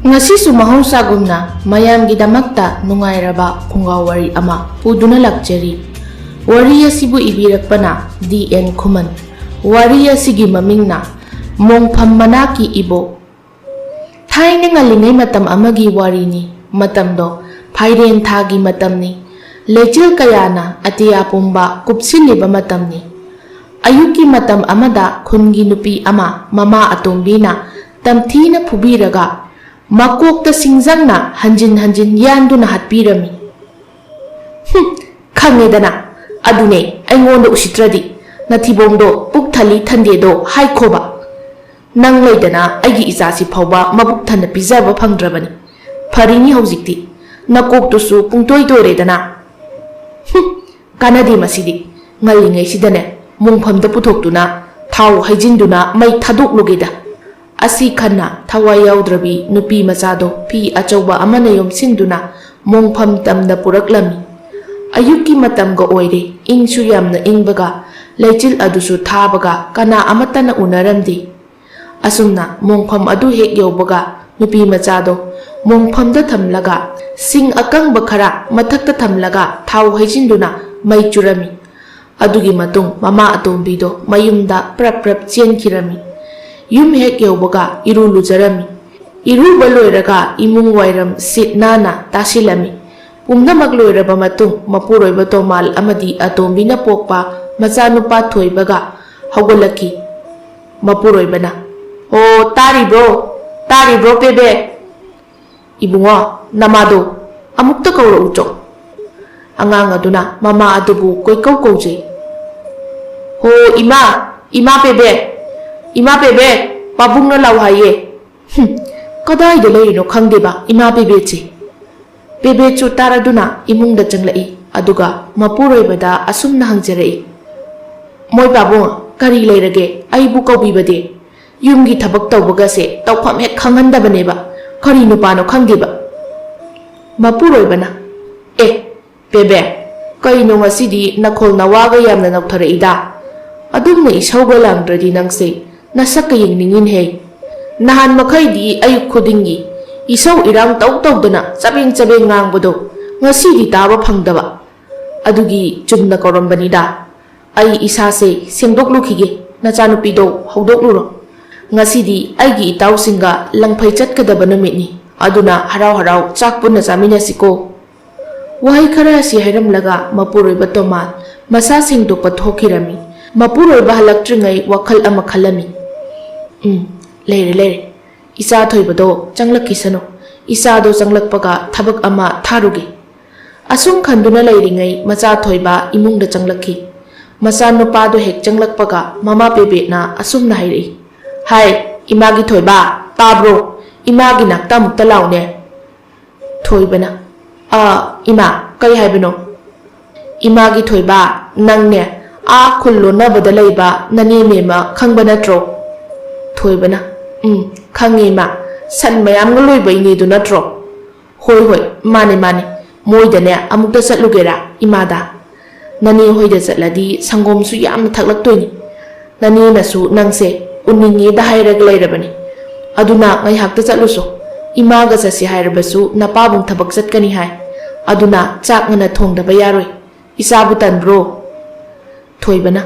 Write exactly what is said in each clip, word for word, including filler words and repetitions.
ꯉꯁꯤꯁꯨ ꯃꯍꯧꯁꯥꯒꯨꯝꯅ ꯃꯌꯥꯝꯒꯤꯗꯃꯛꯇ ꯅꯨꯡꯉꯥꯏꯔꯕ ꯐꯨꯡꯒꯥ ꯋꯥꯔꯤ ꯑꯃ ꯄꯨꯗꯨꯅ ꯂꯥꯛꯆꯔꯤ꯫ ꯋꯥꯔꯤ ꯑꯁꯤꯕꯨ ꯏꯕꯤꯔꯛꯄꯅ ꯗꯤ ꯑꯦꯟ ꯈꯨꯃꯟ꯫ ꯋꯥꯔꯤ ꯑꯁꯤꯒꯤ ꯃꯃꯤꯡꯅ ꯃꯣꯡꯐꯝ ꯃꯅꯥꯛꯀꯤ ꯏꯕꯣꯛ꯫ ꯊꯥꯏꯅ ꯉꯜꯂꯤꯉꯩ ꯃꯇꯝ ꯑꯃꯒꯤ ꯋꯥꯔꯤꯅꯤ꯫ ꯃꯇꯝꯗꯣ ꯐꯥꯏꯔꯦꯟ ꯊꯥꯒꯤ ꯃꯇꯝꯅꯤ꯫ ꯂꯩꯆꯤꯜ ꯀꯌꯥꯅ ꯑꯇꯤꯌꯥ ꯄꯨꯝꯕ ꯀꯨꯞꯁꯤꯜꯂꯤꯕ ꯃꯇꯝꯅꯤ꯫ ꯑꯌꯨꯛꯀꯤ ꯃꯇꯝ ꯑꯃꯗ ꯈꯨꯟꯒꯤ ꯅꯨꯄꯤ ꯑꯃ ꯃꯃꯥ ꯑꯇꯣꯝꯕꯤꯅ ꯇꯝꯊꯤꯅ ꯐꯨꯕꯤꯔꯒ ꯃꯀꯣꯛꯇ ꯁꯤꯡꯖꯪꯅ ꯍꯟꯖꯤꯟ ꯍꯟꯖꯤꯟ ꯌꯥꯟꯗꯨꯅ ꯍꯥꯠꯄꯤꯔꯝꯃꯤ꯫ "ꯍꯨꯝ, ꯈꯪꯉꯦꯗꯅ, ꯑꯗꯨꯅꯦ ꯑꯩꯉꯣꯟꯗ ꯎꯁꯤꯠꯇ꯭ꯔꯗꯤ꯫ ꯅꯊꯤꯕꯣꯡꯗꯣ ꯄꯨꯛ ꯊꯜꯂꯤ ꯊꯟꯗꯦꯗꯣ ꯍꯥꯏꯈꯣꯕ꯫ ꯅꯪ ꯂꯩꯗꯅ ꯑꯩꯒꯤ ꯏꯆꯥꯁꯤ ꯐꯥꯎꯕ ꯃꯕꯨꯛ ꯊꯟꯅ ꯄꯤꯖꯕ ꯐꯪꯗ꯭ꯔꯕꯅꯤ꯫ ꯐꯔꯤꯅꯤ ꯍꯧꯖꯤꯛꯇꯤ꯫ ꯅꯀꯣꯛꯇꯨꯁꯨ ꯄꯨꯡꯇꯣꯏ ꯇꯣꯏꯔꯦꯗꯅ꯫ ꯍꯨꯝ, ꯀꯥꯟꯅꯗꯦ ꯃꯁꯤꯗꯤ꯫ ꯉꯜꯂꯤꯉꯩꯁꯤꯗꯅꯦ ꯃꯣꯡꯐꯝꯗ ꯄꯨꯊꯣꯛꯇꯨꯅ ꯊꯥꯎ ꯍꯩꯖꯤꯟꯗꯨꯅ ꯃꯩ ꯊꯥꯗꯣꯛꯂꯨꯒꯦꯗ꯫" ꯑꯁꯤ ꯈꯟꯅ ꯊꯋꯥꯏ ꯌꯥꯎꯗ꯭ꯔꯕꯤ ꯅꯨꯄꯤ ꯃꯆꯥꯗꯣ ꯐꯤ ꯑꯆꯧꯕ ꯑꯃꯅ ꯌꯣꯝꯁꯤꯟꯗꯨꯅ ꯃꯣꯡꯐꯝ ꯇꯝꯗ ꯄꯨꯔꯛꯂꯝꯃꯤ꯫ ꯑꯌꯨꯛꯀꯤ ꯃꯇꯝꯒ ꯑꯣꯏꯔꯦ, ꯏꯪꯁꯨ ꯌꯥꯝꯅ ꯏꯪꯕꯒ, ꯂꯩꯆꯤꯜ ꯑꯗꯨꯁꯨ ꯊꯥꯕꯒ ꯀꯅꯥ ꯑꯃꯠꯇꯅ ꯎꯅꯔꯝꯗꯦ꯫ ꯑꯁꯨꯝꯅ ꯃꯣꯡꯐꯝ ꯑꯗꯨ ꯍꯦꯛ ꯌꯧꯕꯒ ꯅꯨꯄꯤ ꯃꯆꯥꯗꯣ ꯃꯣꯡꯐꯝꯗ ꯊꯝꯂꯒ ꯁꯤꯡ ꯑꯀꯪꯕ ꯈꯔ ꯃꯊꯛꯇ ꯊꯝꯂꯒ ꯊꯥꯎ ꯍꯩꯖꯤꯟꯗꯨꯅ ꯃꯩ ꯆꯨꯔꯝꯃꯤ꯫ ꯑꯗꯨꯒꯤ ꯃꯇꯨꯡ ꯃꯃꯥ ꯑꯇꯣꯝꯕꯤꯗꯣ ꯃꯌꯨꯝꯗ ꯄ꯭ꯔꯞ ꯄ꯭ꯔꯞ ꯆꯦꯟꯈꯤꯔꯝꯃꯤ꯫ ꯌꯨꯝ ꯍꯦꯛ ꯌꯧꯕꯒ ꯏꯔꯨ ꯂꯨꯖꯔꯝꯃꯤ꯫ ꯏꯔꯨꯕ ꯂꯣꯏꯔꯒ ꯏꯃꯨꯡ ꯋꯥꯏꯔꯝ ꯁꯤꯠ ꯅꯥꯟꯅ ꯇꯥꯁꯤꯜꯂꯝꯃꯤ꯫ ꯄꯨꯝꯅꯃꯛ ꯂꯣꯏꯔꯕ ꯃꯇꯨꯡ ꯃꯄꯨꯔꯣꯏꯕ ꯇꯣꯃꯥꯜ ꯑꯃꯗꯤ ꯑꯇꯣꯝꯕꯤꯅ ꯄꯣꯛꯄ ꯃꯆꯥꯅꯨꯄꯥ ꯊꯣꯏꯕꯒ ꯍꯧꯒꯠꯂꯛꯈꯤ꯫ ꯃꯄꯨꯔꯣꯏꯕꯅ, "ꯑꯣ, ꯇꯥꯔꯤꯕ꯭ꯔꯣ? ꯇꯥꯔꯤꯕ꯭ꯔꯣ, ꯄꯦꯕꯦ?" "ꯏꯕꯨꯡꯉꯣ, ꯅꯃꯥꯗꯣ ꯑꯃꯨꯛꯇ ꯀꯧꯔꯛꯎꯆꯣ꯫" ꯑꯉꯥꯡ ꯑꯗꯨꯅ ꯃꯃꯥ ꯑꯗꯨꯕꯨ ꯀꯣꯏꯀꯧ ꯀꯧꯖꯩ꯫ "ꯍꯣ, ꯏꯃꯥ, ꯏꯃꯥ ꯄꯦꯕꯦ, ꯏꯃꯥ ꯄꯦꯕꯦ, ꯄꯥꯕꯨꯡꯅ ꯂꯥꯎ ꯍꯥꯏꯌꯦ꯫" "ꯍꯨꯝ, ꯀꯗꯥꯏꯗ ꯂꯩꯔꯤꯅꯣ ꯈꯪꯗꯦꯕ ꯏꯃꯥ ꯄꯦꯕꯦꯠꯁꯦ?" ꯄꯦꯕꯦꯠꯁꯨ ꯇꯥꯔꯗꯨꯅ ꯏꯃꯨꯡꯗ ꯆꯪꯂꯛꯏ, ꯑꯗꯨꯒ ꯃꯄꯨꯔꯣꯏꯕꯗ ꯑꯁꯨꯝꯅ ꯍꯪꯖꯔꯛꯏ, "ꯃꯣꯏ ꯄꯥꯕꯨꯡ, ꯀꯔꯤ ꯂꯩꯔꯒꯦ? ꯑꯩꯕꯨ ꯀꯧꯕꯤꯕꯗꯤ? ꯌꯨꯝꯒꯤ ꯊꯕꯛ ꯇꯧꯕꯒꯁꯦ ꯇꯧꯐꯝ ꯍꯦꯛ ꯈꯪꯍꯟꯗꯕꯅꯦꯕ꯫ ꯀꯔꯤ ꯅꯨꯄꯥꯅꯣ ꯈꯪꯗꯦꯕ꯫" ꯃꯄꯨꯔꯣꯏꯕꯅ, "ꯑꯦ, ꯄꯦꯕꯦ, ꯀꯩꯅꯣ ꯉꯁꯤꯗꯤ ꯅꯈꯣꯜ ꯅꯋꯥꯒ ꯌꯥꯝꯅ ꯅꯧꯊꯔꯛꯏꯗ? ꯑꯗꯨꯝꯅ ꯏꯁꯧꯒ ꯂꯥꯡꯗ꯭ꯔꯗꯤ ꯅꯪꯁꯦ ꯅꯁꯛꯀ ꯌꯦꯡꯅꯤꯡꯉꯤꯅꯦꯍꯦ꯫ ꯅꯍꯥꯟ ꯃꯈꯩꯗꯤ ꯑꯌꯨꯛ ꯈꯨꯗꯤꯡꯒꯤ ꯏꯁꯧ ꯏꯔꯥꯡ ꯇꯧ ꯇꯧꯗꯅ ꯆꯕꯦꯡ ꯆꯕꯦꯡ ꯉꯥꯡꯕꯗꯣ ꯉꯁꯤꯗꯤ ꯇꯥꯕ ꯐꯪꯗꯕ꯫ ꯑꯗꯨꯒꯤ ꯆꯨꯝꯅ ꯀꯧꯔꯝꯕꯅꯤꯗ꯫ ꯑꯩ ꯏꯁꯥꯁꯦ ꯁꯦꯡꯗꯣꯛꯂꯨꯈꯤꯒꯦ, ꯅꯆꯥꯅꯨꯄꯤꯗꯣ ꯍꯧꯗꯣꯛꯂꯨꯔꯣ꯫ ꯉꯁꯤꯗꯤ ꯑꯩꯒꯤ ꯏꯇꯥꯎꯁꯤꯡꯒ ꯂꯪꯐꯩ ꯆꯠꯀꯗꯕ ꯅꯨꯃꯤꯠꯅꯤ, ꯑꯗꯨꯅ ꯍꯔꯥꯎ ꯍꯔꯥꯎ ꯆꯥꯛ ꯄꯨꯟꯅ ꯆꯥꯃꯤꯟꯅꯁꯤꯀꯣ꯫ ꯋꯥꯍꯩ ꯈꯔ ꯑꯁꯤ ꯍꯥꯏꯔꯝꯂꯒ ꯃꯄꯨꯔꯣꯏꯕ ꯇꯣꯃꯥꯟ ꯃꯁꯥ ꯁꯦꯡꯗꯣꯛꯄ ꯊꯣꯛꯈꯤꯔꯝꯃꯤ꯫ ꯃꯄꯨꯔꯣꯏꯕ ꯍꯜꯂꯛꯇ꯭ꯔꯤꯉꯩ ꯋꯥꯈꯜ ꯑꯃ ꯈꯜꯂꯝꯃꯤ꯫ "ꯎꯝ, ꯂꯩꯔꯦ, ꯂꯩꯔꯦ꯫ ꯏꯆꯥ ꯊꯣꯏꯕꯗꯣ ꯆꯪꯂꯛꯈꯤꯁꯅꯨ꯫ ꯏꯆꯥꯗꯣ ꯆꯪꯂꯛꯄꯒ ꯊꯕꯛ ꯑꯃ ꯊꯥꯔꯨꯒꯦ꯫" ꯑꯁꯨꯝ ꯈꯟꯗꯨꯅ ꯂꯩꯔꯤꯉꯩ ꯃꯆꯥ ꯊꯣꯏꯕ ꯏꯃꯨꯡꯗ ꯆꯪꯂꯛꯈꯤ꯫ ꯃꯆꯥ ꯅꯨꯄꯥꯗꯣ ꯍꯦꯛ ꯆꯪꯂꯛꯄꯒ ꯃꯃꯥ ꯄꯦꯕꯦꯠꯅ ꯑꯁꯨꯝꯅ ꯍꯥꯏꯔꯛꯏ, "ꯍꯥꯏ, ꯏꯃꯥꯒꯤ ꯊꯣꯏꯕ, ꯇꯥꯕ꯭ꯔꯣ? ꯏꯃꯥꯒꯤ ꯅꯥꯛꯇ ꯑꯃꯨꯛꯇ ꯂꯥꯎꯅꯦ꯫" ꯊꯣꯏꯕꯅ, "ꯑ, ꯏꯃꯥ, ꯀꯩ ꯍꯥꯏꯕꯅꯣ?" "ꯏꯃꯥꯒꯤ ꯊꯣꯏꯕ, ꯅꯪꯅꯦ, ꯑꯥ ꯈꯨꯜ ꯂꯣꯟꯅꯕꯗ ꯂꯩꯕ ꯅꯅꯦ ꯃꯦꯝꯃ ꯈꯪꯕ ꯅꯠꯇ꯭ꯔꯣ?" ꯊꯣꯏꯕꯅ, "ꯎꯝ, ꯈꯪꯉꯦ ꯏꯃꯥ, ꯁꯟ ꯃꯌꯥꯝꯒ ꯂꯣꯏꯕ ꯏꯅꯦꯗꯨ ꯅꯠꯇ꯭ꯔꯣ?" "ꯍꯣꯏ, ꯍꯣꯏ, ꯃꯥꯅꯦ, ꯃꯥꯅꯦ꯫ ꯃꯣꯏꯗꯅꯦ ꯑꯃꯨꯛꯇ ꯆꯠꯂꯨꯒꯦꯔꯥ ꯏꯃꯥꯗ? ꯅꯅꯦ ꯍꯣꯏꯗ ꯆꯠꯂꯗꯤ ꯁꯪꯒꯣꯝꯁꯨ ꯌꯥꯝꯅ ꯊꯛꯂꯛꯇꯣꯏꯅꯤ꯫ ꯅꯅꯦꯅꯁꯨ ꯅꯪꯁꯦ ꯎꯅꯤꯡꯉꯦꯗ ꯍꯥꯏꯔꯒ ꯂꯩꯔꯕꯅꯤ꯫ ꯑꯗꯨꯅ ꯉꯥꯏꯍꯥꯛꯇ ꯆꯠꯂꯨꯁꯣ꯫ ꯏꯃꯥꯒ ꯆꯠꯁꯤ ꯍꯥꯏꯔꯕꯁꯨ ꯅꯄꯥꯕꯨꯡ ꯊꯕꯛ ꯆꯠꯀꯅꯤ ꯍꯥꯏ꯫ ꯑꯗꯨꯅ ꯆꯥꯛ ꯉꯟꯅ ꯊꯣꯡꯗꯕ ꯌꯥꯔꯣꯏ꯫ ꯏꯆꯥꯕꯨ ꯇꯟꯕ꯭ꯔꯣ?" ꯊꯣꯏꯕꯅ,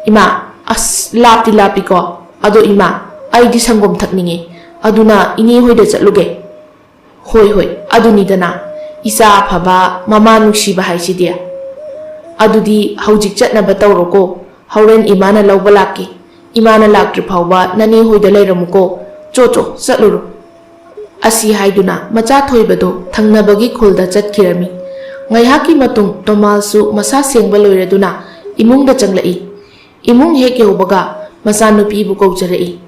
"ꯏꯃꯥ, ꯑꯁ, ꯂꯥꯞꯇꯤ ꯂꯥꯞꯄꯤꯀꯣ꯫ ꯑꯗꯣ ꯏꯃꯥ, ꯑꯩꯗꯤ ꯁꯪꯒꯣꯝ ꯊꯛꯅꯤꯡꯉꯦ꯫ ꯑꯗꯨꯅ ꯏꯅꯦ ꯍꯣꯏꯗ ꯆꯠꯂꯨꯒꯦ꯫" "ꯍꯣꯏ, ꯍꯣꯏ, ꯑꯗꯨꯅꯤꯗꯅ ꯏꯆꯥ ꯑꯐꯕ, ꯃꯃꯥ ꯅꯨꯡꯁꯤꯕ ꯍꯥꯏꯁꯤꯗꯤ꯫ ꯑꯗꯨꯗꯤ ꯍꯧꯖꯤꯛ ꯆꯠꯅꯕ ꯇꯧꯔꯣꯀꯣ꯫ ꯍꯣꯔꯦꯟ ꯏꯃꯥꯅ ꯂꯧꯕ ꯂꯥꯛꯀꯦ꯫ ꯏꯃꯥꯅ ꯂꯥꯛꯇ꯭ꯔꯤ ꯐꯥꯎꯕ ꯅꯅꯦ ꯍꯣꯏꯗ ꯂꯩꯔꯝꯃꯨꯀꯣ꯫ ꯆꯣ, ꯆꯣ, ꯆꯠꯂꯨꯔꯣ꯫" ꯑꯁꯤ ꯍꯥꯏꯗꯨꯅ ꯃꯆꯥ ꯊꯣꯏꯕꯗꯣ ꯊꯪꯅꯕꯒꯤ ꯈꯨꯜꯗ ꯆꯠꯈꯤꯔꯝꯃꯤ꯫ ꯉꯥꯏꯍꯥꯛꯀꯤ ꯃꯇꯨꯡ ꯇꯣꯃꯥꯜꯁꯨ ꯃꯁꯥ ꯁꯦꯡꯕ ꯂꯣꯏꯔꯗꯨꯅ ꯏꯃꯨꯡꯗ ꯆꯪꯂꯛꯏ꯫ ꯏꯃꯨꯡ ꯍꯦꯛ ꯌꯧꯕꯒ ꯃꯆꯥꯅꯨꯄꯤꯕꯨ ꯀꯧꯖꯔꯛꯏ꯫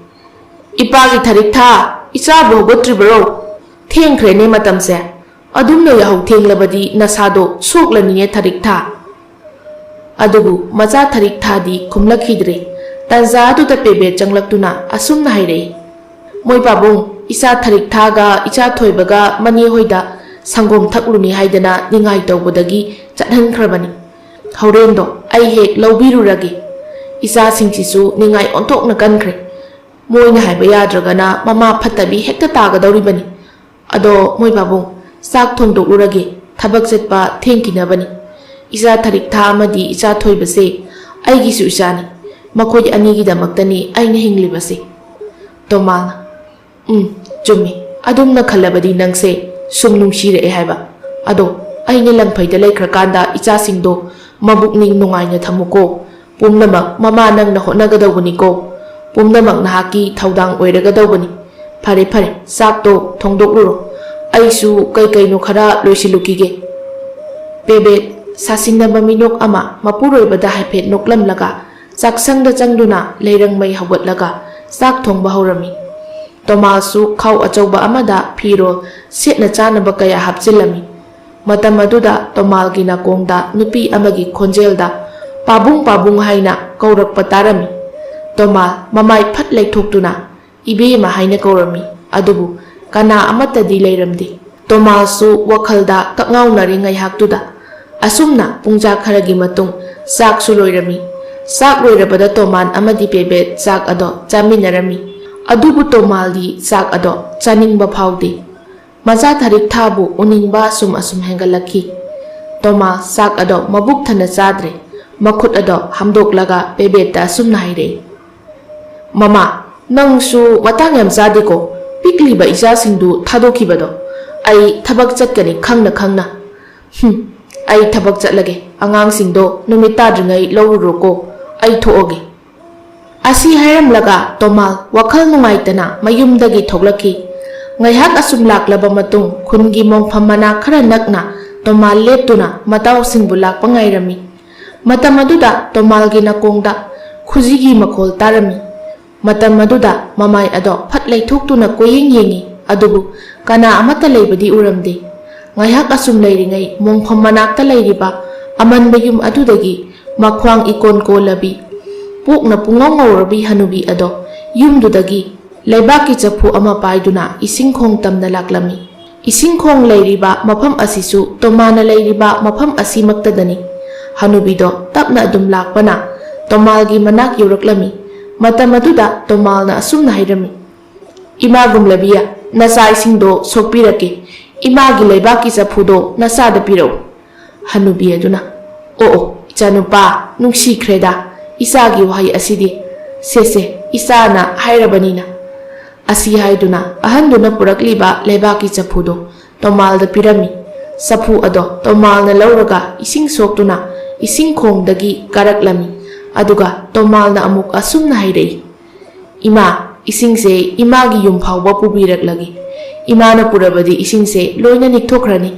"ꯏꯄꯥꯒꯤ ꯊꯔꯤꯛ ꯊꯥ, ꯏꯆꯥꯕꯨ ꯍꯧꯒꯠꯇ꯭ꯔꯤꯕꯔꯣ? ꯊꯦꯡꯈ꯭ꯔꯦꯅꯦ ꯃꯇꯝꯁꯦ꯫ ꯑꯗꯨꯝꯅ ꯌꯥꯍꯧ ꯊꯦꯡꯂꯕꯗꯤ ꯅꯁꯥꯗꯣ ꯁꯣꯛꯂꯅꯤꯌꯦ ꯊꯔꯤꯛ ꯊꯥ꯫" ꯑꯗꯨꯕꯨ ꯃꯆꯥ ꯊꯔꯤꯛ ꯊꯥꯗꯤ ꯈꯨꯝꯂꯛꯈꯤꯗ꯭ꯔꯦ꯫ ꯇꯥꯟꯖꯥ ꯑꯗꯨꯗ ꯄꯦꯕꯦꯠ ꯆꯪꯂꯛꯇꯨꯅ ꯑꯁꯨꯝꯅ ꯍꯥꯏꯔꯛꯏ, "ꯃꯣꯏ ꯄꯥꯕꯨꯡ, ꯏꯆꯥ ꯊꯔꯤꯛ ꯊꯥꯒ ꯏꯆꯥ ꯊꯣꯏꯕꯒ ꯃꯅꯦ ꯍꯣꯏꯗ ꯁꯪꯒꯣꯝ ꯊꯛꯂꯨꯅꯤ ꯍꯥꯏꯗꯅ ꯅꯤꯡꯉꯥꯏ ꯇꯧꯕꯗꯒꯤ ꯆꯠꯍꯟꯈ꯭ꯔꯕꯅꯤ꯫ ꯍꯣꯔꯦꯟꯗꯣ ꯑꯩ ꯍꯦꯛ ꯂꯧꯕꯤꯔꯨꯔꯒꯦ꯫ ꯏꯆꯥꯁꯤꯡꯁꯤꯁꯨ ꯅꯤꯡꯉꯥꯏ ꯑꯣꯟꯊꯣꯛꯅ ꯀꯟꯈ꯭ꯔꯦ꯫ ꯃꯣꯏꯅ ꯍꯥꯏꯕ ꯌꯥꯗ꯭ꯔꯒꯅ ꯃꯃꯥ ꯐꯠꯇꯕꯤ ꯍꯦꯛꯇ ꯇꯥꯒꯗꯧꯔꯤꯕꯅꯤ꯫ "ꯑꯗꯣ ꯃꯣꯏ ꯄꯥꯕꯨꯡ, ꯆꯥꯛ ꯊꯣꯡꯗꯣꯛꯂꯨꯔꯒꯦ, ꯊꯕꯛ ꯆꯠꯄ ꯊꯦꯡꯈꯤꯅꯕꯅꯤ꯫ ꯏꯆꯥ ꯊꯔꯤꯛꯊꯥ ꯑꯃꯗꯤ ꯏꯆꯥ ꯊꯣꯏꯕꯁꯦ ꯑꯩꯒꯤꯁꯨ ꯏꯆꯥꯅꯤ, ꯃꯈꯣꯏ ꯑꯅꯤꯒꯤꯗꯃꯛꯇꯅꯤ ꯑꯩꯅ ꯍꯤꯡꯂꯤꯕꯁꯦ꯫" ꯇꯣꯃꯥꯜꯅ, "ꯎꯝ, ꯆꯨꯝꯃꯤ꯫ ꯑꯗꯨꯝꯅ ꯈꯜꯂꯕꯗꯤ ꯅꯪꯁꯦ ꯁꯨꯝ ꯅꯨꯡꯁꯤꯔꯛꯑꯦ ꯍꯥꯏꯕ꯫ ꯑꯗꯣ ꯑꯩꯅ ꯂꯪꯐꯩꯗ ꯂꯩꯈ꯭ꯔꯀꯥꯟꯗ ꯏꯆꯥꯁꯤꯡꯗꯣ ꯃꯕꯨꯛꯅꯤꯡ ꯅꯨꯡꯉꯥꯏꯅ ꯊꯝꯃꯨꯀꯣ꯫ ꯄꯨꯝꯅꯃꯛ ꯃꯃꯥ ꯅꯪꯅ ꯍꯣꯠꯅꯒꯗꯧꯕꯅꯤꯀꯣ꯫ ꯄꯨꯝꯅꯃꯛ ꯅꯍꯥꯛꯀꯤ ꯊꯧꯗꯥꯡ ꯑꯣꯏꯔꯒꯗꯧꯕꯅꯤ꯫ ꯐꯔꯦ, ꯐꯔꯦ, ꯆꯥꯛꯇꯣ ꯊꯣꯡꯗꯣꯛꯂꯨꯔꯣ꯫ ꯑꯩꯁꯨ ꯀꯩ ꯀꯩꯅꯣ ꯈꯔ ꯂꯣꯏꯁꯤꯜꯂꯨꯈꯤꯒꯦ꯫" ꯄꯦꯕꯦꯠ ꯁꯥꯁꯤꯟꯅꯕ ꯃꯤꯅꯣꯛ ꯑꯃ ꯃꯄꯨꯔꯣꯏꯕꯗ ꯍꯥꯏꯐꯦꯠ ꯅꯣꯛꯂꯝꯂꯒ ꯆꯥꯛꯁꯪꯗ ꯆꯪꯗꯨꯅ ꯂꯩꯔꯪ ꯃꯩ ꯍꯧꯒꯠꯂꯒ ꯆꯥꯛ ꯊꯣꯡꯕ ꯍꯧꯔꯝꯃꯤ꯫ ꯇꯣꯃꯥꯜꯁꯨ ꯈꯥꯎ ꯑꯆꯧꯕ ꯑꯃꯗ ꯐꯤꯔꯣꯜ ꯁꯦꯠꯅ ꯆꯥꯅꯕ ꯀꯌꯥ ꯍꯥꯞꯆꯤꯜꯂꯝꯃꯤ꯫ ꯃꯇꯝ ꯑꯗꯨꯗ ꯇꯣꯃꯥꯜꯒꯤ ꯅꯥꯀꯣꯡꯗ ꯅꯨꯄꯤ ꯑꯃꯒꯤ ꯈꯣꯟꯖꯦꯜꯗ "ꯄꯥꯕꯨꯡ, ꯄꯥꯕꯨꯡ" ꯍꯥꯏꯅ ꯀꯧꯔꯛꯄ ꯇꯥꯔꯝꯃꯤ꯫ ꯇꯣꯃꯥꯜ ꯃꯃꯥꯏ ꯐꯠ ꯂꯩꯊꯣꯛꯇꯨꯅ "ꯏꯕꯦꯝꯃ" ꯍꯥꯏꯅ ꯀꯧꯔꯝꯃꯤ꯫ ꯑꯗꯨꯕꯨ ꯀꯅꯥ ꯑꯃꯠꯇꯗꯤ ꯂꯩꯔꯝꯗꯦ꯫ ꯇꯣꯃꯥꯜꯁꯨ ꯋꯥꯈꯜꯗ ꯀꯛꯉꯥꯎꯅꯔꯦ ꯉꯥꯏꯍꯥꯛꯇꯨꯗ꯫ ꯑꯁꯨꯝꯅ ꯄꯨꯡꯖꯥ ꯈꯔꯒꯤ ꯃꯇꯨꯡ ꯆꯥꯛꯁꯨ ꯂꯣꯏꯔꯝꯃꯤ꯫ ꯆꯥꯛ ꯂꯣꯏꯔꯕꯗ ꯇꯣꯃꯥꯟ ꯑꯃꯗꯤ ꯄꯦꯕꯦꯠ ꯆꯥꯛ ꯑꯗꯣ ꯆꯥꯃꯤꯟꯅꯔꯝꯃꯤ꯫ ꯑꯗꯨꯕꯨ ꯇꯣꯃꯥꯜꯗꯤ ꯆꯥꯛ ꯑꯗꯣ ꯆꯥꯅꯤꯡꯕ ꯐꯥꯎꯗꯦ꯫ ꯃꯆꯥ ꯊꯔꯤꯛ ꯊꯥꯕꯨ ꯎꯅꯤꯡꯕ ꯑꯁꯨꯝ ꯑꯁꯨꯝ ꯍꯦꯟꯒꯠꯂꯛꯈꯤ꯫ ꯇꯣꯃꯥꯜ ꯆꯥꯛ ꯑꯗꯣ ꯃꯕꯨꯛ ꯊꯟꯅ ꯆꯥꯗ꯭ꯔꯦ꯫ ꯃꯈꯨꯠ ꯑꯗꯣ ꯍꯥꯝꯗꯣꯛꯂꯒ ꯄꯦꯕꯦꯠꯇ ꯑꯁꯨꯝꯅ ꯍꯥꯏꯔꯛꯏ, "ꯃꯃꯥ, ꯅꯪꯁꯨ ꯃꯇꯥꯡ ꯌꯥꯝ ꯆꯥꯗꯦꯀꯣ, ꯄꯤꯛꯂꯤꯕ ꯏꯆꯥꯁꯤꯡꯗꯨ ꯊꯥꯗꯣꯛꯈꯤꯕꯗꯣ꯫ ꯑꯩ ꯊꯕꯛ ꯆꯠꯀꯅꯤ ꯈꯪꯅ ꯈꯪꯅ꯫" "ꯍꯨꯝ, ꯑꯩ ꯊꯕꯛ ꯆꯠꯂꯒꯦ, ꯑꯉꯥꯡꯁꯤꯡꯗꯣ ꯅꯨꯃꯤꯠ ꯇꯥꯗ꯭ꯔꯤꯉꯩ ꯂꯧꯔꯨꯔꯣꯀꯣ, ꯑꯩ ꯊꯣꯛꯑꯒꯦ꯫" ꯑꯁꯤ ꯍꯥꯏꯔꯝꯂꯒ ꯇꯣꯃꯥꯜ ꯋꯥꯈꯜ ꯅꯨꯡꯉꯥꯏꯇꯅ ꯃꯌꯨꯝꯗꯒꯤ ꯊꯣꯛꯂꯛꯈꯤ꯫ ꯉꯥꯏꯍꯥꯛ ꯑꯁꯨꯝ ꯂꯥꯛꯂꯕ ꯃꯇꯨꯡ ꯈꯨꯟꯒꯤ ꯃꯣꯡꯐꯝ ꯃꯅꯥꯛ ꯈꯔ ꯅꯛꯅ ꯇꯣꯃꯥꯜ ꯂꯦꯞꯇꯨꯅ ꯃꯇꯥꯎꯁꯤꯡꯕꯨ ꯂꯥꯛꯄ ꯉꯥꯏꯔꯝꯃꯤ꯫ ꯃꯇꯝ ꯑꯗꯨꯗ ꯇꯣꯃꯥꯜꯒꯤ ꯅꯥꯀꯣꯡꯗ ꯈꯨꯖꯤꯒꯤ ꯃꯈꯣꯜ ꯇꯥꯔꯝꯃꯤ꯫ ꯃꯇꯝ ꯑꯗꯨꯗ ꯃꯃꯥꯏ ꯑꯗꯣ ꯐꯠ ꯂꯩꯊꯣꯛꯇꯨꯅ ꯀꯣꯏꯌꯦꯡ ꯌꯦꯡꯉꯤ, ꯑꯗꯨꯕꯨ ꯀꯅꯥ ꯑꯃꯠꯇ ꯂꯩꯕꯗꯤ ꯎꯔꯝꯗꯦ꯫ ꯉꯥꯏꯍꯥꯛ ꯑꯁꯨꯝ ꯂꯩꯔꯤꯉꯩ ꯃꯣꯡꯐꯝ ꯃꯅꯥꯛꯇ ꯂꯩꯔꯤꯕ ꯑꯃꯟꯕ ꯌꯨꯝ ꯑꯗꯨꯗꯒꯤ ꯃꯈ꯭ꯋꯥꯡ ꯏꯀꯣꯟ ꯀꯣꯜꯂꯕꯤ, ꯄꯣꯛꯅ ꯄꯨꯡꯉꯧ ꯉꯧꯔꯕꯤ ꯍꯅꯨꯕꯤ ꯑꯗꯣ ꯌꯨꯝꯗꯨꯗꯒꯤ ꯂꯩꯕꯥꯛꯀꯤ ꯆꯐꯨ ꯑꯃ ꯄꯥꯏꯗꯨꯅ ꯏꯁꯤꯡ ꯈꯣꯡ ꯇꯝꯅ ꯂꯥꯛꯂꯝꯃꯤ꯫ ꯏꯁꯤꯡ ꯈꯣꯡ ꯂꯩꯔꯤꯕ ꯃꯐꯝ ꯑꯁꯤꯁꯨ ꯇꯣꯃꯥꯅ ꯂꯩꯔꯤꯕ ꯃꯐꯝ ꯑꯁꯤꯃꯛꯇꯗꯅꯤ꯫ ꯍꯅꯨꯕꯤꯗꯣ ꯇꯞꯅ ꯑꯗꯨꯝ ꯂꯥꯛꯄꯅ ꯇꯣꯃꯥꯜꯒꯤ ꯃꯅꯥꯛ ꯌꯧꯔꯛꯂꯝꯃꯤ꯫ ꯃꯇꯝ ꯑꯗꯨꯗ ꯇꯣꯃꯥꯜꯅ ꯑꯁꯨꯝꯅ ꯍꯥꯏꯔꯝꯃꯤ, "ꯏꯃꯥ ꯒꯨꯝꯂꯕꯤꯌꯥ, ꯅꯆꯥ ꯏꯁꯤꯡꯗꯣ ꯁꯣꯛꯄꯤꯔꯛꯀꯦ꯫ ꯏꯃꯥꯒꯤ ꯂꯩꯕꯥꯛꯀꯤ ꯆꯐꯨꯗꯣ ꯅꯆꯥꯗ ꯄꯤꯔꯛꯎ꯫" ꯍꯅꯨꯕꯤ ꯑꯗꯨꯅ, "ꯑꯣ ꯑꯣ, ꯏꯆꯥꯅꯨꯄꯥ, ꯅꯨꯡꯁꯤꯈ꯭ꯔꯦꯗ ꯏꯆꯥꯒꯤ ꯋꯥꯍꯩ ꯑꯁꯤꯗꯤ꯫ ꯁꯦ ꯁꯦ, ꯏꯆꯥꯅ ꯍꯥꯏꯔꯕꯅꯤꯅ꯫" ꯑꯁꯤ ꯍꯥꯏꯗꯨꯅ ꯑꯍꯟꯗꯨꯅ ꯄꯨꯔꯛꯂꯤꯕ ꯂꯩꯕꯥꯛꯀꯤ ꯆꯐꯨꯗꯣ ꯇꯣꯃꯥꯜꯗ ꯄꯤꯔꯝꯃꯤ꯫ ꯆꯐꯨ ꯑꯗꯣ ꯇꯣꯃꯥꯜꯅ ꯂꯧꯔꯒ ꯏꯁꯤꯡ ꯁꯣꯛꯇꯨꯅ ꯏꯁꯤꯡ ꯈꯣꯡꯗꯒꯤ ꯀꯥꯔꯛꯂꯝꯃꯤ꯫ ꯑꯗꯨꯒ ꯇꯣꯃꯥꯜꯅ ꯑꯃꯨꯛ ꯑꯁꯨꯝꯅ ꯍꯥꯏꯔꯛꯏ, "ꯏꯃꯥ, ꯏꯁꯤꯡꯁꯦ ꯏꯃꯥꯒꯤ ꯌꯨꯝ ꯐꯥꯎꯕ ꯄꯨꯕꯤꯔꯛꯂꯒꯦ꯫ ꯏꯃꯥꯅ ꯄꯨꯔꯕꯗꯤ ꯏꯁꯤꯡꯁꯦ ꯂꯣꯏꯅ ꯅꯤꯛꯊꯣꯛꯈ꯭ꯔꯅꯤ꯫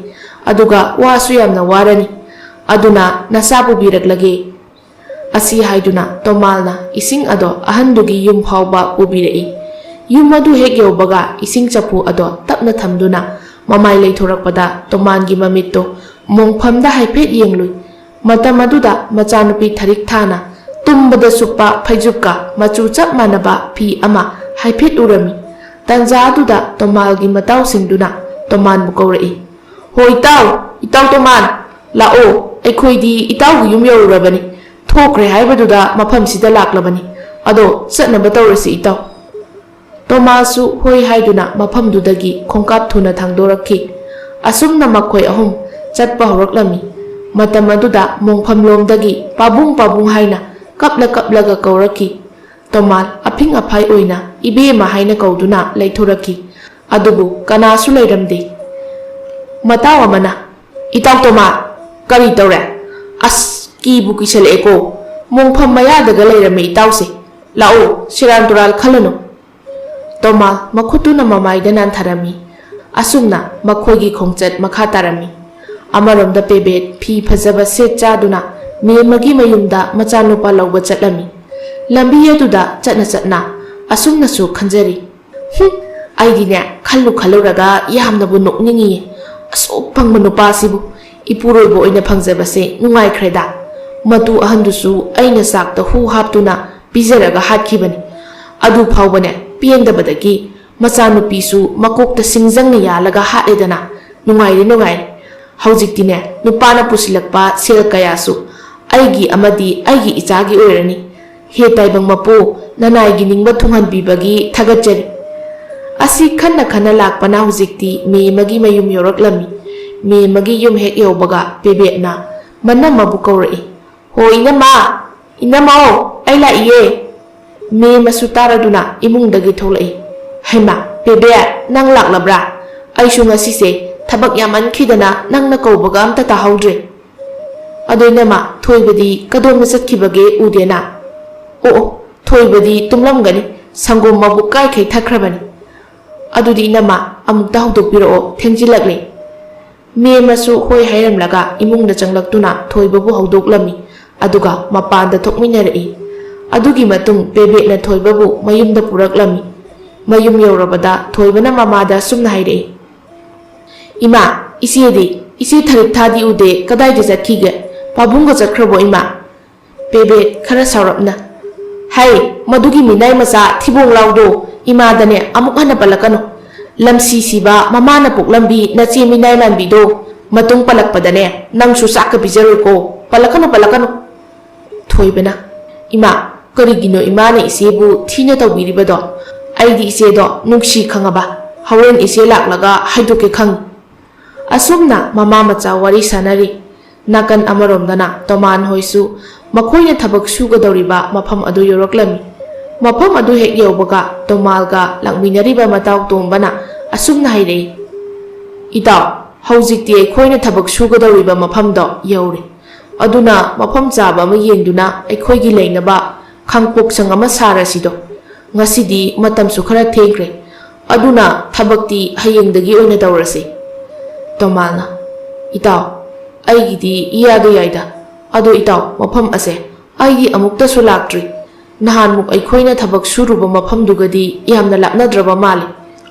ꯑꯗꯨꯒ ꯋꯥꯁꯨ ꯌꯥꯝꯅ ꯋꯥꯔꯅꯤ꯫ ꯑꯗꯨꯅ ꯅꯆꯥ ꯄꯨꯕꯤꯔꯛꯂꯒꯦ꯫" ꯑꯁꯤ ꯍꯥꯏꯗꯨꯅ ꯇꯣꯃꯥꯜꯅ ꯏꯁꯤꯡ ꯑꯗꯣ ꯑꯍꯟꯗꯨꯒꯤ ꯌꯨꯝ ꯐꯥꯎꯕ ꯄꯨꯕꯤꯔꯛꯏ꯫ ꯌꯨꯝ ꯑꯗꯨ ꯍꯦꯛ ꯌꯧꯕꯒ ꯏꯁꯤꯡ ꯆꯐꯨ ꯑꯗꯣ ꯇꯞꯅ ꯊꯝꯗꯨꯅ ꯃꯃꯥꯏ ꯂꯩꯊꯣꯔꯛꯄꯗ ꯇꯣꯃꯥꯟꯒꯤ ꯃꯃꯤꯠꯇꯣ ꯃꯣꯡꯐꯝꯗ ꯍꯥꯏꯐꯦꯠ ꯌꯦꯡꯂꯨꯏ꯫ ꯃꯇꯝ ꯑꯗꯨꯗ ꯃꯆꯥꯅꯨꯄꯤ ꯊꯔꯤꯛ ꯊꯥꯅ ꯇꯨꯝꯕꯗ ꯁꯨꯞꯄ ꯐꯩꯖꯨꯞꯀ ꯃꯆꯨ ꯆꯞ ꯃꯥꯟꯅꯕ ꯐꯤ ꯑꯃ ꯍꯥꯏꯐꯦꯠ ꯎꯔꯝꯃꯤ꯫ ꯇꯟꯖꯥ ꯑꯗꯨꯗ ꯇꯣꯃꯥꯜꯒꯤ ꯃꯇꯥꯎꯁꯤꯡꯗꯨꯅ ꯇꯣꯃꯥꯟꯕꯨ ꯀꯧꯔꯛꯏ꯫ "ꯍꯣ ꯏꯇꯥꯎ, ꯏꯇꯥꯎ ꯇꯣꯃꯥꯟ, ꯂꯥꯛꯑꯣ, ꯑꯩꯈꯣꯏꯗꯤ ꯏꯇꯥꯎꯒꯤ ꯌꯨꯝ ꯌꯧꯔꯨꯔꯕꯅꯤ꯫ ꯊꯣꯛꯈ꯭ꯔꯦ ꯍꯥꯏꯕꯗꯨꯗ ꯃꯐꯝꯁꯤꯗ ꯂꯥꯛꯂꯕꯅꯤ꯫ ꯑꯗꯣ ꯆꯠꯅꯕ ꯇꯧꯔꯁꯤ ꯏꯇꯥꯎ꯫" ꯇꯣꯃꯥꯁꯁꯨ ꯍꯣꯏ ꯍꯥꯏꯗꯨꯅ ꯃꯐꯝꯗꯨꯗꯒꯤ ꯈꯣꯡꯀꯥꯞ ꯊꯨꯅ ꯊꯥꯡꯗꯣꯔꯛꯈꯤ꯫ ꯑꯁꯨꯝꯅ ꯃꯈꯣꯏ ꯑꯍꯨꯝ ꯆꯠꯄ ꯍꯧꯔꯛꯂꯝꯃꯤ꯫ ꯃꯇꯝ ꯑꯗꯨꯗ ꯃꯣꯡꯐꯝꯂꯣꯝꯗꯒꯤ "ꯄꯥꯕꯨꯡ, ꯄꯥꯕꯨꯡ" ꯍꯥꯏꯅ ꯀꯞꯂ ꯀꯞꯂꯒ ꯀꯧꯔꯛꯈꯤ꯫ ꯇꯣꯃꯥꯟ ꯑꯐꯤꯡ ꯑꯐꯥꯏ ꯑꯣꯏꯅ "ꯏꯕꯦꯝꯃ" ꯍꯥꯏꯅ ꯀꯧꯗꯨꯅ ꯂꯩꯊꯣꯔꯛꯈꯤ꯫ ꯑꯗꯨꯕꯨ ꯀꯅꯥꯁꯨ ꯂꯩꯔꯝꯗꯦ꯫ ꯃꯇꯥꯎ ꯑꯃꯅ, "ꯏꯇꯥꯎ ꯇꯣꯃꯥꯟ, ꯀꯔꯤ ꯇꯧꯔꯦ? ꯑꯁ, ꯀꯤꯕꯨ ꯀꯤꯁꯜꯂꯛꯑꯦꯀꯣ꯫ ꯃꯣꯡꯐꯝ ꯃꯌꯥꯗꯒ ꯂꯩꯔꯝꯃꯦ ꯏꯇꯥꯎꯁꯦ꯫ ꯂꯥꯛꯑꯣ, ꯁꯦꯔꯥꯟ ꯇꯨꯔꯥꯟ ꯈꯜꯂꯅꯨ꯫" ꯇꯣꯃꯥꯟ ꯃꯈꯨꯠꯇꯨꯅ ꯃꯃꯥꯏꯗ ꯅꯥꯟꯊꯔꯝꯃꯤ꯫ ꯑꯁꯨꯝꯅ ꯃꯈꯣꯏꯒꯤ ꯈꯣꯡꯆꯠ ꯃꯈꯥ ꯇꯥꯔꯝꯃꯤ꯫ ꯑꯃꯔꯣꯝꯗ ꯄꯦꯕꯦꯠ ꯐꯤ ꯐꯖꯕ ꯁꯦꯠ ꯆꯥꯗꯨꯅ ꯃꯦꯝꯃꯒꯤ ꯃꯌꯨꯝꯗ ꯃꯆꯥꯅꯨꯄꯥ ꯂꯧꯕ ꯆꯠꯂꯝꯃꯤ꯫ ꯂꯝꯕꯤ ꯑꯗꯨꯗ ꯆꯠꯅ ꯆꯠꯅ ꯑꯁꯨꯝꯅꯁꯨ ꯈꯟꯖꯔꯤ, "ꯍꯨꯝ, ꯑꯩꯗꯤꯅꯦ, ꯈꯜꯂꯨ ꯈꯜꯂꯨꯔꯒ ꯌꯥꯝꯅꯕꯨ ꯅꯣꯛꯅꯤꯡꯉꯤꯌꯦ꯫ ꯑꯁꯨꯛ ꯐꯪꯕ ꯅꯨꯄꯥꯁꯤꯕꯨ ꯏꯄꯨꯔꯣꯏꯕ ꯑꯣꯏꯅ ꯐꯪꯖꯕꯁꯦ ꯅꯨꯡꯉꯥꯏꯈ꯭ꯔꯦꯗ꯫ ꯃꯇꯨ ꯑꯍꯟꯗꯨꯁꯨ ꯑꯩꯅ ꯆꯥꯛꯇ ꯍꯨ ꯍꯥꯞꯇꯨꯅ ꯄꯤꯖꯔꯒ ꯍꯥꯠꯈꯤꯕꯅꯤ꯫ ꯑꯗꯨ ꯐꯥꯎꯕꯅꯦ, ꯄꯦꯟꯗꯕꯗꯒꯤ ꯃꯆꯥꯅꯨꯄꯤꯁꯨ ꯃꯀꯣꯛꯇ ꯁꯤꯡꯖꯪꯅ ꯌꯥꯜꯂꯒ ꯍꯥꯠꯂꯦꯗꯅ꯫ ꯅꯨꯡꯉꯥꯏꯔꯦ, ꯅꯨꯡꯉꯥꯏꯔꯦ꯫ ꯍꯧꯖꯤꯛꯇꯤꯅꯦ, ꯅꯨꯄꯥꯅ ꯄꯨꯁꯤꯜꯂꯛꯄ ꯁꯦꯜ ꯀꯌꯥꯁꯨ ꯑꯩꯒꯤ ꯑꯃꯗꯤ ꯑꯩꯒꯤ ꯏꯆꯥꯒꯤ ꯑꯣꯏꯔꯅꯤ꯫ ꯍꯦ ꯇꯥꯏꯕꯪ ꯃꯄꯨ, ꯅꯅꯥꯏꯒꯤ ꯅꯤꯡꯕ ꯊꯨꯡꯍꯟꯕꯤꯕꯒꯤ ꯊꯥꯒꯠꯆꯔꯤ꯫" ꯑꯁꯤ ꯈꯟꯅ ꯈꯟꯅ ꯂꯥꯛꯄꯅ ꯍꯧꯖꯤꯛꯇꯤ ꯃꯦꯃꯒꯤ ꯃꯌꯨꯝ ꯌꯧꯔꯛꯂꯝꯃꯤ꯫ ꯃꯦꯃꯒꯤ ꯌꯨꯝ ꯍꯦꯛ ꯌꯧꯕꯒ ꯄꯦꯕꯦꯠꯅ ꯃꯅꯝꯃꯕꯨ ꯀꯧꯔꯛꯏ꯫ "ꯍꯣ ꯏꯅꯝꯃ! ꯏꯅꯝꯃ ꯑꯣ! ꯑꯩ ꯂꯥꯛꯏꯌꯦ!" ꯃꯦꯃꯁꯨ ꯇꯥꯔꯗꯨꯅ ꯏꯃꯨꯡꯗꯒꯤ ꯊꯣꯛꯂꯛꯏ꯫ "ꯍꯩꯃꯥ, ꯄꯦꯕꯦꯠ, ꯅꯪ ꯂꯥꯛꯂꯕ꯭ꯔꯥ? ꯑꯩꯁꯨ ꯉꯁꯤꯁꯦ ꯊꯕꯛ ꯌꯥꯝꯃꯟꯈꯤꯗꯅ ꯅꯪꯅ ꯀꯧꯕꯒ ꯑꯝꯇ ꯇꯥꯍꯧꯗ꯭ꯔꯦ꯫ ꯑꯗꯣ ꯏꯅꯝꯃ, ꯊꯣꯏꯕꯗꯤ ꯀꯗꯣꯝꯗ ꯆꯠꯈꯤꯕꯒꯦ ꯎꯗꯦꯅ?" "ꯑꯣ ꯑꯣ, ꯊꯣꯏꯕꯗꯤ ꯇꯨꯝꯂꯝꯒꯅꯤ, ꯁꯪꯒꯣꯝ ꯃꯕꯨꯛ ꯀꯥꯏꯈꯩ ꯊꯛꯈ꯭ꯔꯕꯅꯤ꯫ ꯑꯗꯨꯗꯤ ꯏꯅꯝꯃ, ꯑꯃꯨꯛꯇ ꯍꯧꯗꯣꯛꯄꯤꯔꯛꯑꯣ, ꯊꯦꯡꯖꯤꯜꯂꯛꯂꯦ꯫" ꯃꯦꯃꯁꯨ ꯍꯣꯏ ꯍꯥꯏꯔꯝꯂꯒ ꯏꯃꯨꯡꯗ ꯆꯪꯂꯛꯇꯨꯅ ꯊꯣꯏꯕꯕꯨ ꯍꯧꯗꯣꯛꯂꯝꯃꯤ꯫ ꯑꯗꯨꯒ ꯃꯄꯥꯟꯗ ꯊꯣꯛꯃꯤꯟꯅꯔꯛꯏ꯫ ꯑꯗꯨꯒꯤ ꯃꯇꯨꯡ ꯄꯦꯕꯦꯠꯅ ꯊꯣꯏꯕꯕꯨ ꯃꯌꯨꯝꯗ ꯄꯨꯔꯛꯂꯝꯃꯤ꯫ ꯃꯌꯨꯝ ꯌꯧꯔꯕꯗ ꯊꯣꯏꯕꯅ ꯃꯃꯥꯗ ꯑꯁꯨꯝꯅ ꯍꯥꯏꯔꯛꯏ꯫ "ꯏꯃꯥ, ꯏꯆꯦꯗꯤ? ꯏꯆꯦ ꯊꯔꯤꯛꯊꯥꯗꯤ ꯎꯗꯦ, ꯀꯗꯥꯏꯗ ꯆꯠꯈꯤꯒꯦ? ꯄꯥꯕꯨꯡꯒ ꯆꯠꯈ꯭ꯔꯕꯣ ꯏꯃꯥ?" ꯄꯦꯕꯦꯠ ꯈꯔ ꯁꯥꯎꯔꯞꯅ, "ꯍꯩ, ꯃꯗꯨꯒꯤ ꯃꯤꯅꯥꯏ ꯃꯆꯥ ꯊꯤꯕꯣꯡ ꯂꯥꯎꯗꯣ ꯏꯃꯥꯗꯅꯦ ꯑꯃꯨꯛ ꯍꯟꯅ ꯄꯜꯂꯛꯀꯅꯨ꯫ ꯂꯝꯁꯤ ꯁꯤꯕ ꯃꯃꯥꯅ ꯄꯣꯛꯂꯝꯕꯤ ꯅꯆꯦ ꯃꯤꯅꯥꯏ ꯃꯥꯟꯕꯤꯗꯣ ꯃꯇꯨꯡ ꯄꯜꯂꯛꯄꯗꯅꯦ ꯅꯪꯁꯨ ꯆꯥꯛꯀ ꯄꯤꯖꯔꯣꯏꯀꯣ꯫ ꯄꯜꯂꯛꯀꯅꯨ, ꯄꯜꯂꯛꯀꯅꯨ꯫" ꯊꯣꯏꯕꯅ, "ꯏꯃꯥ, ꯀꯔꯤꯒꯤꯅꯣ ꯏꯃꯥꯅ ꯏꯆꯦꯕꯨ ꯊꯤꯅ ꯇꯧꯕꯤꯔꯤꯕꯗꯣ? ꯑꯩꯗꯤ ꯏꯆꯦꯗꯣ ꯅꯨꯡꯁꯤ ꯈꯪꯉꯕ? ꯍꯣꯔꯦꯟ ꯏꯆꯦ ꯂꯥꯛꯂꯒ ꯍꯥꯏꯗꯣꯛꯀꯦ ꯈꯪꯉꯤ꯫" ꯑꯁꯨꯝꯅ ꯃꯃꯥ ꯃꯆꯥ ꯋꯥꯔꯤ ꯁꯥꯟꯅꯔꯤ꯫ ꯅꯥꯀꯟ ꯑꯃꯔꯣꯝꯗꯅ ꯇꯣꯃꯥꯟ ꯍꯣꯏꯁꯨ ꯃꯈꯣꯏꯅ ꯊꯕꯛ ꯁꯨꯒꯗꯧꯔꯤꯕ ꯃꯐꯝ ꯑꯗꯨ ꯌꯧꯔꯛꯂꯝꯃꯤ꯫ ꯃꯐꯝ ꯑꯗꯨ ꯍꯦꯛ ꯌꯧꯕꯒ ꯇꯣꯃꯥꯜꯒ ꯂꯥꯛꯃꯤꯟꯅꯔꯤꯕ ꯃꯇꯥꯎ ꯇꯣꯝꯕꯅ ꯑꯁꯨꯝꯅ ꯍꯥꯏꯔꯛꯏ, "ꯏꯇꯥꯎ, ꯍꯧꯖꯤꯛꯇꯤ ꯑꯩꯈꯣꯏꯅ ꯊꯕꯛ ꯁꯨꯒꯗꯧꯔꯤꯕ ꯃꯐꯝꯗꯣ ꯌꯧꯔꯦ꯫ ꯑꯗꯨꯅ ꯃꯐꯝ ꯆꯥꯕ ꯑꯃ ꯌꯦꯡꯗꯨꯅ ꯑꯩꯈꯣꯏꯒꯤ ꯂꯩꯅꯕ ꯈꯥꯡꯄꯣꯛꯁꯪ ꯑꯃ ꯁꯥꯔꯁꯤꯗꯣ꯫ ꯉꯁꯤꯗꯤ ꯃꯇꯝꯁꯨ ꯈꯔ ꯊꯦꯡꯈ꯭ꯔꯦ꯫ ꯑꯗꯨꯅ ꯊꯕꯛꯇꯤ ꯍꯌꯦꯡꯗꯒꯤ ꯑꯣꯏꯅ ꯇꯧꯔꯁꯤ꯫" ꯇꯣꯃꯥꯜꯅ, "ꯏꯇꯥꯎ, ꯑꯩꯒꯤꯗꯤ ꯏꯌꯥꯗ ꯌꯥꯏꯗ꯫ ꯑꯗꯣ ꯏꯇꯥꯎ, ꯃꯐꯝ ꯑꯁꯦ ꯑꯩꯗꯤ ꯑꯃꯨꯛꯇꯁꯨ ꯂꯥꯛꯇ꯭ꯔꯤ꯫ ꯅꯍꯥꯟꯃꯨꯛ ꯑꯩꯈꯣꯏꯅ ꯊꯕꯛ ꯁꯨꯔꯨꯕ ꯃꯐꯝꯗꯨꯒꯗꯤ ꯌꯥꯝꯅ ꯂꯥꯞꯅꯗ꯭ꯔꯕ ꯃꯥꯜꯂꯤ꯫"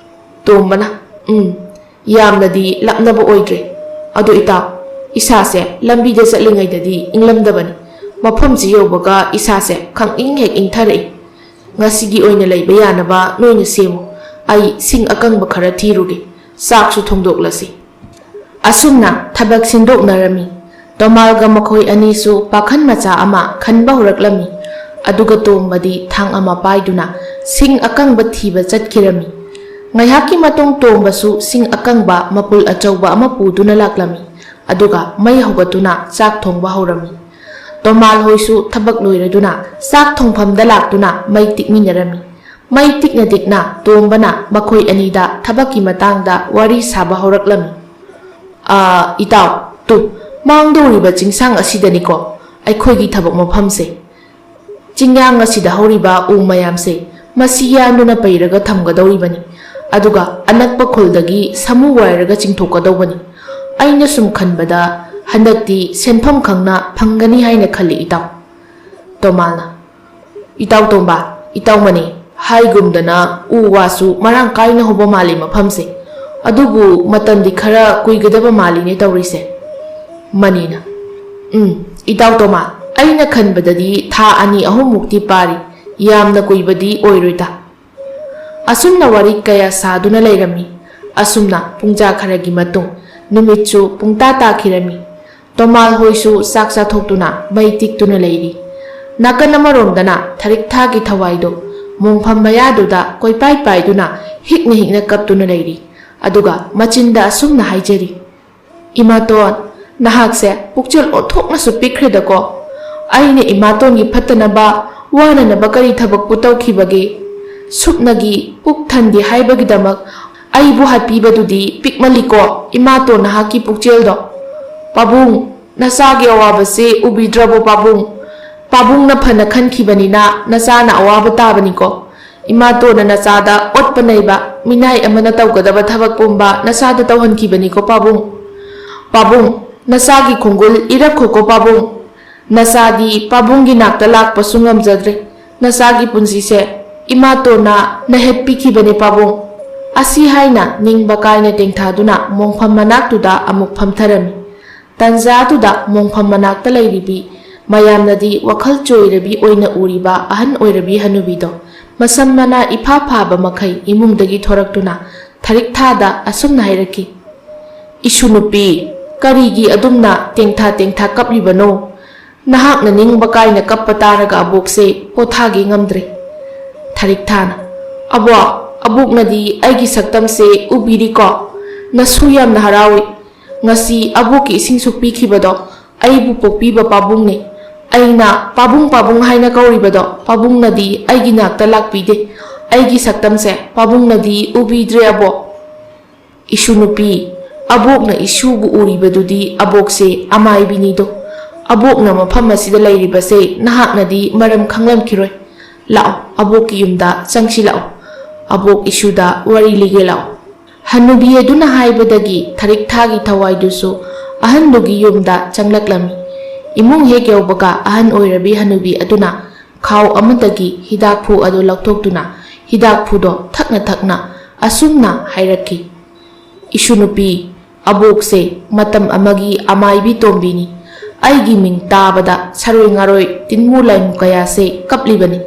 ꯇꯣꯝꯕꯅ, "ꯎꯝ, ꯌꯥꯝꯅꯗꯤ ꯂꯥꯞꯅꯕ ꯑꯣꯏꯗ꯭ꯔꯦ꯫ ꯑꯗꯣ ꯏꯇꯥꯎ, ꯏꯁꯥꯁꯦ ꯂꯝꯕꯤꯗ ꯆꯠꯂꯤꯉꯩꯗꯗꯤ ꯏꯪꯂꯝꯗꯕꯅꯤ꯫ ꯃꯐꯝꯁꯤ ꯌꯧꯕꯒ ꯏꯁꯥꯁꯦ ꯈꯪꯏꯪ ꯍꯦꯛ ꯏꯪꯊꯔꯛꯏ꯫ ꯉꯁꯤꯒꯤ ꯑꯣꯏꯅ ꯂꯩꯕ ꯌꯥꯅꯕ ꯅꯣꯏꯅ ꯁꯦꯝꯃꯨ꯫ ꯑꯩ ꯁꯤꯡ ꯑꯀꯪꯕ ꯈꯔ ꯊꯤꯔꯨꯒꯦ꯫ ꯆꯥꯛꯁꯨ ꯊꯣꯡꯗꯣꯛꯂꯁꯤ꯫" ꯑꯁꯨꯝꯅ ꯊꯕꯛ ꯁꯤꯟꯗꯣꯛꯅꯔꯝꯃꯤ꯫ ꯇꯣꯃꯥꯜꯒ ꯃꯈꯣꯏ ꯑꯅꯤꯁꯨ ꯄꯥꯈꯟ ꯃꯆꯥ ꯑꯃ ꯈꯟꯕ ꯍꯧꯔꯛꯂꯝꯃꯤ꯫ ꯑꯗꯨꯒ ꯇꯣꯝꯕꯗꯤ ꯊꯥꯡ ꯑꯃ ꯄꯥꯏꯗꯨꯅ ꯁꯤꯡ ꯑꯀꯪꯕ ꯊꯤꯕ ꯆꯠꯈꯤꯔꯝꯃꯤ꯫ ꯉꯥꯏꯍꯥꯛꯀꯤ ꯃꯇꯨꯡ ꯇꯣꯝꯕꯁꯨ ꯁꯤꯡ ꯑꯀꯪꯕ ꯃꯄꯨꯜ ꯑꯆꯧꯕ ꯑꯃ ꯄꯨꯗꯨꯅ ꯂꯥꯛꯂꯝꯃꯤ, ꯑꯗꯨꯒ ꯃꯩ ꯍꯧꯒꯠꯇꯨꯅ ꯆꯥꯛ ꯊꯣꯡꯕ ꯍꯧꯔꯝꯃꯤ꯫ ꯇꯣꯃꯥꯜ ꯍꯣꯏꯁꯨ ꯊꯕꯛ ꯂꯣꯏꯔꯗꯨꯅ ꯆꯥꯛ ꯊꯣꯡꯐꯝꯗ ꯂꯥꯛꯇꯨꯅ ꯃꯩ ꯇꯤꯛꯃꯤꯟꯅꯔꯝꯃꯤ꯫ ꯃꯩ ꯇꯤꯛꯅ ꯇꯤꯛꯅ ꯇꯣꯝꯕꯅ ꯃꯈꯣꯏ ꯑꯅꯤꯗ ꯊꯕꯛꯀꯤ ꯃꯇꯥꯡꯗ ꯋꯥꯔꯤ ꯁꯥꯕ ꯍꯧꯔꯛꯂꯝꯃꯤ꯫ "ꯑꯥ, ꯏꯇꯥꯎ, ꯇꯨ, ꯃꯥꯡꯗꯧꯔꯤꯕ ꯆꯤꯡꯁꯥꯡ ꯑꯁꯤꯗꯅꯤꯀꯣ ꯑꯩꯈꯣꯏꯒꯤ ꯊꯕꯛ ꯃꯐꯝꯁꯦ꯫ ꯆꯤꯡꯌꯥꯡ ꯑꯁꯤꯗ ꯍꯧꯔꯤꯕ ꯎ ꯃꯌꯥꯝꯁꯦ ꯃꯁꯤ ꯌꯥꯟꯗꯨꯅ ꯄꯩꯔꯒ ꯊꯝꯒꯗꯧꯔꯤꯕꯅꯤ꯫ ꯑꯗꯨꯒ ꯑꯅꯛꯄ ꯈꯨꯜꯗꯒꯤ ꯁꯥꯃꯨ ꯋꯥꯏꯔꯒ ꯆꯤꯡꯊꯣꯛꯀꯗꯧꯕꯅꯤ꯫ ꯑꯩꯅ ꯁꯨꯝ ꯈꯟꯕꯗ ꯍꯟꯗꯛꯇꯤ ꯁꯦꯟꯐꯝ ꯈꯪꯅ ꯐꯪꯒꯅꯤ ꯍꯥꯏꯅ ꯈꯜꯂꯤ, ꯏꯇꯥꯎ꯫" ꯇꯣꯃꯥꯜꯅ, "ꯏꯇꯥꯎ ꯇꯣꯝꯕ, ꯏꯇꯥꯎ ꯃꯅꯤ, ꯍꯥꯏꯒꯨꯝꯗꯅ ꯎ ꯋꯥꯁꯨ ꯃꯔꯥꯡ ꯀꯥꯏꯅ ꯍꯧꯕ ꯃꯥꯜꯂꯤ ꯃꯐꯝꯁꯦ꯫ ꯑꯗꯨꯕꯨ ꯃꯇꯝꯗꯤ ꯈꯔ ꯀꯨꯏꯒꯗꯕ ꯃꯥꯜꯂꯤꯅꯦ ꯇꯧꯔꯤꯁꯦ꯫" ꯃꯅꯤꯅ, "ꯎꯝ, ꯏꯇꯥꯎ ꯇꯣꯃꯥ, ꯑꯩꯅ ꯈꯟꯕꯗꯗꯤ ꯊꯥ ꯑꯅꯤ ꯑꯍꯨꯝꯃꯨꯛꯇꯤ ꯄꯥꯔꯤ, ꯌꯥꯝꯅ ꯀꯨꯏꯕꯗꯤ ꯑꯣꯏꯔꯣꯏꯗ꯫" ꯑꯁꯨꯝꯅ ꯋꯥꯔꯤ ꯀꯌꯥ ꯁꯥꯗꯨꯅ ꯂꯩꯔꯝꯃꯤ꯫ ꯑꯁꯨꯝꯅ ꯄꯨꯡꯖꯥ ꯈꯔꯒꯤ ꯃꯇꯨꯡ ꯅꯨꯃꯤꯠꯁꯨ ꯄꯨꯡꯇꯥ ꯇꯥꯈꯤꯔꯝꯃꯤ꯫ ꯇꯣꯃꯥꯜ ꯍꯣꯏꯁꯨ ꯆꯥꯛ ꯆꯥꯊꯣꯛꯇꯨꯅ ꯃꯩ ꯇꯤꯛꯇꯨꯅ ꯂꯩꯔꯤ꯫ ꯅꯥꯀꯟ ꯑꯃꯔꯣꯝꯗꯅ ꯊꯔꯤꯛꯊꯥꯒꯤ ꯊꯋꯥꯏꯗꯣ ꯃꯣꯡꯐꯝ ꯃꯌꯥꯗꯨꯗ ꯀꯣꯏꯄꯥꯏ ꯄꯥꯏꯗꯨꯅ ꯍꯤꯛꯅ ꯍꯤꯛꯅ ꯀꯞꯇꯨꯅ ꯂꯩꯔꯤ꯫ ꯑꯗꯨꯒ ꯃꯆꯤꯟꯗ ꯑꯁꯨꯝꯅ ꯍꯥꯏꯖꯔꯤ, "ꯏꯃꯥꯇꯣꯟ, ꯅꯍꯥꯛꯁꯦ ꯄꯨꯛꯆꯦꯜ ꯑꯣꯟꯊꯣꯛꯅꯁꯨ ꯄꯤꯛꯈ꯭ꯔꯦꯗꯀꯣ꯫ ꯑꯩꯅ ꯏꯃꯥꯇꯣꯟꯒꯤ ꯐꯠꯇꯅꯕ ꯋꯥꯅꯅꯕ ꯀꯔꯤ ꯊꯕꯛꯄꯨ ꯇꯧꯈꯤꯕꯒꯦ? ꯁꯨꯞꯅꯒꯤ ꯄꯨꯛ ꯊꯟꯗꯦ ꯍꯥꯏꯕꯒꯤꯗꯃꯛ ꯑꯩꯕꯨ ꯍꯥꯠꯄꯤꯕꯗꯨꯗꯤ ꯄꯤꯛꯃꯜꯂꯤꯀꯣ, ꯏꯃꯥꯇꯣꯟ ꯅꯍꯥꯛꯀꯤ ꯄꯨꯛꯆꯦꯜꯗꯣ꯫" "ꯄꯥꯕꯨꯡ, ꯅꯆꯥꯒꯤ ꯑꯋꯥꯕꯁꯦ ꯎꯕꯤꯗ꯭ꯔꯕꯣ ꯄꯥꯕꯨꯡ? ꯄꯥꯕꯨꯡꯅ ꯐꯅ ꯈꯟꯈꯤꯕꯅꯤꯅ ꯅꯆꯥꯅ ꯑꯋꯥꯕ ꯇꯥꯕꯅꯤꯀꯣ꯫ ꯏꯃꯥꯇꯣꯟꯅ ꯅꯆꯥꯗ ꯑꯣꯠꯄ ꯅꯩꯕ, ꯃꯤꯅꯥꯏ ꯑꯃꯅ ꯇꯧꯒꯗꯕ ꯊꯕꯛ ꯄꯨꯝꯕ ꯅꯆꯥꯗ ꯇꯧꯍꯟꯈꯤꯕꯅꯤꯀꯣ ꯄꯥꯕꯨꯡ꯫ ꯄꯥꯕꯨꯡ, ꯅꯆꯥꯒꯤ ꯈꯣꯡꯒꯨꯜ ꯏꯔꯛꯈꯣꯀꯣ ꯄꯥꯕꯨꯡ꯫ ꯅꯆꯥꯗꯤ ꯄꯥꯕꯨꯡꯒꯤ ꯅꯥꯛꯇ ꯂꯥꯛꯄꯁꯨ ꯉꯝꯖꯗ꯭ꯔꯦ꯫ ꯅꯆꯥꯒꯤ ꯄꯨꯟꯁꯤꯁꯦ ꯏꯃꯥꯇꯣꯟꯅ ꯅꯩꯍꯠꯄꯤꯈꯤꯕꯅꯦ ꯄꯥꯕꯨꯡ꯫" ꯑꯁꯤ ꯍꯥꯏꯅ ꯅꯤꯡꯕ ꯀꯥꯏꯅ ꯇꯦꯡꯊꯥꯗꯨꯅ ꯃꯣꯡꯐꯝ ꯃꯅꯥꯛꯇꯨꯗ ꯑꯃꯨꯛ ꯐꯝꯊꯔꯝꯃꯤ꯫ ꯇꯟꯖꯥꯗꯨꯗ ꯃꯣꯡꯐꯝ ꯃꯅꯥꯛꯇ ꯂꯩꯔꯤꯕꯤ ꯃꯌꯥꯝꯅꯗꯤ ꯋꯥꯈꯜ ꯆꯣꯏꯔꯕꯤ ꯑꯣꯏꯅ ꯎꯔꯤꯕ ꯑꯍꯟ ꯑꯣꯏꯔꯕꯤ ꯍꯅꯨꯕꯤꯗꯣ ꯃꯁꯝ ꯃꯅꯥ ꯏꯐꯥ ꯐꯥꯕ ꯃꯈꯩ ꯏꯃꯨꯡꯗꯒꯤ ꯊꯣꯔꯛꯇꯨꯅ ꯊꯔꯤꯛꯊꯥꯗ ꯑꯁꯨꯝꯅ ꯍꯥꯏꯔꯛꯈꯤ, "ꯏꯁꯨ ꯅꯨꯄꯤ, ꯀꯔꯤꯒꯤ ꯑꯗꯨꯝꯅ ꯇꯦꯡꯊꯥ ꯇꯦꯡꯊꯥ ꯀꯞꯂꯤꯕꯅꯣ? ꯅꯍꯥꯛꯅ ꯅꯤꯡꯕ ꯀꯥꯏꯅ ꯀꯞꯄ ꯇꯥꯔꯒ ꯑꯕꯣꯛꯁꯦ ꯄꯣꯊꯥꯒꯦ ꯉꯝꯗ꯭ꯔꯦ꯫" ꯊꯔꯤꯛꯊꯥꯅ, "ꯑꯕꯣꯛ, "ꯑꯕꯣꯛꯅꯗꯤ ꯑꯩꯒꯤ ꯁꯛꯇꯝꯁꯦ ꯎꯕꯤꯔꯤꯀꯣ? ꯅꯁꯨ ꯌꯥꯝꯅ ꯍꯔꯥꯎꯏ꯫ ꯉꯁꯤ ꯑꯕꯣꯛꯀꯤ ꯏꯁꯤꯡ ꯁꯣꯛꯄꯤꯈꯤꯕꯗꯣ ꯑꯩꯕꯨ ꯄꯣꯛꯄꯤꯕ ꯄꯥꯕꯨꯡꯅꯤ꯫ ꯑꯩꯅ ꯄꯥꯕꯨꯡ ꯄꯥꯕꯨꯡ ꯍꯥꯏꯅ ꯀꯧꯔꯤꯕꯗꯣ ꯄꯥꯕꯨꯡꯅꯗꯤ ꯑꯩꯒꯤ ꯅꯥꯛꯇ ꯂꯥꯛꯄꯤꯗꯦ꯫ ꯑꯩꯒꯤ ꯁꯛꯇꯝꯁꯦ ꯄꯥꯕꯨꯡꯅꯗꯤ ꯎꯕꯤꯗ꯭ꯔꯦ ꯑꯕꯣꯛ꯫" "ꯏꯁꯨ ꯅꯨꯄꯤ, ꯑꯕꯣꯛꯅ ꯏꯁꯨꯕꯨ ꯎꯔꯤꯕꯗꯨꯗꯤ ꯑꯕꯣꯛꯁꯦ ꯑꯃꯥꯏꯕꯤꯅꯤꯗꯣ꯫ ꯑꯕꯣꯛꯅ ꯃꯐꯝ ꯑꯁꯤꯗ ꯂꯩꯔꯤꯕꯁꯦ ꯅꯍꯥꯛꯅꯗꯤ ꯃꯔꯝ ꯈꯪꯂꯝꯈꯤꯔꯣꯏ꯫ ꯂꯥꯛꯑꯣ, ꯑꯕꯣꯛꯀꯤ ꯌꯨꯝꯗ ꯆꯪꯁꯤꯜꯂꯛꯑꯣ꯫ ꯑꯕꯣꯛ ꯏꯁꯨꯗ ꯋꯥꯔꯤ ꯂꯤꯒꯦ ꯂꯥꯛꯑꯣ꯫" ꯍꯅꯨꯕꯤ ꯑꯗꯨꯅ ꯍꯥꯏꯕꯗꯒꯤ ꯊꯔꯤꯛ ꯊꯥꯒꯤ ꯊꯋꯥꯏꯗꯨꯁꯨ ꯑꯍꯟꯗꯨꯒꯤ ꯌꯨꯝꯗ ꯆꯪꯂꯛꯂꯝꯃꯤ꯫ ꯏꯃꯨꯡ ꯍꯦꯛ ꯌꯧꯕꯒ ꯑꯍꯟ ꯑꯣꯏꯔꯕꯤ ꯍꯅꯨꯕꯤ ꯑꯗꯨꯅ ꯈꯥꯎ ꯑꯃꯗꯒꯤ ꯍꯤꯗꯥꯛꯐꯨ ꯑꯗꯨ ꯂꯧꯊꯣꯛꯇꯨꯅ ꯍꯤꯗꯥꯛꯐꯨꯗꯣ ꯊꯛꯅ ꯊꯛꯅ ꯑꯁꯨꯝꯅ ꯍꯥꯏꯔꯛꯈꯤ, "ꯏꯁꯨ ꯅꯨꯄꯤ, ꯑꯕꯣꯛꯁꯦ ꯃꯇꯝ ꯑꯃꯒꯤ ꯑꯃꯥꯏꯕꯤ ꯇꯣꯝꯕꯤꯅꯤ꯫ ꯑꯩꯒꯤ ꯃꯤꯡ ꯇꯥꯕꯗ ꯁꯔꯣꯏ ꯉꯥꯔꯣꯏ ꯇꯤꯟꯃꯨ ꯂꯥꯏꯃꯨ ꯀꯌꯥꯁꯦ ꯀꯞꯂꯤꯕꯅꯤ꯫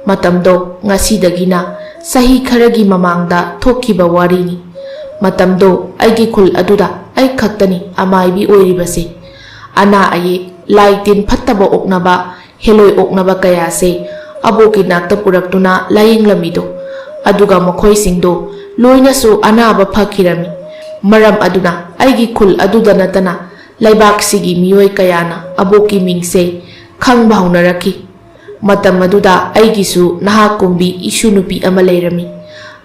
ꯃꯇꯝꯗꯣ ꯉꯁꯤꯗꯒꯤꯅ ꯆꯍꯤ ꯈꯔꯒꯤ ꯃꯃꯥꯡꯗ ꯊꯣꯛꯈꯤꯕ ꯋꯥꯔꯤꯅꯤ꯫ ꯃꯇꯝꯗꯣ ꯑꯩꯒꯤ ꯈꯨꯜ ꯑꯗꯨꯗ ꯑꯩ ꯈꯛꯇꯅꯤ ꯑꯃꯥꯏꯕꯤ ꯑꯣꯏꯔꯤꯕꯁꯦ꯫ ꯑꯅꯥ ꯑꯌꯦꯛ, ꯂꯥꯏ ꯇꯤꯟ ꯐꯠꯇꯕ ꯑꯣꯛꯅꯕ, ꯍꯦꯂꯣꯏ ꯑꯣꯛꯅꯕ ꯀꯌꯥꯁꯦ ꯑꯕꯣꯛꯀꯤ ꯅꯥꯛꯇ ꯄꯨꯔꯛꯇꯨꯅ ꯂꯥꯌꯦꯡꯂꯝꯃꯤꯗꯣ꯫ ꯑꯗꯨꯒ ꯃꯈꯣꯏꯁꯤꯡꯗꯣ ꯂꯣꯏꯅꯁꯨ ꯑꯅꯥꯕ ꯐꯈꯤꯔꯝꯃꯤ꯫ ꯃꯔꯝ ꯑꯗꯨꯅ ꯑꯩꯒꯤ ꯈꯨꯜ ꯑꯗꯨꯗ ꯅꯠꯇꯅ ꯂꯩꯕꯥꯛꯁꯤꯒꯤ ꯃꯤꯑꯣꯏ ꯀꯌꯥꯅ ꯑꯕꯣꯛꯀꯤ ꯃꯤꯡꯁꯦ ꯈꯪꯕ ꯍꯧꯅꯔꯛꯈꯤ꯫ ꯃꯇꯝ ꯑꯗꯨꯗ ꯑꯩꯒꯤꯁꯨ ꯅꯍꯥꯛ ꯀꯨꯝꯕꯤ ꯏꯁꯨ ꯅꯨꯄꯤ ꯑꯃ ꯂꯩꯔꯝꯃꯤ꯫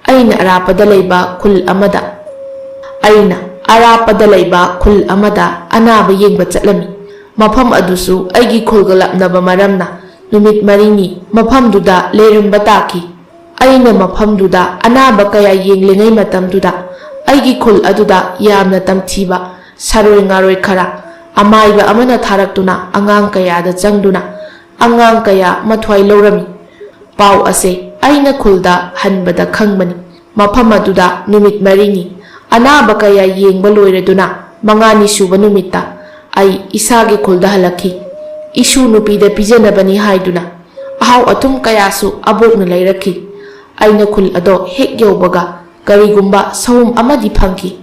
ꯑꯩꯅ ꯑꯔꯥꯞꯄꯗ ꯂꯩꯕ ꯈꯨꯜ ꯑꯃꯗ, ꯑꯩꯅ ꯑꯔꯥꯞꯄꯗ ꯂꯩꯕ ꯈꯨꯜ ꯑꯃꯗ ꯑꯅꯥꯕ ꯌꯦꯡꯕ ꯆꯠꯂꯝꯃꯤ꯫ ꯃꯐꯝ ꯑꯗꯨꯁꯨ ꯑꯩꯒꯤ ꯈꯨꯜꯒ ꯂꯥꯞꯅꯕ ꯃꯔꯝꯅ ꯅꯨꯃꯤꯠ ꯃꯔꯤꯅꯤ ꯃꯐꯝꯗꯨꯗ ꯂꯩꯔꯝꯕ ꯇꯥꯈꯤ꯫ ꯑꯩꯅ ꯃꯐꯝꯗꯨꯗ ꯑꯅꯥꯕ ꯀꯌꯥ ꯌꯦꯡꯂꯤꯉꯩ ꯃꯇꯝꯗꯨꯗ ꯑꯩꯒꯤ ꯈꯨꯜ ꯑꯗꯨꯗ ꯌꯥꯝꯅ ꯇꯝꯊꯤꯕ ꯁꯥꯔꯣꯏ ꯉꯥꯔꯣꯏ ꯈꯔ ꯑꯃꯥꯏꯕ ꯑꯃꯅ ꯊꯥꯔꯛꯇꯨꯅ ꯑꯉꯥꯡ ꯀꯌꯥꯗ ꯆꯪꯗꯨꯅ ꯑꯉꯥꯡ ꯀꯌꯥ ꯃꯊ꯭ꯋꯥꯏ ꯂꯧꯔꯝꯃꯤ꯫ ꯄꯥꯎ ꯑꯁꯦ ꯑꯩꯅ ꯈꯨꯜꯗ ꯍꯟꯕꯗ ꯈꯪꯕꯅꯤ꯫ ꯃꯐꯝ ꯑꯗꯨꯗ ꯅꯨꯃꯤꯠ ꯃꯔꯤꯅꯤ ꯑꯅꯥꯕ ꯀꯌꯥ ꯌꯦꯡꯕ ꯂꯣꯏꯔꯗꯨꯅ ꯃꯉꯥꯅꯤ ꯁꯨꯕ ꯅꯨꯃꯤꯠꯇ ꯑꯩ ꯏꯁꯥꯒꯤ ꯈꯨꯜꯗ ꯍꯜꯂꯛꯈꯤ꯫ ꯏꯁꯨ ꯅꯨꯄꯤꯗ ꯄꯤꯖꯅꯕꯅꯤ ꯍꯥꯏꯗꯨꯅ ꯑꯍꯥꯎ ꯑꯊꯨꯝ ꯀꯌꯥꯁꯨ ꯑꯕꯣꯛꯅ ꯂꯩꯔꯛꯈꯤ꯫ ꯑꯩꯅ ꯈꯨꯜ ꯑꯗꯣ ꯍꯦꯛ ꯌꯧꯕꯒ ꯀꯔꯤꯒꯨꯝꯕ ꯁꯍꯨꯝ ꯑꯃꯗꯤ ꯐꯪꯈꯤ꯫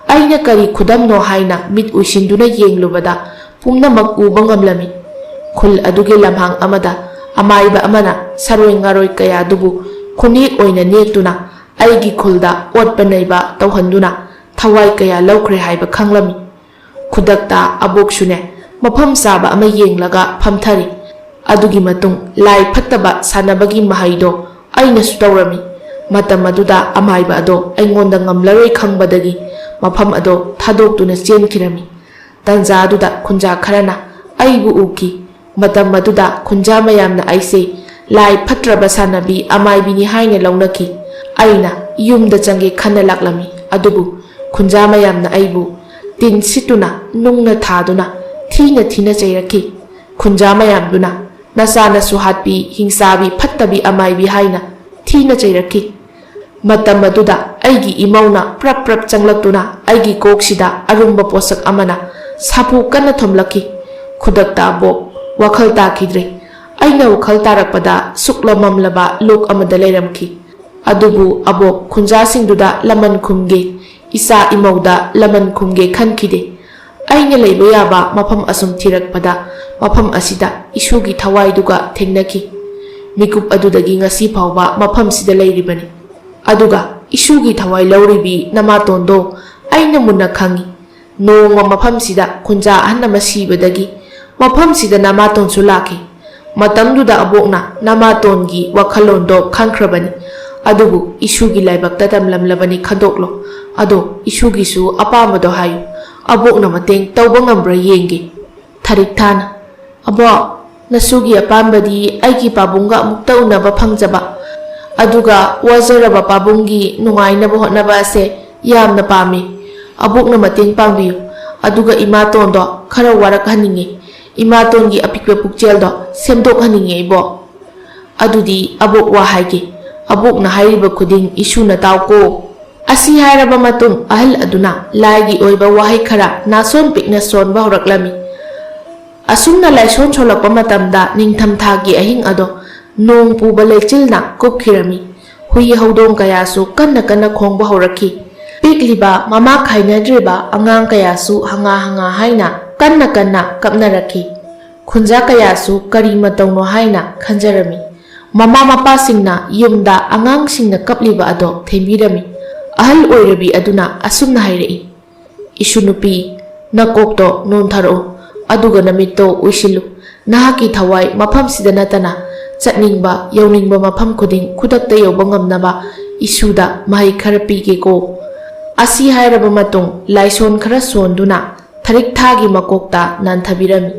ꯑꯩꯅ ꯀꯔꯤ ꯈꯨꯗꯝꯅꯣ ꯍꯥꯏꯅ ꯃꯤꯠ ꯎꯏꯁꯤꯟꯗꯨꯅ ꯌꯦꯡꯂꯨꯕꯗ ꯄꯨꯝꯅꯃꯛ ꯎꯕ ꯉꯝꯂꯝꯃꯤ꯫ ꯈꯨꯜ ꯑꯗꯨꯒꯤ ꯂꯝꯍꯥꯡ ꯑꯃꯗ ꯑꯃꯥꯏꯕ ꯑꯃꯅ ꯁꯥꯔꯣꯏ ꯉꯥꯔꯣꯏ ꯀꯌꯥꯗꯨꯕꯨ ꯈꯨꯅꯦꯛ ꯑꯣꯏꯅ ꯅꯦꯛꯇꯨꯅ ꯑꯩꯒꯤ ꯈꯨꯜꯗ ꯑꯣꯠꯄ ꯅꯩꯕ ꯇꯧꯍꯟꯗꯨꯅ ꯊꯋꯥꯏ ꯀꯌꯥ ꯂꯧꯈ꯭ꯔꯦ ꯍꯥꯏꯕ ꯈꯪꯂꯝꯃꯤ꯫ ꯈꯨꯗꯛꯇ ꯑꯕꯣꯛꯁꯨꯅꯦ, ꯃꯐꯝ ꯆꯥꯕ ꯑꯃ ꯌꯦꯡꯂꯒ ꯐꯝꯊꯔꯤ꯫ ꯑꯗꯨꯒꯤ ꯃꯇꯨꯡ ꯂꯥꯏ ꯐꯠꯇꯕ ꯁꯥꯟꯅꯕꯒꯤ ꯃꯍꯩꯗꯣ ꯑꯩꯅꯁꯨ ꯇꯧꯔꯝꯃꯤ꯫ ꯃꯇꯝ ꯑꯗꯨꯗ ꯑꯃꯥꯏꯕ ꯑꯗꯣ ꯑꯩꯉꯣꯟꯗ ꯉꯝꯂꯔꯣꯏ ꯈꯪꯕꯗꯒꯤ ꯃꯐꯝ ꯑꯗꯣ ꯊꯥꯗꯣꯛꯇꯨꯅ ꯆꯦꯟꯈꯤꯔꯝꯃꯤ꯫ ꯇꯟꯖꯥꯗꯨꯗ ꯈꯨꯟꯖꯥ ꯈꯔꯅ ꯑꯩꯕꯨ ꯎꯈꯤ꯫ ꯃꯇꯝ ꯑꯗꯨꯗ ꯈꯨꯟꯖꯥ ꯃꯌꯥꯝꯅ ꯑꯩꯁꯦ ꯂꯥꯏ ꯐꯠꯇ꯭ꯔꯕ ꯁꯥꯟꯅꯕꯤ ꯑꯃꯥꯏꯕꯤꯅꯤ ꯍꯥꯏꯅ ꯂꯧꯅꯈꯤ꯫ ꯑꯩꯅ ꯌꯨꯝꯗ ꯆꯪꯒꯦ ꯈꯟꯅ ꯂꯥꯛꯂꯝꯃꯤ, ꯑꯗꯨꯕꯨ ꯈꯨꯟꯖꯥ ꯃꯌꯥꯝꯅ ꯑꯩꯕꯨ ꯇꯤꯟ ꯁꯤꯠꯇꯨꯅ, ꯅꯨꯡꯅ ꯊꯥꯗꯨꯅ ꯊꯤꯅ ꯊꯤꯅ ꯆꯩꯔꯛꯈꯤ꯫ ꯈꯨꯟꯖꯥ ꯃꯌꯥꯝꯗꯨꯅ, "ꯅꯆꯥꯅꯁꯨ ꯍꯥꯠꯄꯤ, ꯍꯤꯡꯆꯥꯕꯤ, ꯐꯠꯇꯕꯤ ꯑꯃꯥꯏꯕꯤ" ꯍꯥꯏꯅ ꯊꯤꯅ ꯆꯩꯔꯛꯈꯤ꯫ ꯃꯇꯝ ꯑꯗꯨꯗ ꯑꯩꯒꯤ ꯏꯃꯧꯅ ꯄ꯭ꯔꯞ ꯄ꯭ꯔꯞ ꯆꯪꯂꯛꯇꯨꯅ ꯑꯩꯒꯤ ꯀꯣꯛꯁꯤꯗ ꯑꯔꯨꯝꯕ ꯄꯣꯠꯁꯛ ꯑꯃꯅ ꯁꯥꯐꯨ ꯀꯟꯅ ꯊꯣꯝꯂꯛꯈꯤ꯫ ꯈꯨꯗꯛꯇ ꯑꯕꯣꯛ ꯋꯥꯈꯜ ꯇꯥꯈꯤꯗ꯭ꯔꯦ꯫ ꯑꯩꯅ ꯋꯥꯈꯜ ꯇꯥꯔꯛꯄꯗ ꯁꯨꯛꯂ ꯃꯝꯂꯕ ꯂꯣꯛ ꯑꯃꯗ ꯂꯩꯔꯝꯈꯤ꯫ ꯑꯗꯨꯕꯨ ꯑꯕꯣꯛ ꯈꯨꯟꯖꯥꯁꯤꯡꯗꯨꯗ ꯂꯃꯟ ꯈꯨꯝꯒꯦ, ꯏꯆꯥ ꯏꯃꯧꯗ ꯂꯃꯟ ꯈꯨꯝꯒꯦ ꯈꯟꯈꯤꯗꯦ꯫ ꯑꯩꯅ ꯂꯩꯕ ꯌꯥꯕ ꯃꯐꯝ ꯑꯁꯨꯝ ꯊꯤꯔꯛꯄꯗ ꯃꯐꯝ ꯑꯁꯤꯗ ꯏꯁꯨꯒꯤ ꯊꯋꯥꯏꯗꯨꯒ ꯊꯦꯡꯅꯈꯤ꯫ ꯃꯤꯀꯨꯞ ꯑꯗꯨꯗꯒꯤ ꯉꯁꯤ ꯐꯥꯎꯕ ꯃꯐꯝꯁꯤꯗ ꯂꯩꯔꯤꯕꯅꯤ꯫ ꯑꯗꯨꯒ ꯏꯁꯨꯒꯤ ꯊꯋꯥꯏ ꯂꯧꯔꯤꯕꯤ ꯅꯃꯥꯇꯣꯟꯗꯣ ꯑꯩꯅ ꯃꯨꯟꯅ ꯈꯪꯏ꯫ ꯅꯣꯡꯃ ꯃꯐꯝꯁꯤꯗ ꯈꯨꯟꯖꯥ ꯑꯍꯟ ꯑꯃ ꯁꯤꯕꯗꯒꯤ ꯃꯐꯝꯁꯤꯗ ꯅꯃꯥꯇꯣꯟꯁꯨ ꯂꯥꯛꯈꯤ꯫ ꯃꯇꯝꯗꯨꯗ ꯑꯕꯣꯛꯅ ꯅꯃꯥꯇꯣꯟꯒꯤ ꯋꯥꯈꯜꯂꯣꯟꯗꯣ ꯈꯪꯈ꯭ꯔꯕꯅꯤ꯫ ꯑꯗꯨꯕꯨ ꯏꯁꯨꯒꯤ ꯂꯥꯏꯕꯛꯇ ꯇꯝꯂꯝꯂꯕꯅꯤ, ꯈꯟꯗꯣꯛꯂꯣ꯫ ꯑꯗꯣ ꯏꯁꯨꯒꯤꯁꯨ ꯑꯄꯥꯝꯕꯗꯣ ꯍꯥꯏꯌꯨ꯫ ꯑꯕꯣꯛꯅ ꯃꯇꯦꯡ ꯇꯧꯕ ꯉꯝꯕ꯭ꯔꯥ ꯌꯦꯡꯒꯦ꯫ ꯊꯥꯔꯤꯛ ꯊꯥꯅ, "ꯑꯕꯣꯛ, ꯅꯁꯨꯒꯤ ꯑꯄꯥꯝꯕꯗꯤ ꯑꯩꯒꯤ ꯄꯥꯕꯨꯡꯒ ꯑꯃꯨꯛꯇ ꯎꯅꯕ ꯐꯪꯖꯕ, ꯑꯗꯨꯒ ꯋꯥꯖꯔꯕ ꯄꯥꯕꯨꯡꯒꯤ ꯅꯨꯡꯉꯥꯏꯅꯕ ꯍꯣꯠꯅꯕ ꯑꯁꯦ ꯌꯥꯝꯅ ꯄꯥꯝꯃꯤ꯫ ꯑꯕꯣꯛꯅ ꯃꯇꯦꯡ ꯄꯥꯡꯕꯤꯌꯨ, ꯑꯗꯨꯒ ꯏꯃꯥꯇꯣꯟꯗꯣ ꯈꯔ ꯋꯥꯔꯛꯍꯟꯅꯤꯡꯉꯤ꯫ ꯏꯃꯥꯇꯣꯟꯒꯤ ꯑꯄꯤꯛꯄ ꯄꯨꯛꯆꯦꯜꯗꯣ ꯁꯦꯝꯗꯣꯛꯍꯟꯅꯤꯡꯉꯤ, ꯏꯕꯣꯛ꯫" "ꯑꯗꯨꯗꯤ ꯑꯕꯣꯛ ꯋꯥ ꯍꯥꯏꯒꯦ꯫ ꯑꯕꯣꯛꯅ ꯍꯥꯏꯔꯤꯕ ꯈꯨꯗꯤꯡ ꯏꯁꯨꯅ ꯇꯥꯎꯀꯣ꯫" ꯑꯁꯤ ꯍꯥꯏꯔꯕ ꯃꯇꯨꯡ ꯑꯍꯜ ꯑꯗꯨꯅ ꯂꯥꯏꯒꯤ ꯑꯣꯏꯕ ꯋꯥꯍꯩ ꯈꯔ ꯅꯥꯁꯣꯟ ꯄꯤꯛꯅ ꯁꯣꯟꯕ ꯍꯧꯔꯛꯂꯝꯃꯤ꯫ ꯑꯁꯨꯝꯅ ꯂꯥꯏꯁꯣꯟ ꯁꯣꯜꯂꯛꯄ ꯃꯇꯝꯗ ꯅꯤꯡꯊꯝꯊꯥꯒꯤ ꯑꯍꯤꯡ ꯑꯗꯣ ꯅꯣꯡ ꯄꯨꯕ ꯂꯩꯆꯤꯜꯅ ꯀꯨꯞꯈꯤꯔꯝꯃꯤ꯫ ꯍꯨꯏ ꯍꯧꯗꯣꯡ ꯀꯌꯥꯁꯨ ꯀꯟꯅ ꯀꯟꯅ ꯈꯣꯡꯕ ꯍꯧꯔꯛꯈꯤ꯫ ꯄꯤꯛꯂꯤꯕ ꯃꯃꯥ ꯈꯥꯏꯅꯗ꯭ꯔꯤꯕ ꯑꯉꯥꯡ ꯀꯌꯥꯁꯨ ꯍꯪꯉꯥ ꯍꯪꯉꯥ ꯍꯥꯏꯅ ꯀꯟꯅ ꯀꯟꯅ ꯀꯞꯅꯔꯛꯈꯤ꯫ ꯈꯨꯟꯖꯥ ꯀꯌꯥꯁꯨ ꯀꯔꯤ ꯃꯇꯧꯅꯣ ꯍꯥꯏꯅ ꯈꯟꯖꯔꯝꯃꯤ꯫ ꯃꯃꯥ ꯃꯄꯥꯁꯤꯡꯅ ꯌꯨꯝꯗ ꯑꯉꯥꯡꯁꯤꯡꯅ ꯀꯞꯂꯤꯕ ꯑꯗꯣ ꯊꯦꯝꯕꯤꯔꯝꯃꯤ꯫ ꯑꯍꯜ ꯑꯣꯏꯔꯕꯤ ꯑꯗꯨꯅ ꯑꯁꯨꯝꯅ ꯍꯥꯏꯔꯛꯏ, "ꯏꯁꯨ ꯅꯨꯄꯤ, ꯅꯀꯣꯛꯇꯣ ꯅꯣꯟꯊꯔꯛꯎ, ꯑꯗꯨꯒ ꯅꯃꯤꯠꯇꯣ ꯎꯏꯁꯤꯜꯂꯨ꯫ ꯅꯍꯥꯛꯀꯤ ꯊꯋꯥꯏ ꯃꯐꯝꯁꯤꯗ ꯅꯠꯇꯅ ꯆꯠꯅꯤꯡꯕ, ꯌꯧꯅꯤꯡꯕ ꯃꯐꯝ ꯈꯨꯗꯤꯡ ꯈꯨꯗꯛꯇ ꯌꯧꯕ ꯉꯝꯅꯕ ꯏꯁꯨꯗ ꯃꯍꯩ ꯈꯔ ꯄꯤꯒꯦꯀꯣ"꯫ ꯑꯁꯤ ꯍꯥꯏꯔꯕ ꯃꯇꯨꯡ ꯂꯥꯏꯁꯣꯟ ꯈꯔ ꯁꯣꯟꯗꯨꯅ ꯊꯔꯤꯛꯊꯥꯒꯤ ꯃꯀꯣꯛꯇ ꯅꯥꯟꯊꯕꯤꯔꯝꯃꯤ꯫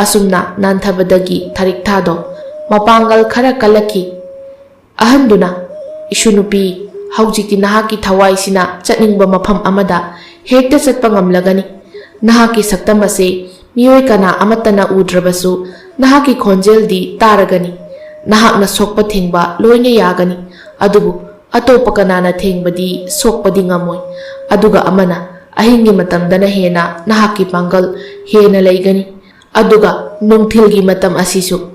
ꯑꯁꯨꯝꯅ ꯅꯥꯟꯊꯕꯗꯒꯤ ꯊꯔꯤꯛꯊꯥꯗꯣ ꯃꯄꯥꯡꯒꯜ ꯈꯔ ꯀꯜꯂꯛꯈꯤ꯫ ꯑꯍꯟꯗꯨꯅ, "ꯏꯁꯨ ꯅꯨꯄꯤ, ꯍꯧꯖꯤꯛꯇꯤ ꯅꯍꯥꯛꯀꯤ ꯊꯋꯥꯏꯁꯤꯅ ꯆꯠꯅꯤꯡꯕ ꯃꯐꯝ ꯑꯃꯗ ꯍꯦꯛꯇ ꯆꯠꯄ ꯉꯝꯂꯒꯅꯤ꯫ ꯅꯍꯥꯛꯀꯤ ꯁꯛꯇꯝ ꯑꯁꯤ ꯃꯤꯑꯣꯏ ꯀꯅꯥ ꯑꯃꯠꯇꯅ ꯎꯗ꯭ꯔꯕꯁꯨ ꯅꯍꯥꯛꯀꯤ ꯈꯣꯟꯖꯦꯜꯗꯤ ꯇꯥꯔꯒꯅꯤ꯫ ꯅꯍꯥꯛꯅ ꯁꯣꯛꯄ ꯊꯤꯡꯕ ꯂꯣꯏꯅ ꯌꯥꯒꯅꯤ, ꯑꯗꯨꯕꯨ ꯑꯇꯣꯞꯄ ꯀꯅꯥꯅ ꯊꯦꯡꯕꯗꯤ ꯁꯣꯛꯄꯗꯤ ꯉꯝꯃꯣꯏ꯫ ꯑꯗꯨꯒ ꯑꯃꯅ, ꯑꯍꯤꯡꯒꯤ ꯃꯇꯝꯗꯅ ꯍꯦꯟꯅ ꯅꯍꯥꯛꯀꯤ ꯄꯥꯡꯒꯜ ꯍꯦꯟꯅ ꯂꯩꯒꯅꯤ꯫ ꯑꯗꯨꯒ ꯅꯨꯡꯊꯤꯜꯒꯤ ꯃꯇꯝ ꯑꯁꯤꯁꯨ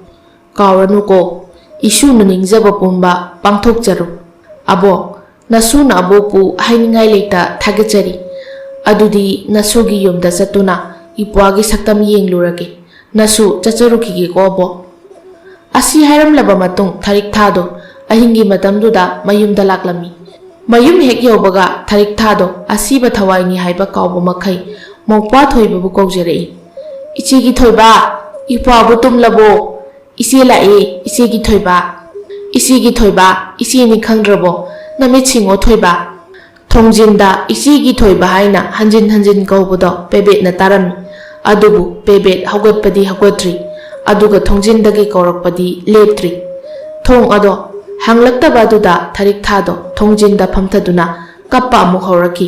ꯀꯥꯎꯔꯅꯨꯀꯣ, ꯏꯁꯨꯅ ꯅꯤꯡꯖꯕ ꯄꯨꯝꯕ ꯄꯥꯡꯊꯣꯛꯆꯔꯨ꯫ ꯑꯕꯣꯛ, ꯅꯁꯨꯅ ꯑꯕꯣꯛꯄꯨ ꯍꯥꯏꯅꯤꯡꯉꯥꯏ ꯂꯩꯇ ꯊꯥꯒꯠꯆꯔꯤ꯫ ꯑꯗꯨꯗꯤ ꯅꯁꯨꯒꯤ ꯌꯨꯝꯗ ꯆꯠꯇꯨꯅ ꯏꯄ꯭ꯋꯥꯒꯤ ꯁꯛꯇꯝ ꯌꯦꯡꯂꯨꯔꯒꯦ꯫ ꯅꯁꯨ ꯆꯠꯆꯔꯨꯈꯤꯒꯦꯀꯣ, ꯑꯕꯣꯛ"꯫ ꯑꯁꯤ ꯍꯥꯏꯔꯝꯂꯕ ꯃꯇꯨꯡ ꯊꯔꯤꯛꯊꯥꯗꯣ ꯑꯍꯤꯡꯒꯤ ꯃꯇꯝꯗꯨꯗ ꯃꯌꯨꯝꯗ ꯂꯥꯛꯂꯝꯃꯤ꯫ ꯃꯌꯨꯝ ꯍꯦꯛ ꯌꯧꯕꯒ ꯊꯔꯤꯛꯊꯥꯗꯣ ꯑꯁꯤꯕ ꯊꯋꯥꯏꯅꯤ ꯍꯥꯏꯕ ꯀꯥꯎꯕ ꯃꯈꯩ ꯃꯧꯄ꯭ꯋꯥ ꯊꯣꯏꯕꯕꯨ ꯀꯧꯖꯔꯛꯏ꯫ "ꯏꯆꯦꯒꯤ ꯊꯣꯏꯕ, ꯏꯄ꯭ꯋꯥꯕꯨ ꯇꯨꯝꯂꯕꯣ?" "ꯏꯆꯦ ꯂꯥꯛꯑꯦ, ꯏꯆꯦꯒꯤ ꯊꯣꯏꯕ"꯫ "ꯏꯆꯦꯒꯤ ꯊꯣꯏꯕ, ꯏꯆꯦꯅꯤ ꯈꯪꯗ꯭ꯔꯕꯣ? ꯅꯃꯤꯠ ꯁꯤꯡꯉꯣ ꯊꯣꯏꯕ"꯫ ꯊꯣꯡꯖꯤꯟꯗ "ꯏꯆꯦꯒꯤ ꯊꯣꯏꯕ" ꯍꯥꯏꯅ ꯍꯟꯖꯤꯟ ꯍꯟꯖꯤꯟ ꯀꯧꯕꯗꯣ ꯄꯦꯕꯦꯠꯅ ꯇꯥꯔꯝꯃꯤ꯫ ꯑꯗꯨꯕꯨ ꯄꯦꯕꯦꯠ ꯍꯧꯒꯠꯄꯗꯤ ꯍꯧꯒꯠꯇ꯭ꯔꯤ, ꯑꯗꯨꯒ ꯊꯣꯡꯖꯤꯟꯗꯒꯤ ꯀꯧꯔꯛꯄꯗꯤ ꯂꯦꯞꯇ꯭ꯔꯤ꯫ ꯊꯣꯡ ꯑꯗꯣ ꯍꯥꯡꯂꯛꯇꯕ ꯑꯗꯨꯗ ꯊꯔꯤꯛꯊꯥꯗꯣ ꯊꯣꯡꯖꯤꯟꯗ ꯐꯝꯊꯗꯨꯅ ꯀꯞꯄ ꯑꯃꯨꯛ ꯍꯧꯔꯛꯈꯤ꯫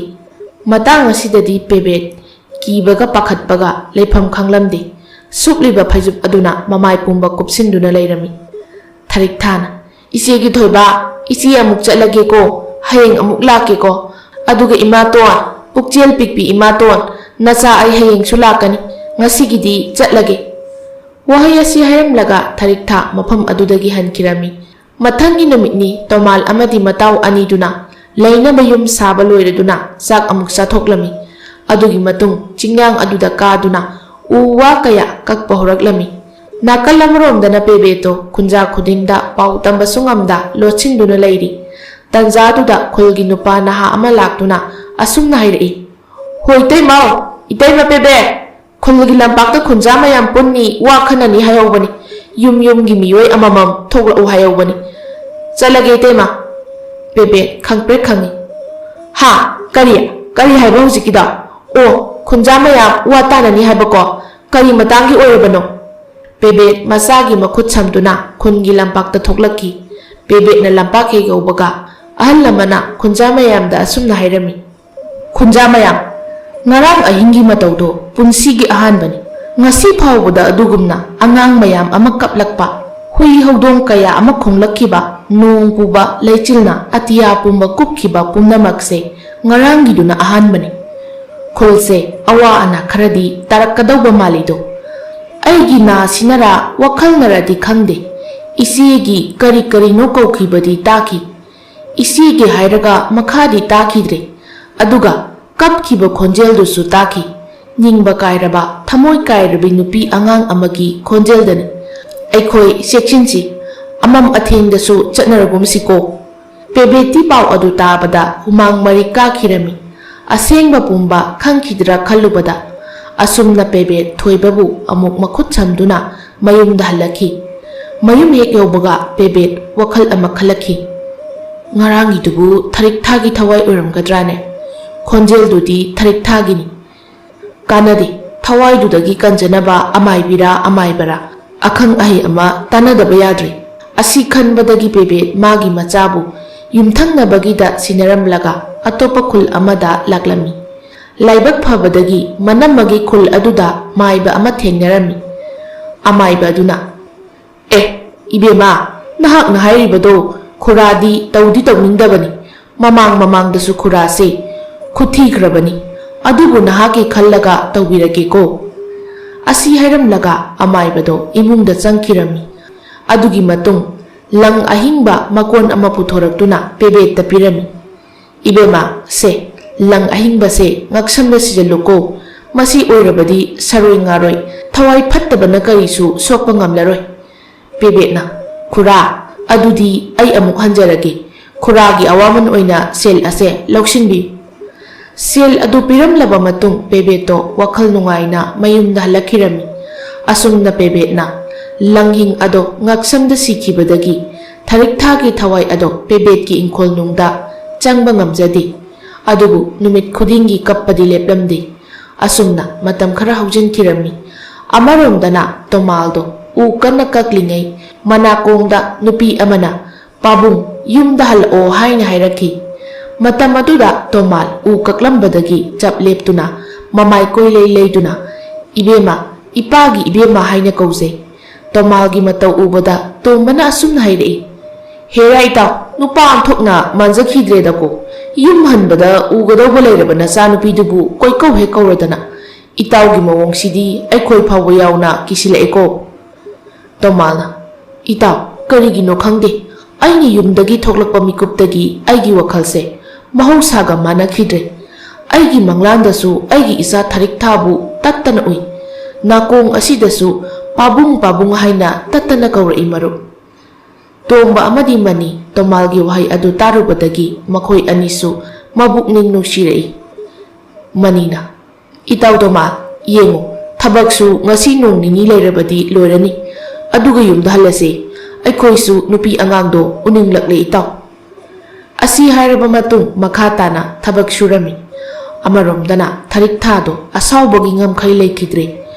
ꯃꯇꯥꯡ ꯑꯁꯤꯗꯗꯤ ꯄꯦꯕꯦꯠ ꯀꯤꯕꯒ ꯄꯥꯈꯠꯄꯒ ꯂꯩꯐꯝ ꯈꯪꯂꯝꯗꯦ꯫ ꯁꯨꯞꯂꯤꯕ ꯐꯩꯖꯨꯞ ꯑꯗꯨꯅ ꯃꯃꯥꯏ ꯄꯨꯝꯕ ꯀꯨꯞꯁꯤꯟꯗꯨꯅ ꯂꯩꯔꯝꯃꯤ꯫ ꯊꯔꯤꯛꯊꯥꯅ, "ꯏꯆꯦꯒꯤ ꯊꯣꯏꯕ, ꯏꯆꯦ ꯑꯃꯨꯛ ꯆꯠꯂꯒꯦꯀꯣ, ꯍꯌꯦꯡ ꯑꯃꯨꯛ ꯂꯥꯛꯀꯦꯀꯣ꯫ ꯑꯗꯨꯒ ꯏꯃꯥꯇꯣꯟ, ꯄꯨꯛꯆꯦꯜ ꯄꯤꯛꯄꯤ ꯏꯃꯥꯇꯣꯟ, ꯅꯆꯥ ꯑꯩ ꯍꯌꯦꯡꯁꯨ ꯂꯥꯛꯀꯅꯤ, ꯉꯁꯤꯒꯤꯗꯤ ꯆꯠꯂꯒꯦ"꯫ ꯋꯥꯍꯩ ꯑꯁꯤ ꯍꯥꯏꯔꯝꯂꯒ ꯊꯔꯤꯛꯊꯥ ꯃꯐꯝ ꯑꯗꯨꯗꯒꯤ ꯍꯟꯈꯤꯔꯝꯃꯤ꯫ ꯃꯊꯪꯒꯤ ꯅꯨꯃꯤꯠꯅꯤ꯫ ꯇꯣꯃꯥꯜ ꯑꯃꯗꯤ ꯃꯇꯥꯎ ꯑꯅꯤꯗꯨꯅ ꯂꯩꯅꯕ ꯌꯨꯝ ꯁꯥꯕ ꯂꯣꯏꯔꯗꯨꯅ ꯆꯥꯛ ꯑꯃꯨꯛ ꯆꯥꯊꯣꯛꯂꯝꯃꯤ꯫ ꯑꯗꯨꯒꯤ ꯃꯇꯨꯡ ꯆꯤꯡꯌꯥꯡ ꯑꯗꯨꯗ ꯀꯥꯗꯨꯅ ꯎ ꯋꯥ ꯀꯌꯥ ꯀꯛꯄ ꯍꯧꯔꯛꯂꯝꯃꯤ꯫ ꯅꯥꯀꯜ ꯑꯃꯔꯣꯝꯗꯅ ꯄꯦꯕꯦꯠꯇꯣ ꯈꯨꯟꯖꯥ ꯈꯨꯗꯤꯡꯗ ꯄꯥꯎ ꯇꯝꯕꯁꯨ ꯉꯝꯗ ꯂꯣꯠꯁꯤꯟꯗꯨꯅ ꯂꯩꯔꯤ꯫ ꯇꯟꯖꯥꯗꯨꯗ ꯈꯨꯜꯒꯤ ꯅꯨꯄꯥ ꯅꯍꯥ ꯑꯃ ꯂꯥꯛꯇꯨꯅ ꯑꯁꯨꯝꯅ ꯍꯥꯏꯔꯛꯏ, "ꯍꯣꯏ ꯏꯇꯩꯃꯥꯎ, ꯏꯇꯩꯃ ꯄꯦꯕꯦꯠ, ꯈꯨꯜꯒꯤ ꯂꯝꯄꯥꯛꯇ ꯈꯨꯟꯖꯥ ꯃꯌꯥꯝ ꯄꯨꯟꯅꯤ ꯋꯥ ꯈꯟꯅꯅꯤ ꯍꯥꯏꯍꯧꯕꯅꯤ꯫ ꯌꯨꯝ ꯌꯨꯝꯒꯤ ꯃꯤꯑꯣꯏ ꯑꯃꯃꯝ ꯊꯣꯛꯂꯛꯎ ꯍꯥꯏꯍꯧꯕꯅꯤ꯫ ꯆꯠꯂꯒꯦ ꯏꯇꯩꯃ꯫" ꯄꯦꯕꯦꯠ ꯈꯪꯄ꯭ꯔꯦꯛ ꯈꯪꯉꯤ꯫ "ꯍꯥ? ꯀꯔꯤ? ꯀꯔꯤ ꯍꯥꯏꯕ ꯍꯧꯖꯤꯛꯀꯤꯗꯣ? ꯑꯣ, ꯈꯨꯟꯖꯥ ꯃꯌꯥꯝ ꯋꯥ ꯇꯥꯅꯅꯤ ꯍꯥꯏꯕꯀꯣ? ꯀꯔꯤ ꯃꯇꯥꯡꯒꯤ ꯑꯣꯏꯔꯕꯅꯣ?" ꯄꯦꯕꯦꯠ ꯃꯆꯥꯒꯤ ꯃꯈꯨꯠ ꯁꯝꯗꯨꯅ ꯈꯨꯟꯒꯤ ꯂꯝꯄꯥꯛꯇ ꯊꯣꯛꯂꯛꯈꯤ꯫ ꯄꯦꯕꯦꯠꯅ ꯂꯝꯄꯥꯛ ꯍꯦꯛ ꯌꯧꯕꯒ ꯑꯍꯜ ꯑꯃꯅ ꯈꯨꯟꯖꯥ ꯃꯌꯥꯝꯗ ꯑꯁꯨꯝꯅ ꯍꯥꯏꯔꯝꯃꯤ, "ꯈꯨꯟꯖꯥ ꯃꯌꯥꯝ, ꯉꯔꯥꯡ ꯑꯍꯤꯡꯒꯤ ꯃꯇꯧꯗꯣ ꯄꯨꯟꯁꯤꯒꯤ ꯑꯍꯥꯟꯕꯅꯤ꯫ ꯉꯁꯤ ꯐꯥꯎꯕꯗ ꯑꯗꯨꯒꯨꯝꯅ ꯑꯉꯥꯡ ꯃꯌꯥꯝ ꯑꯃ ꯀꯞꯂꯛꯄ, ꯍꯨꯏ ꯍꯧꯗꯣꯡ ꯀꯌꯥ ꯑꯃ ꯈꯣꯡꯂꯛꯈꯤꯕ, ꯅꯣꯡ ꯄꯨꯕ ꯂꯩꯆꯤꯜꯅ ꯑꯇꯤꯌꯥ ꯄꯨꯝꯕ ꯀꯨꯞꯈꯤꯕ ꯄꯨꯝꯅꯃꯛꯁꯦ ꯉꯔꯥꯡꯒꯤꯗꯨꯅ ꯑꯍꯥꯟꯕꯅꯤ꯫ ꯈꯨꯜꯁꯦ ꯑꯋꯥ ꯑꯅꯥ ꯈꯔꯗꯤ ꯇꯥꯔꯛꯀꯗꯧꯕ ꯃꯥꯜꯂꯤꯗꯣ꯫ ꯑꯩꯒꯤ ꯅꯥ ꯁꯤꯅꯔꯥ ꯋꯥꯈꯜꯅꯔꯗꯤ ꯈꯪꯗꯦ, ꯏꯆꯦꯒꯤ ꯀꯔꯤ ꯀꯔꯤꯅꯣ ꯀꯧꯈꯤꯕꯗꯤ ꯇꯥꯈꯤ꯫ ꯏꯆꯦꯒꯤ ꯍꯥꯏꯔꯒ ꯃꯈꯥꯗꯤ ꯇꯥꯈꯤꯗ꯭ꯔꯦ꯫ ꯑꯗꯨꯒ ꯀꯞꯈꯤꯕ ꯈꯣꯟꯖꯦꯜꯗꯨꯁꯨ ꯇꯥꯈꯤ꯫ ꯅꯤꯡꯕ ꯀꯥꯏꯔꯕ, ꯊꯃꯣꯏ ꯀꯥꯏꯔꯕꯤ ꯅꯨꯄꯤ ꯑꯉꯥꯡ ꯑꯃꯒꯤ ꯈꯣꯟꯖꯦꯜꯗꯅꯤ꯫ ꯑꯩꯈꯣꯏ ꯆꯦꯛꯁꯤꯟꯁꯤ, ꯑꯃꯝ ꯑꯊꯦꯡꯗꯁꯨ ꯆꯠꯅꯔꯒꯨꯝꯁꯤꯀꯣ꯫" ꯄꯦꯕꯦꯠꯇꯤ ꯄꯥꯎ ꯑꯗꯨ ꯇꯥꯕꯗ ꯍꯨꯃꯥꯡ ꯃꯔꯤꯛ ꯀꯥꯈꯤꯔꯝꯃꯤ꯫ ꯑꯁꯦꯡꯕ ꯄꯨꯝꯕ ꯈꯪꯈꯤꯗ꯭ꯔꯥ ꯈꯜꯂꯨꯕꯗ꯫ ꯑꯁꯨꯝꯅ ꯄꯦꯕꯦꯠ ꯊꯣꯏꯕꯕꯨ ꯑꯃꯨꯛ ꯃꯈꯨꯠ ꯁꯝꯗꯨꯅ ꯃꯌꯨꯝꯗ ꯍꯜꯂꯛꯈꯤ꯫ ꯃꯌꯨꯝ ꯍꯦꯛ ꯌꯧꯕꯒ ꯄꯦꯕꯦꯠ ꯋꯥꯈꯜ ꯑꯃ ꯈꯜꯂꯛꯈꯤ꯫ "ꯉꯔꯥꯡꯒꯤꯗꯨꯕꯨ ꯊꯔꯤꯛ ꯊꯥꯒꯤ ꯊꯋꯥꯏ ꯑꯣꯏꯔꯝꯒꯗ꯭ꯔꯥꯅꯦ? ꯈꯣꯟꯖꯦꯜꯗꯨꯗꯤ ꯊꯔꯤꯛ ꯊꯥꯒꯤꯅꯤ꯫ ꯀꯥꯟꯅꯗꯦ, ꯊꯋꯥꯏꯗꯨꯗꯒꯤ ꯀꯟꯖꯅꯕ ꯑꯃꯥꯏꯕꯤꯔꯥ ꯑꯃꯥꯏꯕꯔꯥ ꯑꯈꯪ ꯑꯍꯩ ꯑꯃ ꯇꯥꯟꯅꯗꯕ ꯌꯥꯗ꯭ꯔꯦ꯫" ꯑꯁꯤ ꯈꯟꯕꯗꯒꯤ ꯄꯦꯕꯦꯠ ꯃꯥꯒꯤ ꯃꯆꯥꯕꯨ ꯌꯨꯝꯊꯪꯅꯕꯒꯤꯗ ꯁꯤꯟꯅꯔꯝꯂꯒ ꯑꯇꯣꯞꯄ ꯈꯨꯜ ꯑꯃꯗ ꯂꯥꯛꯂꯝꯃꯤ꯫ ꯂꯥꯏꯕꯛ ꯐꯕꯗꯒꯤ ꯃꯅꯝꯃꯒꯤ ꯈꯨꯜ ꯑꯗꯨꯗ ꯃꯥꯏꯕ ꯑꯃ ꯊꯦꯡꯅꯔꯝꯃꯤ꯫ ꯑꯃꯥꯏꯕ ꯑꯗꯨꯅ, "ꯑꯦ, ꯏꯕꯦꯝꯃ, ꯅꯍꯥꯛꯅ ꯍꯥꯏꯔꯤꯕꯗꯣ ꯈꯨꯔꯥꯗꯤ ꯇꯧꯗꯤ ꯇꯧꯅꯤꯡꯗꯕꯅꯤ꯫ ꯃꯃꯥꯡ ꯃꯃꯥꯡꯗꯁꯨ ꯈꯨꯔꯥꯁꯦ ꯈꯨꯠꯊꯤꯈ꯭ꯔꯕꯅꯤ꯫ ꯑꯗꯨꯕꯨ ꯅꯍꯥꯛꯀꯤ ꯈꯜꯂꯒ ꯇꯧꯕꯤꯔꯒꯦꯀꯣ꯫" ꯑꯁꯤ ꯍꯥꯏꯔꯝꯂꯒ ꯑꯃꯥꯏꯕꯗꯣ ꯏꯃꯨꯡꯗ ꯆꯪꯈꯤꯔꯝꯃꯤ꯫ ꯑꯗꯨꯒꯤ ꯃꯇꯨꯡ ꯂꯪ ꯑꯍꯤꯡꯕ ꯃꯀꯣꯟ ꯑꯃ ꯄꯨꯊꯣꯔꯛꯇꯨꯅ ꯄꯦꯕꯦꯠꯇ ꯄꯤꯔꯝꯃꯤ꯫ "ꯏꯕꯦꯝꯃ, ꯁꯦ, ꯂꯪ ꯑꯍꯤꯡꯕꯁꯦ ꯉꯛꯁꯝꯗ ꯁꯤꯖꯜꯂꯨꯀꯣ꯫ ꯃꯁꯤ ꯑꯣꯏꯔꯕꯗꯤ ꯁꯔꯣꯏ ꯉꯥꯔꯣꯏ ꯊꯋꯥꯏ ꯐꯠꯇꯕꯅ ꯀꯔꯤꯁꯨ ꯁꯣꯛꯄ ꯉꯝꯂꯔꯣꯏ꯫ ꯄꯦꯕꯦꯠꯅ, "ꯈꯨꯔꯥ, ꯑꯗꯨꯗꯤ ꯑꯩ ꯑꯃꯨꯛ ꯍꯟꯖꯔꯒꯦ꯫ ꯈꯨꯔꯥꯒꯤ ꯑꯋꯥꯃꯟ ꯑꯣꯏꯅ ꯁꯦꯜ ꯑꯁꯦ ꯂꯧꯁꯤꯟꯕꯤꯌꯨ"꯫ ꯁꯦꯜ ꯑꯗꯨ ꯄꯤꯔꯝꯂꯕ ꯃꯇꯨꯡ ꯄꯦꯕꯦꯠꯇꯣ ꯋꯥꯈꯜ ꯅꯨꯡꯉꯥꯏꯅ ꯃꯌꯨꯝꯗ ꯍꯜꯂꯛꯈꯤꯔꯝꯃꯤ꯫ ꯑꯁꯨꯝꯅ ꯄꯦꯕꯦꯠꯅ ꯂꯪꯍꯤꯡ ꯑꯗꯣ ꯉꯛꯁꯝꯗ ꯁꯤꯈꯤꯕꯗꯒꯤ ꯊꯔꯤꯛꯊꯥꯒꯤ ꯊꯋꯥꯏ ꯑꯗꯣ ꯄꯦꯕꯦꯠꯀꯤ ꯏꯪꯈꯣꯜꯅꯨꯡꯗ ꯆꯪꯕ ꯉꯝꯖꯗꯦ꯫ ꯑꯗꯨꯕꯨ ꯅꯨꯃꯤꯠ ꯈꯨꯗꯤꯡꯒꯤ ꯀꯞꯄꯗꯤ ꯂꯦꯞꯂꯝꯗꯦ꯫ ꯑꯁꯨꯝꯅ ꯃꯇꯝ ꯈꯔ ꯍꯧꯖꯤꯟꯈꯤꯔꯝꯃꯤ꯫ ꯑꯃꯔꯣꯝꯗꯅ ꯇꯣꯃꯥꯜꯗꯣ ꯎ ꯀꯟꯅ ꯀꯛꯂꯤꯉꯩ ꯃꯅꯥꯀꯣꯡꯗ ꯅꯨꯄꯤ ꯑꯃꯅ "ꯄꯥꯕꯨꯡ, ꯌꯨꯝꯗ ꯍꯜꯂꯛꯑꯣ" ꯍꯥꯏꯅ ꯍꯥꯏꯔꯛꯈꯤ꯫ ꯃꯇꯝ ꯑꯗꯨꯗ ꯇꯣꯃꯥꯜ ꯎ ꯀꯛꯂꯝꯕꯗꯒꯤ ꯆꯞ ꯂꯦꯞꯇꯨꯅ ꯃꯃꯥꯏ ꯀꯣꯏꯂꯩ ꯂꯩꯗꯨꯅ "ꯏꯕꯦꯝꯃ, ꯏꯄꯥꯒꯤ ꯏꯕꯦꯝꯃ" ꯍꯥꯏꯅ ꯀꯧꯖꯩ꯫ ꯇꯣꯃꯥꯜꯒꯤ ꯃꯇꯧ ꯎꯕꯗ ꯇꯣꯝꯕꯅ ꯑꯁꯨꯝꯅ ꯍꯥꯏꯔꯛꯏ, "ꯍꯦꯔꯥ ꯏꯇꯥꯎ, ꯅꯨꯄꯥ ꯑꯣꯟꯊꯣꯛꯅ ꯃꯥꯟꯖꯈꯤꯗ꯭ꯔꯦꯗꯀꯣ꯫ ꯌꯨꯝ ꯍꯟꯕꯗ ꯎꯒꯗꯧꯕ ꯂꯩꯔꯕ ꯅꯆꯥꯅꯨꯄꯤꯗꯨꯕꯨ ꯀꯣꯏꯀꯧ ꯍꯦꯛ ꯀꯧꯔꯗꯅ꯫ ꯏꯇꯥꯎꯒꯤ ꯃꯑꯣꯡꯁꯤꯗꯤ ꯑꯩꯈꯣꯏ ꯐꯥꯎꯕ ꯌꯥꯎꯅ ꯀꯤꯁꯤꯜꯂꯛꯑꯦꯀꯣ"꯫ ꯇꯣꯃꯥꯜꯅ, "ꯏꯇꯥꯎ, ꯀꯔꯤꯒꯤꯅꯣ ꯈꯪꯗꯦ, ꯑꯩꯅ ꯌꯨꯝꯗꯒꯤ ꯊꯣꯛꯂꯛꯄ ꯃꯤꯀꯨꯞꯇꯒꯤ ꯑꯩꯒꯤ ꯋꯥꯈꯜꯁꯦ ꯃꯍꯧꯁꯥꯒ ꯃꯥꯟꯅꯈꯤꯗ꯭ꯔꯦ꯫ ꯑꯩꯒꯤ ꯃꯪꯂꯥꯟꯗꯁꯨ ꯑꯩꯒꯤ ꯏꯆꯥ ꯊꯔꯤꯛꯊꯥꯕꯨ ꯇꯠꯇꯅ ꯎꯏ꯫ ꯅꯥꯀꯣꯡ ꯑꯁꯤꯗꯁꯨ 'ꯄꯥꯕꯨꯡ, ꯄꯥꯕꯨꯡ' ꯍꯥꯏꯅ ꯇꯠꯇꯅ ꯀꯧꯔꯛꯏ ꯃꯔꯨꯞ"꯫ ꯇꯣꯝꯕ ꯑꯃꯗꯤ ꯃꯅꯤ ꯇꯣꯃꯥꯜꯒꯤ ꯋꯥꯍꯩ ꯑꯗꯨ ꯇꯥꯔꯨꯕꯗꯒꯤ ꯃꯈꯣꯏ ꯑꯅꯤꯁꯨ ꯃꯕꯨꯛꯅꯤꯡ ꯅꯨꯡꯁꯤꯔꯛꯏ꯫ ꯃꯅꯤꯅ, "ꯏꯇꯥꯎ ꯇꯣꯃꯥꯜ, ꯌꯦꯡꯉꯨ, ꯊꯕꯛꯁꯨ ꯉꯁꯤ ꯅꯣꯡ ꯅꯤꯅꯤ ꯂꯩꯔꯕꯗꯤ ꯂꯣꯏꯔꯅꯤ꯫ ꯑꯗꯨꯒ ꯌꯨꯝꯗ ꯍꯜꯂꯁꯤ꯫ ꯑꯩꯈꯣꯏꯁꯨ ꯅꯨꯄꯤ ꯑꯉꯥꯡꯗꯣ ꯎꯅꯤꯡꯂꯛꯂꯦ, ꯏꯇꯥꯎ"꯫ ꯑꯁꯤ ꯍꯥꯏꯔꯕ ꯃꯇꯨꯡ ꯃꯈꯥ ꯇꯥꯅ ꯊꯕꯛ ꯁꯨꯔꯝꯃꯤ꯫ ꯑꯃꯔꯣꯝꯗꯅ ꯊꯔꯤꯛꯊꯥꯗꯣ ꯑꯁꯥꯎꯕꯒꯤ ꯉꯝꯈꯩ ꯂꯩꯈꯤꯗ꯭ꯔꯦ꯫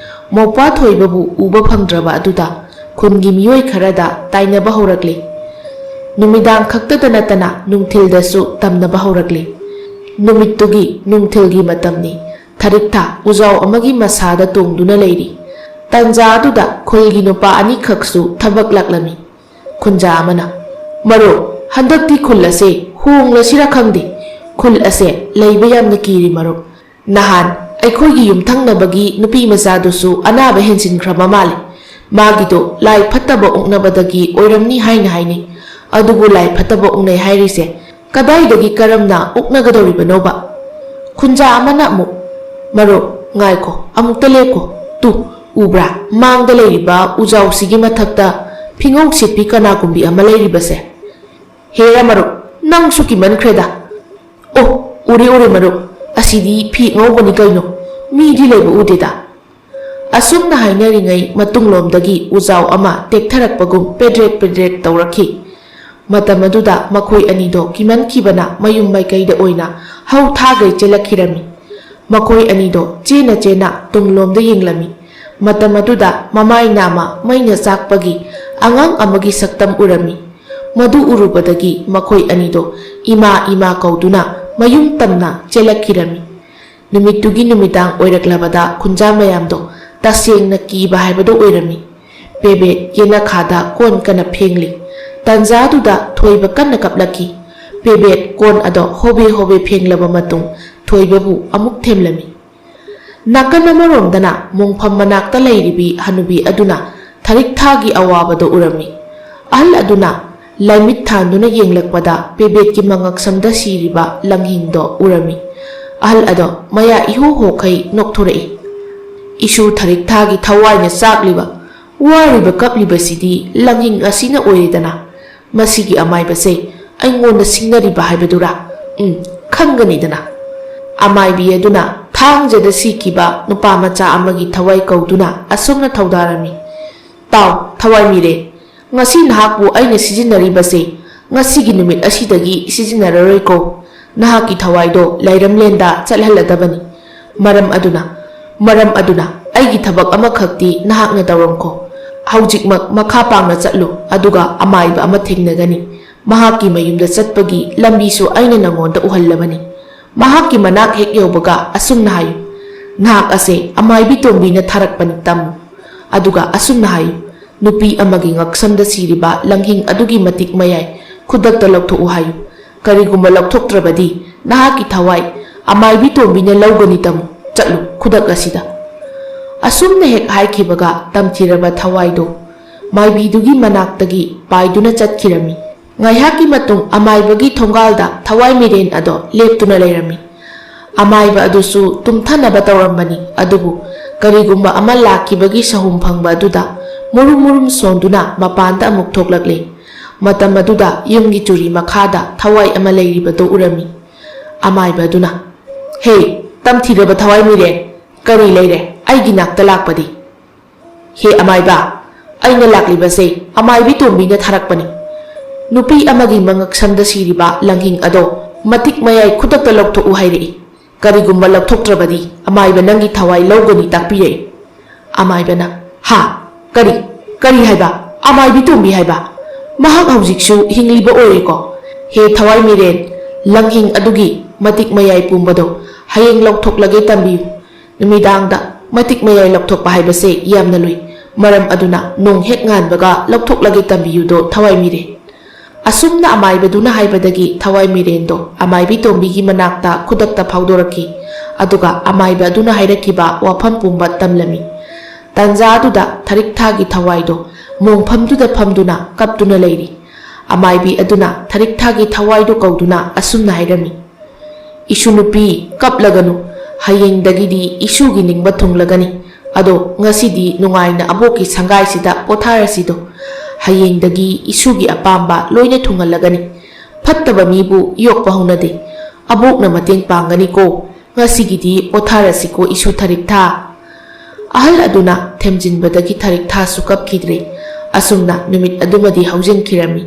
ꯃꯧꯄ꯭ꯋꯥ ꯊꯣꯏꯕꯕꯨ ꯎꯕ ꯐꯪꯗ꯭ꯔꯕ ꯑꯗꯨꯗ ꯈꯨꯟꯒꯤ ꯃꯤꯑꯣꯏ ꯈꯔꯗ ꯇꯥꯏꯅꯕ ꯍꯧꯔꯛꯂꯦ꯫ ꯅꯨꯃꯤꯗꯥꯡ ꯈꯛꯇꯗ ꯅꯠꯇꯅ ꯅꯨꯡꯊꯤꯜꯗꯁꯨ ꯇꯝꯅꯕ ꯍꯧꯔꯛꯂꯦ꯫ ꯅꯨꯃꯤꯠꯇꯨꯒꯤ ꯅꯨꯡꯊꯤꯜꯒꯤ ꯃꯇꯝꯅꯤ꯫ ꯊꯔꯤꯛꯊꯥ ꯎꯖꯥꯎ ꯑꯃꯒꯤ ꯃꯁꯥꯗ ꯇꯣꯡꯗꯨꯅ ꯂꯩꯔꯤ꯫ ꯇꯟꯖꯥ ꯑꯗꯨꯗ ꯈꯨꯜꯒꯤ ꯅꯨꯄꯥ ꯑꯅꯤꯈꯛꯁꯨ ꯊꯕꯛ ꯂꯥꯛꯂꯝꯃꯤ꯫ ꯈꯨꯟꯖꯥ ꯑꯃꯅ, "ꯃꯔꯨꯞ, ꯍꯟꯗꯛꯇꯤ ꯈꯨꯜ ꯑꯁꯦ ꯍꯣꯡꯂꯁꯤꯔ ꯈꯪꯗꯦ꯫ ꯈꯨꯜ ꯑꯁꯦ ꯂꯩꯕ ꯌꯥꯝꯅ ꯀꯤꯔꯤ ꯃꯔꯨꯞ꯫ ꯅꯍꯥꯟ ꯑꯩꯈꯣꯏꯒꯤ ꯌꯨꯝꯊꯪꯅꯕꯒꯤ ꯅꯨꯄꯤ ꯃꯆꯥꯗꯨꯁꯨ ꯑꯅꯥꯕ ꯍꯦꯟꯖꯤꯟꯈ꯭ꯔꯕ ꯃꯥꯜꯂꯦ꯫ ꯃꯥꯒꯤꯗꯣ ꯂꯥꯏ ꯐꯠꯇꯕ ꯑꯣꯛꯅꯕꯗꯒꯤ ꯑꯣꯏꯔꯝꯅꯤ ꯍꯥꯏꯅ ꯍꯥꯏꯅꯩ꯫ ꯑꯗꯨꯕꯨ ꯂꯥꯏ ꯐꯠꯇꯕ ꯑꯣꯛꯅꯩ ꯍꯥꯏꯔꯤꯁꯦ ꯀꯗꯥꯏꯗꯒꯤ ꯀꯔꯝꯅ ꯑꯣꯛꯅꯒꯗꯧꯔꯤꯕꯅꯣꯕ?" ꯈꯨꯟꯖꯥ ꯑꯃꯅ ꯑꯃꯨꯛ, "ꯃꯔꯨꯞ, ꯉꯥꯏꯈꯣ, ꯑꯃꯨꯛꯇ ꯂꯦꯞꯈꯣ꯫ ꯇꯨ, "ꯎꯕ꯭ꯔꯥ, ꯃꯥꯡꯗ ꯂꯩꯔꯤꯕ ꯎꯖꯥꯎꯁꯤꯒꯤ ꯃꯊꯛꯇ ꯐꯤꯉꯧ ꯁꯦꯠꯄꯤ ꯀꯅꯥꯒꯨꯝꯕꯤ ꯑꯃ ꯂꯩꯔꯤꯕꯁꯦ? ꯍꯦꯔꯥ ꯃꯔꯨꯞ, ꯅꯪꯁꯨ ꯀꯤꯃꯟꯈ꯭ꯔꯦꯗ꯫ ꯑꯣ, ꯎꯔꯦ, ꯎꯔꯦ ꯃꯔꯨꯞ, ꯑꯁꯤꯗꯤ ꯐꯤ ꯑꯉꯧꯕꯅꯤ ꯀꯩꯅꯣ, ꯃꯤꯗꯤ ꯂꯩꯕ ꯎꯗꯦꯗ"꯫ ꯑꯁꯨꯝꯅ ꯍꯥꯏꯅꯔꯤꯉꯩ ꯃꯇꯨꯡꯂꯣꯝꯗꯒꯤ ꯎꯖꯥꯎ ꯑꯃ ꯇꯦꯛꯊꯔꯛꯄꯒꯨꯝ ꯄꯦꯗ꯭ꯔꯦꯛ ꯄꯦꯗ꯭ꯔꯦꯛ ꯇꯧꯔꯛꯈꯤ꯫ ꯃꯇꯝ ꯑꯗꯨꯗ ꯃꯈꯣꯏ ꯑꯅꯤꯗꯣ ꯀꯤꯃꯟꯈꯤꯕꯅ ꯃꯌꯨꯝ ꯃꯥꯏꯀꯩꯗ ꯑꯣꯏꯅ ꯍꯧ ꯊꯥꯒꯩ ꯆꯦꯜꯂꯛꯈꯤꯔꯝꯃꯤ꯫ ꯃꯈꯣꯏ ꯑꯅꯤꯗꯣ ꯆꯦꯟꯅ ꯆꯦꯟꯅ ꯇꯨꯡꯂꯣꯝꯗ ꯌꯦꯡꯂꯝꯃꯤ꯫ ꯃꯇꯝ ꯑꯗꯨꯗ ꯃꯃꯥꯏ ꯅꯥꯝꯃ ꯃꯩꯅ ꯆꯥꯛꯄꯒꯤ ꯑꯉꯥꯡ ꯑꯃꯒꯤ ꯁꯛꯇꯝ ꯎꯔꯝꯃꯤ꯫ ꯃꯗꯨ ꯎꯔꯨꯕꯗꯒꯤ ꯃꯈꯣꯏ ꯑꯅꯤꯗꯣ ꯏꯃꯥ ꯏꯃꯥ ꯀꯧꯗꯨꯅ ꯃꯌꯨꯝ ꯇꯝꯅ ꯆꯦꯜꯂꯛꯈꯤꯔꯝꯃꯤ꯫ ꯅꯨꯃꯤꯠꯇꯨꯒꯤ ꯅꯨꯃꯤꯗꯥꯡ ꯑꯣꯏꯔꯛꯂꯕꯗ ꯈꯨꯟꯖꯥ ꯃꯌꯥꯝꯗꯣ ꯇꯁꯦꯡꯅ ꯀꯤꯕ ꯍꯥꯏꯕꯗꯨ ꯑꯣꯏꯔꯝꯃꯤ꯫ ꯄꯦꯕꯦꯠ ꯌꯦꯅꯈꯥꯗ ꯀꯣꯟ ꯀꯟꯅ ꯐꯦꯡꯂꯤ꯫ ꯇꯟꯖꯥꯗꯨꯗ ꯊꯣꯏꯕ ꯀꯟꯅ ꯀꯞꯂꯛꯈꯤ꯫ ꯄꯦꯕꯦꯠ ꯀꯣꯟ ꯑꯗꯣ ꯍꯣꯕꯦ ꯍꯣꯕꯦ ꯐꯦꯡꯂꯕ ꯃꯇꯨꯡ ꯊꯣꯏꯕꯕꯨ ꯑꯃꯨꯛ ꯊꯦꯝꯂꯝꯃꯤ꯫ ꯅꯥꯀꯟ ꯑꯃꯔꯣꯝꯗꯅ ꯃꯣꯡꯐꯝ ꯃꯅꯥꯛꯇ ꯂꯩꯔꯤꯕꯤ ꯍꯅꯨꯕꯤ ꯑꯗꯨꯅ ꯊꯔꯤꯛ ꯊꯥꯒꯤ ꯑꯋꯥꯕꯗꯣ ꯎꯔꯝꯃꯤ꯫ ꯑꯍꯜ ꯑꯗꯨꯅ ꯂꯥꯏꯃꯤꯠ ꯊꯥꯟꯗꯨꯅ ꯌꯦꯡꯂꯛꯄꯗ ꯄꯦꯕꯦꯠꯀꯤ ꯃꯉꯛꯁꯝꯗ ꯁꯤꯔꯤꯕ ꯂꯪꯍꯤꯡꯗꯣ ꯎꯔꯝꯃꯤ꯫ ꯑꯍꯜ ꯑꯗꯣ ꯃꯌꯥ ꯏꯍꯣ ꯍꯣꯈꯩ ꯅꯣꯛꯊꯣꯔꯛꯏ꯫ "ꯏꯁꯨ ꯊꯔꯤꯛ ꯊꯥꯒꯤ ꯊꯋꯥꯏꯅ ꯆꯥꯛꯂꯤꯕ, ꯋꯥꯔꯤꯕ ꯀꯞꯂꯤꯕꯁꯤꯗꯤ ꯂꯪꯍꯤꯡ ꯑꯁꯤꯅ ꯑꯣꯏꯔꯦꯗꯅ꯫ ꯃꯁꯤꯒꯤ ꯑꯃꯥꯏꯕꯁꯦ ꯑꯩꯉꯣꯟꯗ ꯁꯤꯡꯅꯔꯤꯕ ꯍꯥꯏꯕꯗꯨꯔꯥ? ꯎꯝ, ꯈꯪꯒꯅꯤꯗꯅ"꯫ ꯑꯃꯥꯏꯕꯤ ꯑꯗꯨꯅ ꯊꯥꯡꯖꯗ ꯁꯤꯈꯤꯕ ꯅꯨꯄꯥ ꯃꯆꯥ ꯑꯃꯒꯤ ꯊꯋꯥꯏ ꯀꯧꯗꯨꯅ ꯑꯁꯨꯝꯅ ꯊꯧꯗꯥꯔꯝꯃꯤ: "ꯇꯥꯎ, ꯊꯋꯥꯏ ꯃꯤꯔꯦ, ꯉꯁꯤ ꯅꯍꯥꯛꯄꯨ ꯑꯩꯅ ꯁꯤꯖꯤꯟꯅꯔꯤꯕꯁꯦ ꯉꯁꯤꯒꯤ ꯅꯨꯃꯤꯠ ꯑꯁꯤꯗꯒꯤ ꯁꯤꯖꯤꯟꯅꯔꯔꯣꯏꯀꯣ꯫ ꯅꯍꯥꯛꯀꯤ ꯊꯋꯥꯏꯗꯣ ꯂꯥꯏꯔꯝꯂꯦꯟꯗ ꯆꯠꯍꯜꯂꯗꯕꯅꯤ꯫ ꯃꯔꯝ ꯑꯗꯨꯅ, ꯃꯔꯝ ꯑꯗꯨꯅ ꯑꯩꯒꯤ ꯊꯕꯛ ꯑꯃꯈꯛꯇꯤ ꯅꯍꯥꯛꯅ ꯇꯧꯔꯝꯈꯣ꯫ ꯍꯧꯖꯤꯛꯃꯛ ꯃꯈꯥ ꯄꯥꯡꯅ ꯆꯠꯂꯨ, ꯑꯗꯨꯒ ꯑꯃꯥꯏꯕ ꯑꯃ ꯊꯦꯡꯅꯒꯅꯤ꯫ ꯃꯍꯥꯛꯀꯤ ꯃꯌꯨꯝꯗ ꯆꯠꯄꯒꯤ ꯂꯝꯕꯤꯁꯨ ꯑꯩꯅ ꯅꯉꯣꯟꯗ ꯎꯍꯜꯂꯕꯅꯤ꯫ ꯃꯍꯥꯛꯀꯤ ꯃꯅꯥꯛ ꯍꯦꯛ ꯌꯧꯕꯒ ꯑꯁꯨꯝꯅ ꯍꯥꯏꯌꯨ: 'ꯅꯍꯥꯛ ꯑꯁꯦ ꯑꯃꯥꯏꯕꯤ ꯇꯣꯝꯕꯤꯅ ꯊꯥꯔꯛꯄꯅꯤ, ꯇꯝꯃꯨ꯫ ꯑꯗꯨꯒ ꯑꯁꯨꯝꯅ ꯍꯥꯏꯌꯨ: ꯅꯨꯄꯤ ꯑꯃꯒꯤ ꯉꯛꯁꯝꯗ ꯁꯤꯔꯤꯕ ꯂꯪꯍꯤꯡ ꯑꯗꯨꯒꯤ ꯃꯇꯤꯛ ꯃꯌꯥꯏ ꯈꯨꯗꯛꯇ ꯂꯧꯊꯣꯛꯎ ꯍꯥꯏꯌꯨ꯫ ꯀꯔꯤꯒꯨꯝꯕ ꯂꯧꯊꯣꯛꯇ꯭ꯔꯕꯗꯤ ꯅꯍꯥꯛꯀꯤ ꯊꯋꯥꯏ ꯑꯃꯥꯏꯕꯤ ꯇꯣꯝꯕꯤꯅ ꯂꯧꯒꯅꯤ, ꯇꯝꯃꯨ꯫ ꯆꯠꯂꯨ, ꯈꯨꯗꯛ ꯑꯁꯤꯗ!' ꯑꯁꯨꯝꯅ ꯍꯦꯛ ꯍꯥꯏꯈꯤꯕꯒ ꯇꯝꯊꯤꯔꯕ ꯊꯋꯥꯏꯗꯨ ꯃꯥꯏꯕꯤꯗꯨꯒꯤ ꯃꯅꯥꯛꯇꯒꯤ ꯄꯥꯏꯗꯨꯅ ꯆꯠꯈꯤꯔꯝꯃꯤ꯫ ꯉꯥꯏꯍꯥꯛꯀꯤ ꯃꯇꯨꯡ ꯑꯃꯥꯏꯕꯒꯤ ꯊꯣꯡꯒꯥꯜꯗ ꯊꯋꯥꯏ ꯃꯤꯔꯦꯟ ꯑꯗꯣ ꯂꯦꯞꯇꯨꯅ ꯂꯩꯔꯝꯃꯤ꯫ ꯑꯃꯥꯏꯕ ꯑꯗꯨꯁꯨ ꯇꯨꯝꯊꯅꯕ ꯇꯧꯔꯝꯕꯅꯤ, ꯑꯗꯨꯕꯨ ꯀꯔꯤꯒꯨꯝꯕ ꯑꯃ ꯂꯥꯛꯈꯤꯕꯒꯤ ꯁꯍꯨꯝ ꯐꯪꯕ ꯑꯗꯨꯗ ꯃꯨꯔꯨꯝ ꯃꯨꯔꯨꯝ ꯁꯣꯟꯗꯨꯅ ꯃꯄꯥꯟꯗ ꯑꯃꯨꯛ ꯊꯣꯛꯂꯛꯂꯦ꯫ ꯃꯇꯝ ꯑꯗꯨꯗ ꯌꯨꯝꯒꯤ ꯆꯨꯔꯤ ꯃꯈꯥꯗ ꯊꯋꯥꯏ ꯑꯃ ꯂꯩꯔꯤꯕꯗꯨ ꯎꯔꯝꯃꯤ꯫ ꯑꯃꯥꯏꯕ ꯑꯗꯨꯅ, "ꯍꯦ, ꯇꯝꯊꯤꯔꯕ ꯊꯋꯥꯏ ꯃꯤꯔꯦꯟ, ꯀꯔꯤ ꯂꯩꯔꯦ ꯑꯩꯒꯤ ꯅꯥꯛꯇ ꯂꯥꯛꯄꯗꯤ?" "ꯍꯦ ꯑꯃꯥꯏꯕ, ꯑꯩꯅ ꯂꯥꯛꯂꯤꯕꯁꯦ ꯑꯃꯥꯏꯕꯤ ꯇꯣꯝꯕꯤꯅ ꯊꯥꯔꯛꯄꯅꯤ꯫ ꯅꯨꯄꯤ ꯑꯃꯒꯤ ꯃꯉꯛꯁꯝꯗ ꯁꯤꯔꯤꯕ ꯂꯪꯍꯤꯡ ꯑꯗꯣ ꯃꯇꯤꯛ ꯃꯌꯥꯏ ꯈꯨꯗꯛꯇ ꯂꯧꯊꯣꯛꯎ ꯍꯥꯏꯔꯛꯏ꯫ ꯀꯔꯤꯒꯨꯝꯕ ꯂꯧꯊꯣꯛꯇ꯭ꯔꯕꯗꯤ ꯑꯃꯥꯏꯕ ꯅꯪꯒꯤ ꯊꯋꯥꯏ ꯂꯧꯒꯅꯤ ꯇꯥꯛꯄꯤꯔꯛꯏ꯫" ꯑꯃꯥꯏꯕꯅ, "ꯍꯥ? ꯀꯔꯤ? ꯀꯔꯤ ꯍꯥꯏꯕ? ꯑꯃꯥꯏꯕꯤ ꯇꯣꯝꯕꯤ ꯍꯥꯏꯕ? ꯃꯍꯥꯛ ꯍꯧꯖꯤꯛꯁꯨ ꯍꯤꯡꯂꯤꯕ ꯑꯣꯏꯔꯦꯀꯣ? ꯍꯦ ꯊꯋꯥꯏ ꯃꯤꯔꯦꯟ, ꯂꯪꯍꯤꯡ ꯑꯗꯨꯒꯤ ꯃꯇꯤꯛ ꯃꯌꯥꯏ ꯄꯨꯝꯕꯗꯣ ꯍꯌꯦꯡ ꯂꯧꯊꯣꯛꯂꯒꯦ ꯇꯝꯕꯤꯌꯨ꯫ ꯅꯨꯃꯤꯗꯥꯡꯗ ꯃꯇꯤꯛ ꯃꯌꯥꯏ ꯂꯧꯊꯣꯛꯄ ꯍꯥꯏꯕꯁꯦ ꯌꯥꯝꯅ ꯂꯨꯏ꯫ ꯃꯔꯝ ꯑꯗꯨꯅ ꯅꯣꯡ ꯍꯦꯛ ꯉꯥꯟꯕꯒ ꯂꯧꯊꯣꯛꯂꯒꯦ ꯇꯝꯕꯤꯌꯨꯗꯣ ꯊꯋꯥꯏ ꯃꯤꯔꯦꯟ꯫" ꯑꯁꯨꯝꯅ ꯑꯃꯥꯏꯕꯗꯨꯅ ꯍꯥꯏꯕꯗꯒꯤ ꯊꯋꯥꯏ ꯃꯤꯔꯦꯟꯗꯣ ꯑꯃꯥꯏꯕꯤ ꯇꯣꯝꯕꯤꯒꯤ ꯃꯅꯥꯛꯇ ꯈꯨꯗꯛꯇ ꯐꯥꯎꯗꯣꯔꯛꯈꯤ꯫ ꯑꯗꯨꯒ ꯑꯃꯥꯏꯕ ꯑꯗꯨꯅ ꯍꯥꯏꯔꯛꯈꯤꯕ ꯋꯥꯐꯝ ꯄꯨꯝꯕ ꯇꯝꯂꯝꯃꯤ꯫ ꯇꯥꯟꯖꯥ ꯑꯗꯨꯗ ꯊꯔꯤꯛꯊꯥꯒꯤ ꯊꯋꯥꯏꯗꯣ ꯃꯣꯡꯐꯝꯗꯨꯗ ꯐꯝꯗꯨꯅ ꯀꯞꯇꯨꯅ ꯂꯩꯔꯤ꯫ ꯑꯃꯥꯏꯕꯤ ꯑꯗꯨꯅ ꯊꯔꯤꯛꯊꯥꯒꯤ ꯊꯋꯥꯏꯗꯨ ꯀꯧꯗꯨꯅ ꯑꯁꯨꯝꯅ ꯍꯥꯏꯔꯝꯃꯤ, "ꯏꯁꯨ ꯅꯨꯄꯤ, ꯀꯞꯂꯒꯅꯨ꯫ ꯍꯌꯦꯡꯗꯒꯤꯗꯤ ꯏꯁꯨꯒꯤ ꯅꯤꯡꯕ ꯊꯨꯡꯂꯒꯅꯤ꯫ ꯑꯗꯣ ꯉꯁꯤꯗꯤ ꯅꯨꯡꯉꯥꯏꯅ ꯑꯕꯣꯛꯀꯤ ꯁꯪꯒꯥꯏꯁꯤꯗ ꯄꯣꯊꯥꯔꯁꯤꯗꯣ꯫ ꯍꯌꯦꯡꯗꯒꯤ ꯏꯁꯨꯒꯤ ꯑꯄꯥꯝꯕ ꯂꯣꯏꯅ ꯊꯨꯡꯍꯜꯂꯒꯅꯤ꯫ ꯐꯠꯇꯕ ꯃꯤꯕꯨ ꯌꯣꯛꯄ ꯍꯧꯅꯗꯦ꯫ ꯑꯕꯣꯛꯅ ꯃꯇꯦꯡ ꯄꯥꯡꯒꯅꯤꯀꯣ꯫ ꯉꯁꯤꯒꯤꯗꯤ ꯄꯣꯊꯥꯔꯁꯤꯀꯣ ꯏꯁꯨ ꯊꯔꯤꯛꯊꯥ꯫" ꯑꯍꯜ ꯑꯗꯨꯅ ꯊꯦꯝꯖꯤꯟꯕꯗꯒꯤ ꯊꯔꯤꯛꯊꯥꯁꯨ ꯀꯞꯈꯤꯗ꯭ꯔꯦ꯫ ꯑꯁꯨꯝꯅ ꯅꯨꯃꯤꯠ ꯑꯗꯨꯃꯗꯤ ꯍꯧꯖꯤꯟꯈꯤꯔꯝꯃꯤ꯫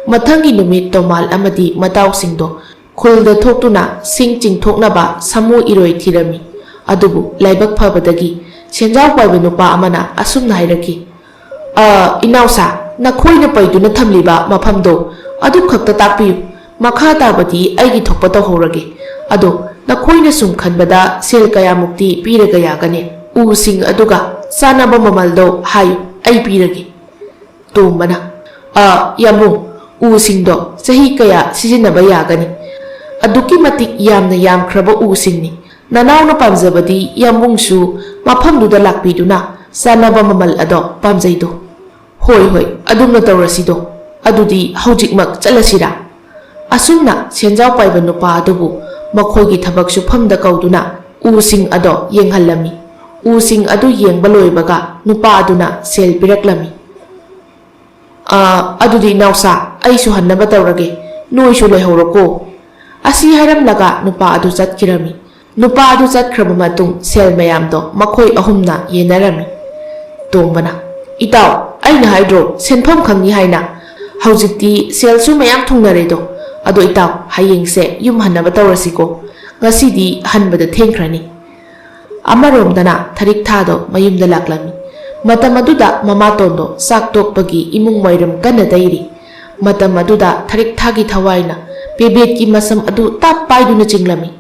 ꯃꯊꯪꯒꯤ ꯅꯨꯃꯤꯠ ꯇꯣꯃꯥꯜ ꯑꯃꯗꯤ ꯃꯇꯥꯎꯁꯤꯡꯗꯣ ꯈꯨꯜꯗ ꯊꯣꯛꯇꯨꯅ ꯁꯤꯡ ꯆꯤꯡꯊꯣꯛꯅꯕ ꯁꯥꯃꯨ ꯏꯔꯣꯏ ꯊꯤꯔꯝꯃꯤ꯫ ꯑꯗꯨꯕꯨ ꯂꯥꯏꯕꯛ ꯐꯕꯗꯒꯤ ꯁꯦꯟꯖꯥꯎ ꯄꯥꯏꯕ ꯅꯨꯄꯥ ꯑꯃꯅ ꯑꯁꯨꯝꯅ ꯍꯥꯏꯔꯛꯈꯤ, "ꯑ, ꯏꯅꯥꯎꯁꯥ, ꯅꯈꯣꯏꯅ ꯄꯩꯗꯨꯅ ꯊꯝꯂꯤꯕ ꯃꯐꯝꯗꯣ ꯑꯗꯨꯈꯛꯇ ꯇꯥꯛꯄꯤꯌꯨ꯫ ꯃꯈꯥ ꯇꯥꯕꯗꯤ ꯑꯩꯒꯤ ꯊꯣꯛꯄ ꯇꯧꯍꯧꯔꯒꯦ꯫ ꯑꯗꯣ ꯅꯈꯣꯏꯅ ꯁꯨꯝ ꯈꯟꯕꯗ ꯁꯦꯜ ꯀꯌꯥꯃꯨꯛꯇꯤ ꯄꯤꯔꯒ ꯌꯥꯒꯅꯤ ꯎꯁꯤꯡ ꯑꯗꯨꯒ ꯆꯥꯅꯕ ꯃꯃꯜꯗꯣ ꯍꯥꯏꯌꯨ, ꯑꯩ ꯄꯤꯔꯒꯦ꯫" ꯇꯣꯝꯕꯅ, "ꯑ, ꯌꯥꯝꯕꯨꯡ, ꯎꯁꯤꯡꯗꯣ ꯆꯍꯤ ꯀꯌꯥ ꯁꯤꯖꯤꯟꯅꯕ ꯌꯥꯒꯅꯤ? ꯑꯗꯨꯛꯀꯤ ꯃꯇꯤꯛ ꯌꯥꯝꯅ ꯌꯥꯝꯈ꯭ꯔꯕ ꯎꯁꯤꯡꯅꯤ꯫ ꯅꯅꯥꯎꯅ ꯄꯥꯝꯖꯕꯗꯤ ꯌꯥꯝꯕꯨꯡꯁꯨ ꯃꯐꯝꯗꯨꯗ ꯂꯥꯛꯄꯤꯗꯨꯅ ꯆꯥꯅꯕ ꯃꯃꯜ ꯑꯗꯣ ꯄꯥꯝꯖꯩꯗꯣ꯫" "ꯍꯣꯏ, ꯍꯣꯏ, ꯑꯗꯨꯝꯅ ꯇꯧꯔꯁꯤꯗꯣ꯫ ꯑꯗꯨꯗꯤ ꯍꯧꯖꯤꯛꯃꯛ ꯆꯠꯂꯁꯤꯔꯥ?" ꯑꯁꯨꯝꯅ ꯁꯦꯟꯖꯥꯎ ꯄꯥꯏꯕ ꯅꯨꯄꯥ ꯑꯗꯨꯕꯨ ꯃꯈꯣꯏꯒꯤ ꯊꯕꯛ ꯁꯨꯐꯝꯗ ꯀꯧꯗꯨꯅ ꯎꯁꯤꯡ ꯑꯗꯣ ꯌꯦꯡꯍꯜꯂꯝꯃꯤ꯫ ꯎꯁꯤꯡ ꯑꯗꯨ ꯌꯦꯡꯕ ꯂꯣꯏꯕꯒ ꯅꯨꯄꯥ ꯑꯗꯨꯅ ꯁꯦꯜ ꯄꯤꯔꯛꯂꯝꯃꯤ꯫ "ꯑ, ꯑꯗꯨꯗꯤ ꯏꯅꯥꯎꯁꯥ, ꯑꯩꯁꯨ ꯍꯟꯅꯕ ꯇꯧꯔꯒꯦ, ꯅꯣꯏꯁꯨ ꯂꯩꯍꯧꯔꯣꯀꯣ"꯫ ꯑꯁꯤ ꯍꯥꯏꯔꯝꯂꯒ ꯅꯨꯄꯥ ꯑꯗꯨ ꯆꯠꯈꯤꯔꯝꯃꯤ꯫ ꯅꯨꯄꯥ ꯑꯗꯨ ꯆꯠꯈ꯭ꯔꯕ ꯃꯇꯨꯡ ꯁꯦꯜ ꯃꯌꯥꯝꯗꯣ ꯃꯈꯣꯏ ꯑꯍꯨꯝꯅ ꯌꯦꯟꯅꯔꯝꯃꯤ꯫ ꯇꯣꯝꯕꯅ, "ꯏꯇꯥꯎ, ꯑꯩꯅ ꯍꯥꯏꯗ꯭ꯔꯣ, ꯁꯦꯟꯐꯝ ꯈꯪꯉꯤ ꯍꯥꯏꯅ? ꯍꯧꯖꯤꯛꯇꯤ ꯁꯦꯜꯁꯨ ꯃꯌꯥꯝ ꯊꯨꯡꯅꯔꯦꯗꯣ꯫ ꯑꯗꯣ ꯏꯇꯥꯎ, ꯍꯌꯦꯡꯁꯦ ꯌꯨꯝ ꯍꯟꯅꯕ ꯇꯧꯔꯁꯤꯀꯣ, ꯉꯁꯤꯗꯤ ꯍꯟꯕꯗ ꯊꯦꯡꯈ꯭ꯔꯅꯤ"꯫ ꯑꯃꯔꯣꯝꯗꯅ ꯊꯔꯤꯛꯊꯥꯗꯣ ꯃꯌꯨꯝꯗ ꯂꯥꯛꯂꯝꯃꯤ꯫ ꯃꯇꯝ ꯑꯗꯨꯗ ꯃꯃꯥꯇꯣꯟꯗꯣ ꯆꯥꯛ ꯇꯣꯛꯄꯒꯤ ꯏꯃꯨꯡ ꯋꯥꯏꯔꯝ ꯀꯟꯅ ꯇꯩꯔꯤ꯫ ꯃꯇꯝ ꯑꯗꯨꯗ ꯊꯔꯤꯛꯊꯥꯒꯤ ꯊꯋꯥꯏꯅ ꯄꯦꯕꯦꯠꯀꯤ ꯃꯁꯝ ꯑꯗꯨ ꯇꯞ ꯄꯥꯏꯗꯨꯅ ꯆꯤꯡꯂꯝꯃꯤ꯫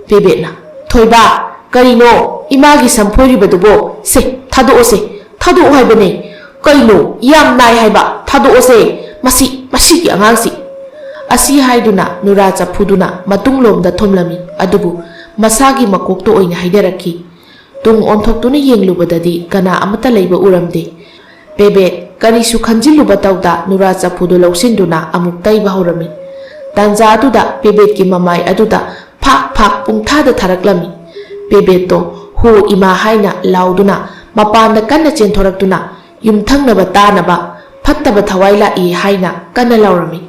ꯄꯦꯕꯦꯠꯅ, "ꯊꯣꯏꯕ, ꯀꯔꯤꯅꯣ ꯏꯃꯥꯒꯤ ꯁꯝ ꯐꯣꯏꯔꯤꯕꯗꯨꯕꯣ? ꯁꯦ, ꯊꯥꯗꯣꯛꯑꯣꯁꯦ, ꯊꯥꯗꯣꯛꯑꯣ ꯍꯥꯏꯕꯅꯦ꯫ ꯀꯩꯅꯣ, ꯌꯥꯝ ꯅꯥꯏ ꯍꯥꯏꯕ, ꯊꯥꯗꯣꯛꯑꯣꯁꯦ꯫ ꯃꯁꯤ, ꯃꯁꯤꯒꯤ ꯑꯉꯥꯡꯁꯤ"꯫ ꯑꯁꯤ ꯍꯥꯏꯗꯨꯅ ꯅꯨꯔꯥ ꯆꯐꯨꯗꯨꯅ ꯃꯇꯨꯡꯂꯣꯝꯗ ꯊꯣꯝꯂꯝꯃꯤ, ꯑꯗꯨꯕꯨ ꯃꯁꯥꯒꯤ ꯃꯀꯣꯛꯇ ꯑꯣꯏꯅ ꯍꯩꯊꯔꯛꯈꯤ꯫ ꯇꯨꯡ ꯑꯣꯟꯊꯣꯛꯇꯨꯅ ꯌꯦꯡꯂꯨꯕꯗꯗꯤ ꯀꯅꯥ ꯑꯃꯠꯇ ꯂꯩꯕ ꯎꯔꯝꯗꯦ꯫ ꯄꯦꯕꯦꯠ ꯀꯔꯤꯁꯨ ꯈꯟꯖꯤꯜꯂꯨꯕ ꯇꯧꯗ ꯅꯨꯔꯥ ꯆꯐꯨꯗꯨ ꯂꯧꯁꯤꯟꯗꯨꯅ ꯑꯃꯨꯛ ꯇꯩꯕ ꯍꯧꯔꯝꯃꯤ꯫ ꯇꯥꯟꯖꯥ ꯑꯗꯨꯗ ꯄꯦꯕꯦꯠꯀꯤ ꯃꯃꯥꯏ ꯑꯗꯨꯗ ꯐꯥꯛ ꯐꯥꯛ ꯄꯨꯡꯊꯥꯗ ꯊꯥꯔꯛꯂꯝꯃꯤ꯫ ꯄꯦꯕꯦꯠꯇꯣ "ꯍꯣ ꯏꯃꯥ" ꯍꯥꯏꯅ ꯂꯥꯎꯗꯨꯅ ꯃꯄꯥꯟꯗ ꯀꯟꯅ ꯆꯦꯟꯊꯣꯔꯛꯇꯨꯅ ꯌꯨꯝꯊꯪꯅꯕ ꯇꯥꯅꯕ "ꯐꯠꯇꯕ ꯊꯋꯥꯏ ꯂꯥꯛꯏ" ꯍꯥꯏꯅ ꯀꯟꯅ ꯂꯥꯎꯔꯝꯃꯤ꯫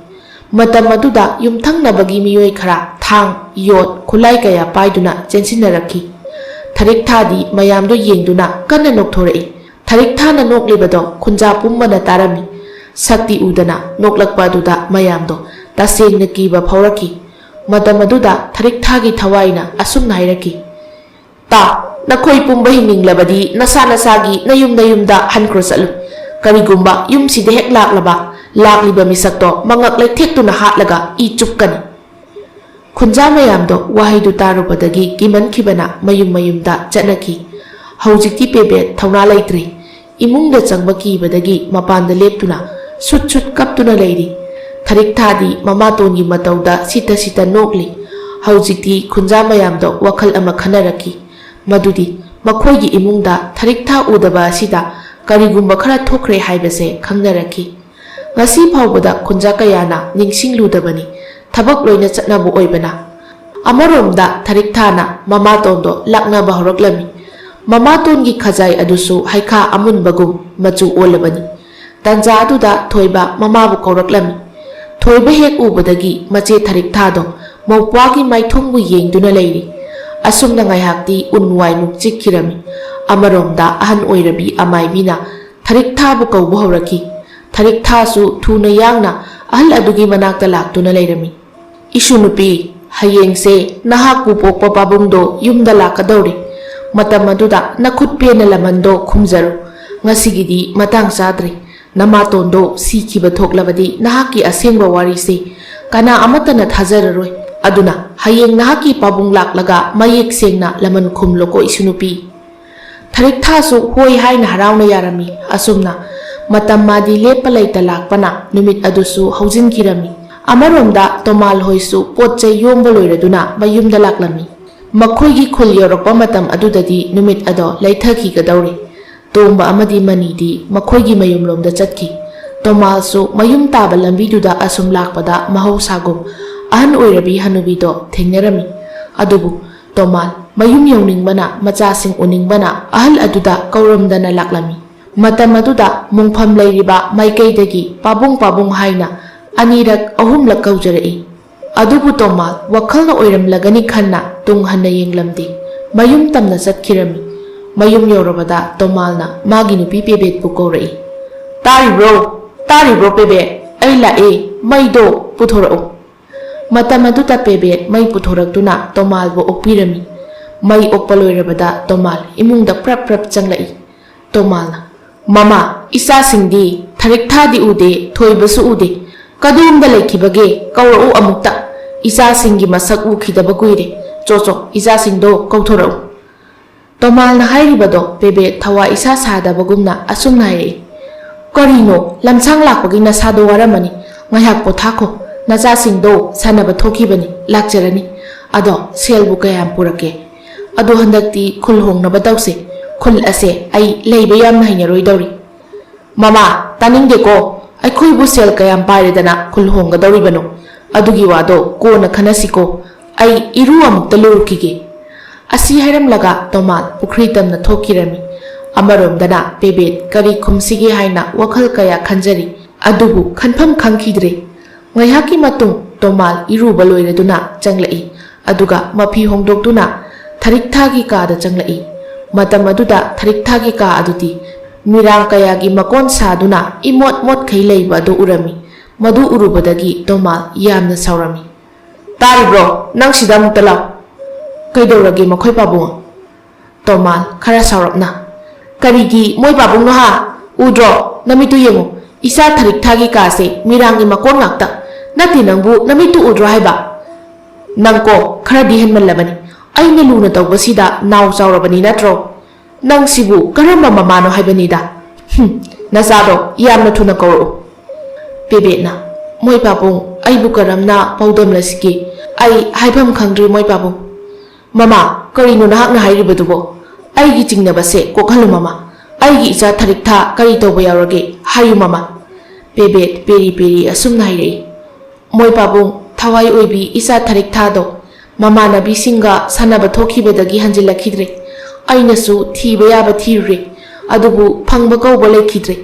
ꯃꯇꯝ ꯑꯗꯨꯗ ꯌꯨꯝꯊꯪꯅꯕꯒꯤ ꯃꯤꯑꯣꯏ ꯈꯔ ꯊꯥꯡ, ꯌꯣꯠ, ꯈꯨꯠꯂꯥꯏ ꯀꯌꯥ ꯄꯥꯏꯗꯨꯅ ꯆꯦꯟꯁꯤꯟꯅꯔꯛꯈꯤ꯫ ꯊꯔꯤꯛꯊꯥꯗꯤ ꯃꯌꯥꯝꯗꯨ ꯌꯦꯡꯗꯨꯅ ꯀꯟꯅ ꯅꯣꯛꯊꯣꯔꯛꯏ꯫ ꯊꯔꯤꯛꯊꯥꯅ ꯅꯣꯛꯂꯤꯕꯗꯣ ꯈꯨꯟꯖꯥ ꯄꯨꯝꯕꯅ ꯇꯥꯔꯝꯃꯤ꯫ ꯁꯛꯇꯤ ꯎꯗꯅ ꯅꯣꯛꯂꯛꯄ ꯑꯗꯨꯗ ꯃꯌꯥꯝꯗꯣ ꯇꯁꯦꯡꯅ ꯀꯤꯕ ꯐꯥꯎꯔꯛꯈꯤ꯫ ꯃꯇꯝ ꯑꯗꯨꯗ ꯊꯔꯤꯛꯊꯥꯒꯤ ꯊꯋꯥꯏꯅ ꯑꯁꯨꯝꯅ ꯍꯥꯏꯔꯛꯈꯤ, "ꯇꯥ, ꯅꯈꯣꯏ ꯄꯨꯝꯕ ꯍꯤꯡꯅꯤꯡꯂꯕꯗꯤ ꯅꯁꯥ ꯅꯁꯥꯒꯤ ꯅꯌꯨꯝ ꯅꯌꯨꯝꯗ ꯍꯟꯈ꯭ꯔꯣ ꯆꯠꯂꯨ꯫ ꯀꯔꯤꯒꯨꯝꯕ ꯌꯨꯝꯁꯤꯗ ꯍꯦꯛ ꯂꯥꯛꯂꯕ, ꯂꯥꯛꯂꯤꯕ ꯃꯤꯁꯛꯇꯣ ꯃꯉꯛ ꯂꯩꯊꯦꯛꯇꯨꯅ ꯍꯥꯠꯂꯒ ꯏ ꯆꯨꯞꯀꯅꯤ"꯫ ꯈꯨꯟꯖꯥ ꯃꯌꯥꯝꯗꯣ ꯋꯥꯍꯩꯗꯨ ꯇꯥꯔꯨꯕꯗꯒꯤ ꯀꯤꯃꯟꯈꯤꯕꯅ ꯃꯌꯨꯝ ꯃꯌꯨꯝꯗ ꯆꯠꯅꯈꯤ꯫ ꯍꯧꯖꯤꯛꯇꯤ ꯄꯦꯕꯦꯠ ꯊꯧꯅꯥ ꯂꯩꯇ꯭ꯔꯦ꯫ ꯏꯃꯨꯡꯗ ꯆꯪꯕ ꯀꯤꯕꯗꯒꯤ ꯃꯄꯥꯟꯗ ꯂꯦꯞꯇꯨꯅ ꯁꯨꯠ ꯁꯨꯠ ꯀꯞꯇꯨꯅ ꯂꯩꯔꯤ꯫ ꯊꯔꯤꯛꯊꯥꯗꯤ ꯃꯃꯥꯇꯣꯟꯒꯤ ꯃꯇꯧꯗ ꯁꯤꯠꯇ ꯁꯤꯠꯇ ꯅꯣꯛꯂꯤ꯫ ꯍꯧꯖꯤꯛꯇꯤ ꯈꯨꯟꯖꯥ ꯃꯌꯥꯝꯗꯣ ꯋꯥꯈꯜ ꯑꯃ ꯈꯟꯅꯔꯛꯈꯤ꯫ ꯃꯗꯨꯗꯤ ꯃꯈꯣꯏꯒꯤ ꯏꯃꯨꯡꯗ ꯊꯔꯤꯛꯊꯥ ꯎꯗꯕ ꯑꯁꯤꯗ ꯀꯔꯤꯒꯨꯝꯕ ꯈꯔ ꯊꯣꯛꯈ꯭ꯔꯦ ꯍꯥꯏꯕꯁꯦ ꯈꯪꯅꯔꯛꯈꯤ꯫ ꯉꯁꯤ ꯐꯥꯎꯕꯗ ꯈꯨꯟꯖꯥ ꯀꯌꯥꯅ ꯅꯤꯡꯁꯤꯡꯂꯨꯗꯕꯅꯤ, ꯊꯕꯛ ꯂꯣꯏꯅ ꯆꯠꯅꯕ ꯑꯣꯏꯕꯅ꯫ ꯑꯃꯔꯣꯝꯗ ꯊꯔꯤꯛꯊꯥꯅ ꯃꯃꯥꯇꯣꯟꯗꯣ ꯂꯥꯛꯅꯕ ꯍꯧꯔꯛꯂꯝꯃꯤ꯫ ꯃꯃꯥꯇꯣꯟꯒꯤ ꯈꯖꯥꯏ ꯑꯗꯨꯁꯨ ꯍꯩꯈꯥ ꯑꯃꯨꯟꯕꯒꯨꯝ ꯃꯆꯨ ꯑꯣꯜꯂꯕꯅꯤ꯫ ꯇꯥꯟꯖꯥ ꯑꯗꯨꯗ ꯊꯣꯏꯕ ꯃꯃꯥꯕꯨ ꯀꯧꯔꯛꯂꯝꯃꯤ꯫ ꯊꯣꯏꯕ ꯍꯦꯛ ꯎꯕꯗꯒꯤ ꯃꯆꯦ ꯊꯔꯤꯛꯊꯥꯗꯣ ꯃꯧꯄ꯭ꯋꯥꯒꯤ ꯃꯥꯏꯊꯣꯡꯕꯨ ꯌꯦꯡꯗꯨꯅ ꯂꯩꯔꯤ꯫ ꯑꯁꯨꯝꯅ ꯉꯥꯏꯍꯥꯛꯇꯤ ꯎꯟ ꯋꯥꯏꯃꯨꯛ ꯆꯤꯛꯈꯤꯔꯝꯃꯤ꯫ ꯑꯃꯔꯣꯝꯗ ꯑꯍꯟ ꯑꯣꯏꯔꯕꯤ ꯑꯃꯥꯏꯕꯤꯅ ꯊꯔꯤꯛꯊꯥꯕꯨ ꯀꯧꯕ ꯍꯧꯔꯛꯈꯤ꯫ ꯊꯔꯤꯛꯊꯥꯁꯨ ꯊꯨꯅ ꯌꯥꯡꯅ ꯑꯍꯜ ꯑꯗꯨꯒꯤ ꯃꯅꯥꯛꯇ ꯂꯥꯛꯇꯨꯅ ꯂꯩꯔꯝꯃꯤ꯫ "ꯏꯁꯨ ꯅꯨꯄꯤ, ꯍꯌꯦꯡꯁꯦ ꯅꯍꯥꯛꯄꯨ ꯄꯣꯛꯄ ꯄꯥꯕꯨꯡꯗꯣ ꯌꯨꯝꯗ ꯂꯥꯛꯀꯗꯧꯔꯤ꯫ ꯃꯇꯝ ꯑꯗꯨꯗ ꯅꯈꯨꯠ ꯄꯦꯟꯅ ꯂꯃꯟꯗꯣ ꯈꯨꯝꯖꯔꯨ꯫ ꯉꯁꯤꯒꯤꯗꯤ ꯃꯇꯥꯡ ꯆꯥꯗ꯭ꯔꯦ꯫ ꯅꯃꯥꯇꯣꯟꯗꯣ ꯁꯤꯈꯤꯕ ꯊꯣꯛꯂꯕꯗꯤ ꯅꯍꯥꯛꯀꯤ ꯑꯁꯦꯡꯕ ꯋꯥꯔꯤꯁꯦ ꯀꯅꯥ ꯑꯃꯠꯇꯅ ꯊꯥꯖꯔꯔꯣꯏ꯫ ꯑꯗꯨꯅ ꯍꯌꯦꯡ ꯅꯍꯥꯛꯀꯤ ꯄꯥꯕꯨꯡ ꯂꯥꯛꯂꯒ ꯃꯌꯦꯛ ꯁꯦꯡꯅ ꯂꯃꯟ ꯈꯨꯝꯂꯣꯀꯣ, ꯏꯁꯨ ꯅꯨꯄꯤ꯫" ꯊꯔꯤꯛꯊꯥꯁꯨ ꯍꯣꯏ ꯍꯥꯏꯅ ꯍꯔꯥꯎꯅ ꯌꯥꯔꯝꯃꯤ꯫ ꯑꯁꯨꯝꯅ ꯃꯇꯝ ꯃꯥꯗꯤ ꯂꯦꯞꯄ ꯂꯩꯇ ꯂꯥꯛꯄꯅ ꯅꯨꯃꯤꯠ ꯑꯗꯨꯁꯨ ꯍꯧꯖꯤꯟꯈꯤꯔꯝꯃꯤ꯫ ꯑꯃꯔꯣꯝꯗ ꯇꯣꯃꯥꯜ ꯍꯣꯏꯁꯨ ꯄꯣꯠ ꯆꯩ ꯌꯣꯝꯕ ꯂꯣꯏꯔꯗꯨꯅ ꯃꯌꯨꯝꯗ ꯂꯥꯛꯂꯝꯃꯤ꯫ ꯃꯈꯣꯏꯒꯤ ꯈꯨꯜ ꯌꯧꯔꯛꯄ ꯃꯇꯝ ꯑꯗꯨꯗꯗꯤ ꯅꯨꯃꯤꯠ ꯑꯗꯣ ꯂꯩꯊꯈꯤꯒꯗꯧꯔꯦ꯫ ꯇꯣꯝꯕ ꯑꯃꯗꯤ ꯃꯅꯤꯗꯤ ꯃꯈꯣꯏꯒꯤ ꯃꯌꯨꯝꯂꯣꯝꯗ ꯆꯠꯈꯤ꯫ ꯇꯣꯃꯥꯜꯁꯨ ꯃꯌꯨꯝ ꯇꯥꯕ ꯂꯝꯕꯤꯗꯨꯗ ꯑꯁꯨꯝ ꯂꯥꯛꯄꯗ ꯃꯍꯧꯁꯥꯒꯨꯝ ꯑꯍꯟ ꯑꯣꯏꯔꯕꯤ ꯍꯅꯨꯕꯤꯗꯣ ꯊꯦꯡꯅꯔꯝꯃꯤ꯫ ꯑꯗꯨꯕꯨ ꯇꯣꯃꯥꯜ ꯃꯌꯨꯝ ꯌꯧꯅꯤꯡꯕꯅ, ꯃꯆꯥꯁꯤꯡ ꯎꯅꯤꯡꯕꯅ ꯑꯍꯜ ꯑꯗꯨꯗ ꯀꯧꯔꯝꯗꯅ ꯂꯥꯛꯂꯝꯃꯤ꯫ ꯃꯇꯝ ꯑꯗꯨꯗ ꯃꯣꯡꯐꯝ ꯂꯩꯔꯤꯕ ꯃꯥꯏꯀꯩꯗꯒꯤ "ꯄꯥꯕꯨꯡ, ꯄꯥꯕꯨꯡ" ꯍꯥꯏꯅ ꯑꯅꯤꯔꯛ ꯑꯍꯨꯝꯂꯛ ꯀꯧꯖꯔꯛꯏ꯫ ꯑꯗꯨꯕꯨ ꯇꯣꯃꯥꯜ ꯋꯥꯈꯜꯅ ꯑꯣꯏꯔꯝꯂꯒꯅꯤ ꯈꯟꯅ ꯇꯨꯡ ꯍꯟꯅ ꯌꯦꯡꯂꯝꯗꯦ꯫ ꯃꯌꯨꯝ ꯇꯝꯅ ꯆꯠꯈꯤꯔꯝꯃꯤ꯫ ꯃꯌꯨꯝ ꯌꯧꯔꯕꯗ ꯇꯣꯃꯥꯜꯅ ꯃꯥꯒꯤ ꯅꯨꯄꯤ ꯄꯦꯕꯦꯠꯄꯨ ꯀꯧꯔꯛꯏ꯫ "ꯇꯥꯔꯤꯕ꯭ꯔꯣ? ꯇꯥꯔꯤꯕ꯭ꯔꯣ ꯄꯦꯕꯦꯠ? ꯑꯩ ꯂꯥꯛꯑꯦ꯫ ꯃꯩꯗꯣ ꯄꯨꯊꯣꯔꯛꯎ꯫" ꯃꯇꯝ ꯑꯗꯨꯗ ꯄꯦꯕꯦꯠ ꯃꯩ ꯄꯨꯊꯣꯔꯛꯇꯨꯅ ꯇꯣꯃꯥꯜꯕꯨ ꯑꯣꯛꯄꯤꯔꯝꯃꯤ꯫ ꯃꯩ ꯑꯣꯛꯄ ꯂꯣꯏꯔꯕꯗ ꯇꯣꯃꯥꯜ ꯏꯃꯨꯡꯗ ꯄ꯭ꯔꯞ ꯄ꯭ꯔꯞ ꯆꯪꯂꯛꯏ꯫ ꯇꯣꯃꯥꯜꯅ, "ꯃꯃꯥ, ꯏꯆꯥꯁꯤꯡꯗꯤ ꯊꯔꯤꯛꯊꯥꯗꯤ ꯎꯗꯦ, ꯊꯣꯏꯕꯁꯨ ꯎꯗꯦ꯫ ꯀꯗꯣꯝꯗ ꯂꯩꯈꯤꯕꯒꯦ? ꯀꯧꯔꯛꯎ ꯑꯃꯨꯛꯇ꯫ ꯏꯆꯥꯁꯤꯡꯒꯤ ꯃꯁꯛ ꯎꯈꯤꯗꯕ ꯀꯨꯏꯔꯦ꯫ ꯆꯣ, ꯆꯣ, ꯏꯆꯥꯁꯤꯡꯗꯣ ꯀꯧꯊꯣꯔꯛꯎ꯫" ꯇꯣꯃꯥꯜꯅ ꯍꯥꯏꯔꯤꯕꯗꯣ ꯄꯦꯕꯦꯠ ꯊꯋꯥ ꯏꯁꯥ ꯁꯥꯗꯕꯒꯨꯝꯅ ꯑꯁꯨꯝꯅ ꯍꯥꯏꯔꯛꯏ꯫ "ꯀꯔꯤꯅꯣ, ꯂꯝꯁꯥꯡ ꯂꯥꯛꯄꯒꯤ ꯅꯁꯥꯗꯣ ꯋꯥꯔꯝꯃꯅꯤ꯫ ꯉꯥꯏꯍꯥꯛ ꯄꯣꯊꯥꯈꯣ꯫ ꯅꯆꯥꯁꯤꯡꯗꯣ ꯁꯥꯟꯅꯕ ꯊꯣꯛꯈꯤꯕꯅꯤ, ꯂꯥꯛꯆꯔꯅꯤ꯫ ꯑꯗꯣ ꯁꯦꯜꯕꯨ ꯀꯌꯥꯝ ꯄꯨꯔꯛꯀꯦ? ꯑꯗꯣ ꯍꯟꯗꯛꯇꯤ ꯈꯨꯜ ꯍꯣꯡꯅꯕ ꯇꯧꯁꯦ꯫ ꯈꯨꯜ ꯑꯁꯦ ꯑꯩ ꯂꯩꯕ ꯌꯥꯝꯅ ꯍꯩꯅꯔꯣꯏꯗꯧꯔꯤ꯫" "ꯃꯃꯥ, ꯇꯥꯅꯤꯡꯗꯦꯀꯣ꯫ ꯑꯩꯈꯣꯏꯕꯨ ꯁꯦꯜ ꯀꯌꯥꯝ ꯄꯥꯏꯔꯗꯅ ꯈꯨꯜ ꯍꯣꯡꯒꯗꯧꯔꯤꯕꯅꯣ? ꯑꯗꯨꯒꯤ ꯋꯥꯗꯣ ꯀꯣꯟꯅ ꯈꯟꯅꯁꯤꯀꯣ꯫ ꯑꯩ ꯏꯔꯨ ꯑꯃꯨꯛꯇ ꯂꯨꯔꯨꯈꯤꯒꯦ꯫" ꯑꯁꯤ ꯍꯥꯏꯔꯝꯂꯒ ꯇꯣꯃꯥꯜ ꯄꯨꯈ꯭ꯔꯤ ꯇꯝꯅ ꯊꯣꯛꯈꯤꯔꯝꯃꯤ꯫ ꯑꯃꯔꯣꯝꯗꯅ ꯄꯦꯕꯦꯠ ꯀꯔꯤ ꯈꯨꯝꯁꯤꯒꯦ ꯍꯥꯏꯅ ꯋꯥꯈꯜ ꯀꯌꯥ ꯈꯟꯖꯔꯤ, ꯑꯗꯨꯕꯨ ꯈꯟꯐꯝ ꯈꯪꯈꯤꯗ꯭ꯔꯦ꯫ ꯉꯥꯏꯍꯥꯛꯀꯤ ꯃꯇꯨꯡ ꯇꯣꯃꯥꯜ ꯏꯔꯨꯕ ꯂꯣꯏꯔꯗꯨꯅ ꯆꯪꯂꯛꯏ, ꯑꯗꯨꯒ ꯃꯐꯤ ꯍꯣꯡꯗꯣꯛꯇꯨꯅ ꯊꯔꯤꯛꯊꯥꯒꯤ ꯀꯥꯗ ꯆꯪꯂꯛꯏ꯫ ꯃꯇꯝ ꯑꯗꯨꯗ ꯊꯔꯤꯛꯊꯥꯒꯤ ꯀꯥ ꯑꯗꯨꯗꯤ ꯃꯤꯔꯥꯡ ꯀꯌꯥꯒꯤ ꯃꯀꯣꯟ ꯁꯥꯗꯨꯅ ꯏꯃꯣꯠ ꯃꯣꯠꯈꯩ ꯂꯩꯕ ꯑꯗꯨ ꯎꯔꯝꯃꯤ꯫ ꯃꯗꯨ ꯎꯔꯨꯕꯗꯒꯤ ꯇꯣꯃꯥꯜ ꯌꯥꯝꯅ ꯁꯥꯎꯔꯝꯃꯤ꯫ "ꯇꯥꯔꯤꯕ꯭ꯔꯣ? ꯅꯪ ꯁꯤꯗ ꯑꯃꯨꯛꯇ ꯂꯥꯛ꯫ ꯀꯩꯗꯧꯔꯒꯦ ꯃꯈꯣꯏ ꯄꯥꯕꯨꯡ?" ꯇꯣꯃꯥꯜ ꯈꯔ ꯁꯥꯎꯔꯞꯅ, "ꯀꯔꯤꯒꯤ ꯃꯣꯏ ꯄꯥꯕꯨꯡꯅꯣ ꯍꯥ? ꯎꯗ꯭ꯔꯣ? ꯅꯃꯤꯠꯇꯨ ꯌꯦꯡꯉꯨ, ꯏꯆꯥ ꯊꯔꯤꯛꯊꯥꯒꯤ ꯀꯥꯁꯦ ꯃꯤꯔꯥꯡꯒꯤ ꯃꯀꯣꯟ ꯉꯥꯛꯇ꯫ ꯅꯠꯇꯦ, ꯅꯪꯕꯨ ꯅꯃꯤꯠꯇꯨ ꯎꯗ꯭ꯔꯣ ꯍꯥꯏꯕ? ꯅꯪꯀꯣ ꯈꯔꯗꯤ ꯍꯦꯟꯃꯜꯂꯕꯅꯤ꯫ ꯑꯩꯅ ꯂꯨꯅ ꯇꯧꯕꯁꯤꯗ ꯅꯥꯎ ꯆꯥꯎꯔꯕꯅꯤ ꯅꯠꯇ꯭ꯔꯣ? ꯅꯪꯁꯤꯕꯨ ꯀꯔꯝꯕ ꯃꯃꯥꯅꯣ ꯍꯥꯏꯕꯅꯤꯗ?" "ꯍꯨꯝ, ꯅꯆꯥꯗꯣ ꯌꯥꯝꯅ ꯊꯨꯅ ꯀꯧꯔꯛꯎ꯫" ꯄꯦꯕꯦꯠꯅ, "ꯃꯣꯏ ꯄꯥꯕꯨꯡ, ꯑꯩꯕꯨ ꯀꯔꯝꯅ ꯄꯥꯎꯗꯝꯂꯁꯤꯒꯦ? ꯑꯩ ꯍꯥꯏꯐꯝ ꯈꯪꯗ꯭ꯔꯦ ꯃꯣꯏ ꯄꯥꯕꯨꯡ꯫" "ꯃꯃꯥ, ꯀꯔꯤꯅꯣ ꯅꯍꯥꯛꯅ ꯍꯥꯏꯔꯤꯕꯗꯨꯕꯣ? ꯑꯩꯒꯤ ꯆꯤꯡꯅꯕꯁꯦ ꯀꯣꯛꯍꯜꯂꯨ ꯃꯃꯥ꯫ ꯑꯩꯒꯤ ꯏꯆꯥ ꯊꯔꯤꯛꯊꯥ ꯀꯔꯤ ꯇꯧꯕ ꯌꯥꯎꯔꯒꯦ? ꯍꯥꯏꯌꯨ ꯃꯃꯥ꯫" ꯄꯦꯕꯦꯠ ꯄꯦꯔꯤ ꯄꯦꯔꯤ ꯑꯁꯨꯝꯅ ꯍꯥꯏꯔꯛꯏ꯫ "ꯃꯣꯏ ꯄꯥꯕꯨꯡ, ꯊꯋꯥꯏ ꯑꯣꯏꯕꯤ ꯏꯆꯥ ꯊꯔꯤꯛꯊꯥꯗꯣ ꯃꯃꯥꯟꯅꯕꯤꯁꯤꯡꯒ ꯁꯥꯟꯅꯕ ꯊꯣꯛꯈꯤꯕꯗꯒꯤ ꯍꯟꯖꯤꯜꯂꯛꯈꯤꯗ꯭ꯔꯦ꯫ ꯑꯩꯅꯁꯨ ꯊꯤꯕ ꯌꯥꯕ ꯊꯤꯔꯨꯔꯦ, ꯑꯗꯨꯕꯨ ꯐꯪꯕ ꯀꯧꯕ ꯂꯩꯈꯤꯗ꯭ꯔꯦ꯫"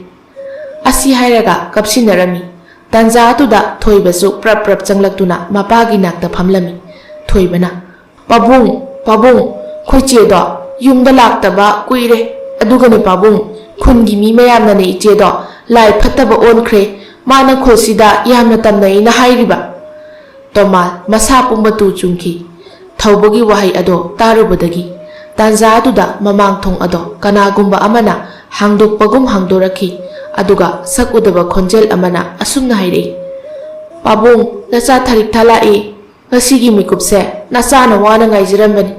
ꯑꯁꯤ ꯍꯥꯏꯔꯒ ꯀꯞꯁꯤꯟꯅꯔꯝꯃꯤ꯫ ꯇꯥꯟꯖꯥ ꯑꯗꯨꯗ ꯊꯣꯏꯕꯁꯨ ꯄ꯭ꯔꯞ ꯄ꯭ꯔꯞ ꯆꯪꯂꯛꯇꯨꯅ ꯃꯄꯥꯒꯤ ꯅꯥꯛꯇ ꯐꯝꯂꯝꯃꯤ꯫ ꯊꯣꯏꯕꯅ, "ꯄꯥꯕꯨꯡ, ꯄꯥꯕꯨꯡ, ꯑꯩꯈꯣꯏ ꯆꯦꯗꯣ ꯌꯨꯝꯗ ꯂꯥꯛꯇꯕ ꯀꯨꯏꯔꯦ꯫ ꯑꯗꯨꯒꯅꯦ ꯄꯥꯕꯨꯡ, ꯈꯨꯟꯒꯤ ꯃꯤ ꯃꯌꯥꯝꯅꯅꯦ ꯏꯆꯦꯗꯣ ꯂꯥꯏ ꯐꯠꯇꯕ ꯑꯣꯟꯈ꯭ꯔꯦ, ꯃꯥꯅ ꯈꯨꯜꯁꯤꯗ ꯌꯥꯝꯅ ꯇꯝꯅꯩꯅ ꯍꯥꯏꯔꯤꯕ꯫" ꯇꯣꯃꯥꯜ ꯃꯁꯥ ꯄꯨꯝꯕ ꯇꯨ ꯆꯨꯡꯈꯤ꯫ ꯊꯧꯕꯒꯤ ꯋꯥꯍꯩ ꯑꯗꯣ ꯇꯥꯔꯨꯕꯗꯒꯤ ꯇꯥꯟꯖꯥ ꯑꯗꯨꯗ ꯃꯃꯥꯡ ꯊꯣꯡ ꯑꯗꯣ ꯀꯅꯥꯒꯨꯝꯕ ꯑꯃꯅ ꯍꯥꯡꯗꯣꯛꯄꯒꯨꯝ ꯍꯥꯡꯗꯣꯔꯛꯈꯤ꯫ ꯑꯗꯨꯒ ꯁꯛ ꯎꯗꯕ ꯈꯣꯟꯖꯦꯜ ꯑꯃꯅ ꯑꯁꯨꯝꯅ ꯍꯥꯏꯔꯛꯏ, "ꯄꯥꯕꯨꯡ, ꯅꯆꯥ ꯊꯔꯤꯛꯊꯥ ꯂꯥꯛꯏ꯫ ꯉꯁꯤꯒꯤ ꯃꯤꯀꯨꯞꯁꯦ ꯅꯆꯥꯅ ꯋꯥꯅ ꯉꯥꯏꯖꯔꯝꯕꯅꯤ꯫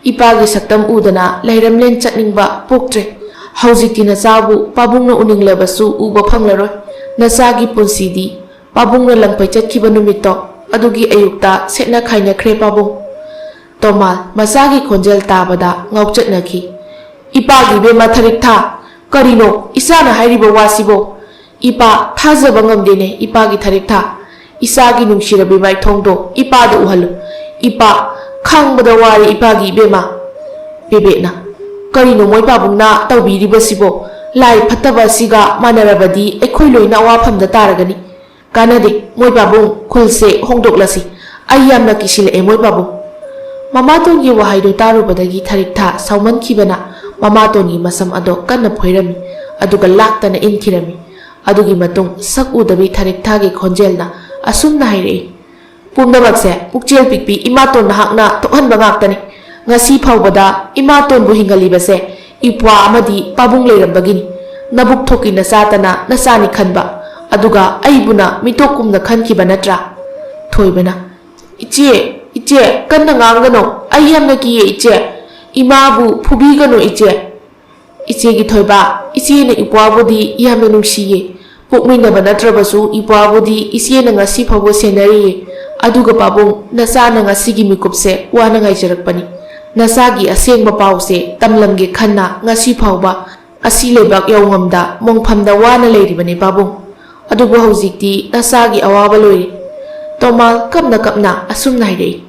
ꯏꯄꯥꯒꯤ ꯁꯛꯇꯝ ꯎꯗꯅ ꯂꯩꯔꯝꯂꯦꯟ ꯆꯠꯅꯤꯡꯕ ꯄꯣꯛꯇ꯭ꯔꯦ꯫ ꯍꯧꯖꯤꯛꯇꯤ ꯅꯆꯥꯕꯨ ꯄꯥꯕꯨꯡꯅ ꯎꯅꯤꯡꯂꯕꯁꯨ ꯎꯕ ꯐꯪꯂꯔꯣꯏ꯫ ꯅꯆꯥꯒꯤ ꯄꯨꯟꯁꯤꯗꯤ ꯄꯥꯕꯨꯡꯅ ꯂꯪꯐꯩ ꯆꯠꯈꯤꯕ ꯅꯨꯃꯤꯠꯇꯣ, ꯑꯗꯨꯒꯤ ꯑꯌꯨꯛꯇ ꯁꯦꯠꯅ ꯈꯥꯏꯅꯈ꯭ꯔꯦ ꯄꯥꯕꯨꯡ꯫" ꯇꯣꯃꯥꯜ ꯃꯆꯥꯒꯤ ꯈꯣꯟꯖꯦꯜ ꯇꯥꯕꯗ ꯉꯥꯎꯆꯠꯅꯈꯤ꯫ "ꯏꯄꯥꯒꯤ ꯏꯕꯦꯝꯃ ꯊꯔꯤꯛꯊꯥ, ꯀꯔꯤꯅꯣ ꯏꯆꯥꯅ ꯍꯥꯏꯔꯤꯕ ꯋꯥꯁꯤꯕꯣ? ꯏꯄꯥ, ꯊꯥꯖꯕ ꯉꯝꯗꯦꯅꯦ ꯏꯄꯥꯒꯤ ꯊꯔꯤꯛꯊꯥ꯫ ꯏꯆꯥꯒꯤ ꯅꯨꯡꯁꯤꯔꯕꯤ ꯃꯥꯏꯊꯣꯡꯗꯣ ꯏꯄꯥꯗ ꯎꯍꯜꯂꯨ꯫ ꯏꯄꯥ, ꯈꯥꯡꯕꯗ ꯋꯥꯔꯦ ꯏꯄꯥꯒꯤ ꯏꯕꯦꯝꯃ꯫" ꯕꯦꯕꯦꯠꯅ, "ꯀꯔꯤꯅꯣ ꯃꯣꯏ ꯄꯥꯕꯨꯡꯅ ꯇꯧꯕꯤꯔꯤꯕꯁꯤꯕꯣ? ꯂꯥꯏ ꯐꯠꯇꯕ ꯑꯁꯤꯒ ꯃꯥꯟꯅꯔꯕꯗꯤ ꯑꯩꯈꯣꯏ ꯂꯣꯏꯅ ꯑꯋꯥꯐꯝꯗ ꯇꯥꯔꯒꯅꯤ꯫ ꯀꯥꯟꯅꯗꯦ, ꯃꯣꯏ ꯄꯥꯕꯨꯡ, ꯈꯨꯜꯁꯦ ꯍꯣꯡꯗꯣꯛꯂꯁꯤ꯫ ꯑꯩ ꯌꯥꯝꯅ ꯀꯤꯁꯤꯜꯂꯛꯑꯦ ꯃꯣꯏ ꯄꯥꯕꯨꯡ꯫" ꯃꯃꯥꯇꯣꯟꯒꯤ ꯋꯥꯍꯩꯗꯨ ꯇꯥꯔꯨꯕꯗꯒꯤ ꯊꯔꯤꯛꯊꯥ ꯁꯥꯎꯃꯟꯈꯤꯕꯅ ꯃꯃꯥꯇꯣꯟꯒꯤ ꯃꯁꯝ ꯑꯗꯣ ꯀꯟꯅ ꯐꯣꯏꯔꯝꯃꯤ, ꯑꯗꯨꯒ ꯂꯥꯛꯇꯅ ꯏꯟꯈꯤꯔꯝꯃꯤ꯫ ꯑꯗꯨꯒꯤ ꯃꯇꯨꯡ ꯁꯛ ꯎꯗꯕꯤ ꯊꯔꯤꯛꯊꯥꯒꯤ ꯈꯣꯟꯖꯦꯜꯅ ꯑꯁꯨꯝꯅ ꯍꯥꯏꯔꯛꯏ, "ꯄꯨꯝꯅꯃꯛꯁꯦ ꯄꯨꯛꯆꯦꯜ ꯄꯤꯛꯄꯤ ꯏꯃꯥꯇꯣꯟ ꯅꯍꯥꯛꯅ ꯊꯣꯛꯍꯟꯕ ꯉꯥꯛꯇꯅꯤ꯫ ꯉꯁꯤ ꯐꯥꯎꯕꯗ ꯏꯃꯥꯇꯣꯟꯕꯨ ꯍꯤꯡꯍꯜꯂꯤꯕꯁꯦ ꯏꯄ꯭ꯋꯥ ꯑꯃꯗꯤ ꯄꯥꯕꯨꯡ ꯂꯩꯔꯝꯕꯒꯤꯅꯤ꯫ ꯅꯕꯨꯛ ꯊꯣꯛꯀꯤ ꯅꯆꯥꯇꯅ ꯅꯆꯥꯅꯤ ꯈꯟꯕ, ꯑꯗꯨꯒ ꯑꯩꯕꯨꯅ ꯃꯤꯇꯣꯞꯀꯨꯝꯅ ꯈꯟꯈꯤꯕ ꯅꯠꯇ꯭ꯔꯥ?" ꯊꯣꯏꯕꯅ, "ꯏꯆꯦ, ꯏꯆꯦ, ꯀꯟꯅ ꯉꯥꯡꯒꯅꯨ꯫ ꯑꯩ ꯌꯥꯝꯅ ꯀꯤꯌꯦ ꯏꯆꯦ꯫ ꯏꯃꯥꯕꯨ ꯐꯨꯕꯤꯒꯅꯨ ꯏꯆꯦ꯫" "ꯏꯆꯦꯒꯤ ꯊꯣꯏꯕ, ꯏꯆꯦꯅ ꯏꯄ꯭ꯋꯥꯕꯨꯗꯤ ꯌꯥꯝꯅ ꯅꯨꯡꯁꯤꯌꯦ꯫ ꯄꯣꯛꯃꯤꯟꯅꯕ ꯅꯠꯇ꯭ꯔꯕꯁꯨ ꯏꯄ꯭ꯋꯥꯕꯨꯗꯤ ꯏꯆꯦꯅ ꯉꯁꯤ ꯐꯥꯎꯕ ꯁꯦꯟꯅꯔꯤꯌꯦ꯫ ꯑꯗꯨꯒ ꯄꯥꯕꯨꯡ, ꯅꯆꯥꯅ ꯉꯁꯤꯒꯤ ꯃꯤꯀꯨꯞꯁꯦ ꯋꯥꯅ ꯉꯥꯏꯖꯔꯛꯄꯅꯤ꯫ ꯅꯆꯥꯒꯤ ꯑꯁꯦꯡꯕ ꯄꯥꯎꯁꯦ ꯇꯝꯂꯝꯒꯦ ꯈꯟꯅ ꯉꯁꯤ ꯐꯥꯎꯕ ꯑꯁꯤ ꯂꯩꯕꯥꯛ ꯌꯧꯉꯝꯗ ꯃꯣꯡꯐꯝꯗ ꯋꯥꯅ ꯂꯩꯔꯤꯕꯅꯤ ꯄꯥꯕꯨꯡ꯫ ꯑꯗꯨꯕꯨ ꯍꯧꯖꯤꯛꯇꯤ ꯅꯆꯥꯒꯤ ꯑꯋꯥꯕ ꯂꯣꯏꯔꯦ꯫" ꯇꯣꯃꯥꯜ ꯀꯞꯅ ꯀꯞꯅ ꯑꯁꯨꯝꯅ ꯍꯥꯏꯔꯛꯏ,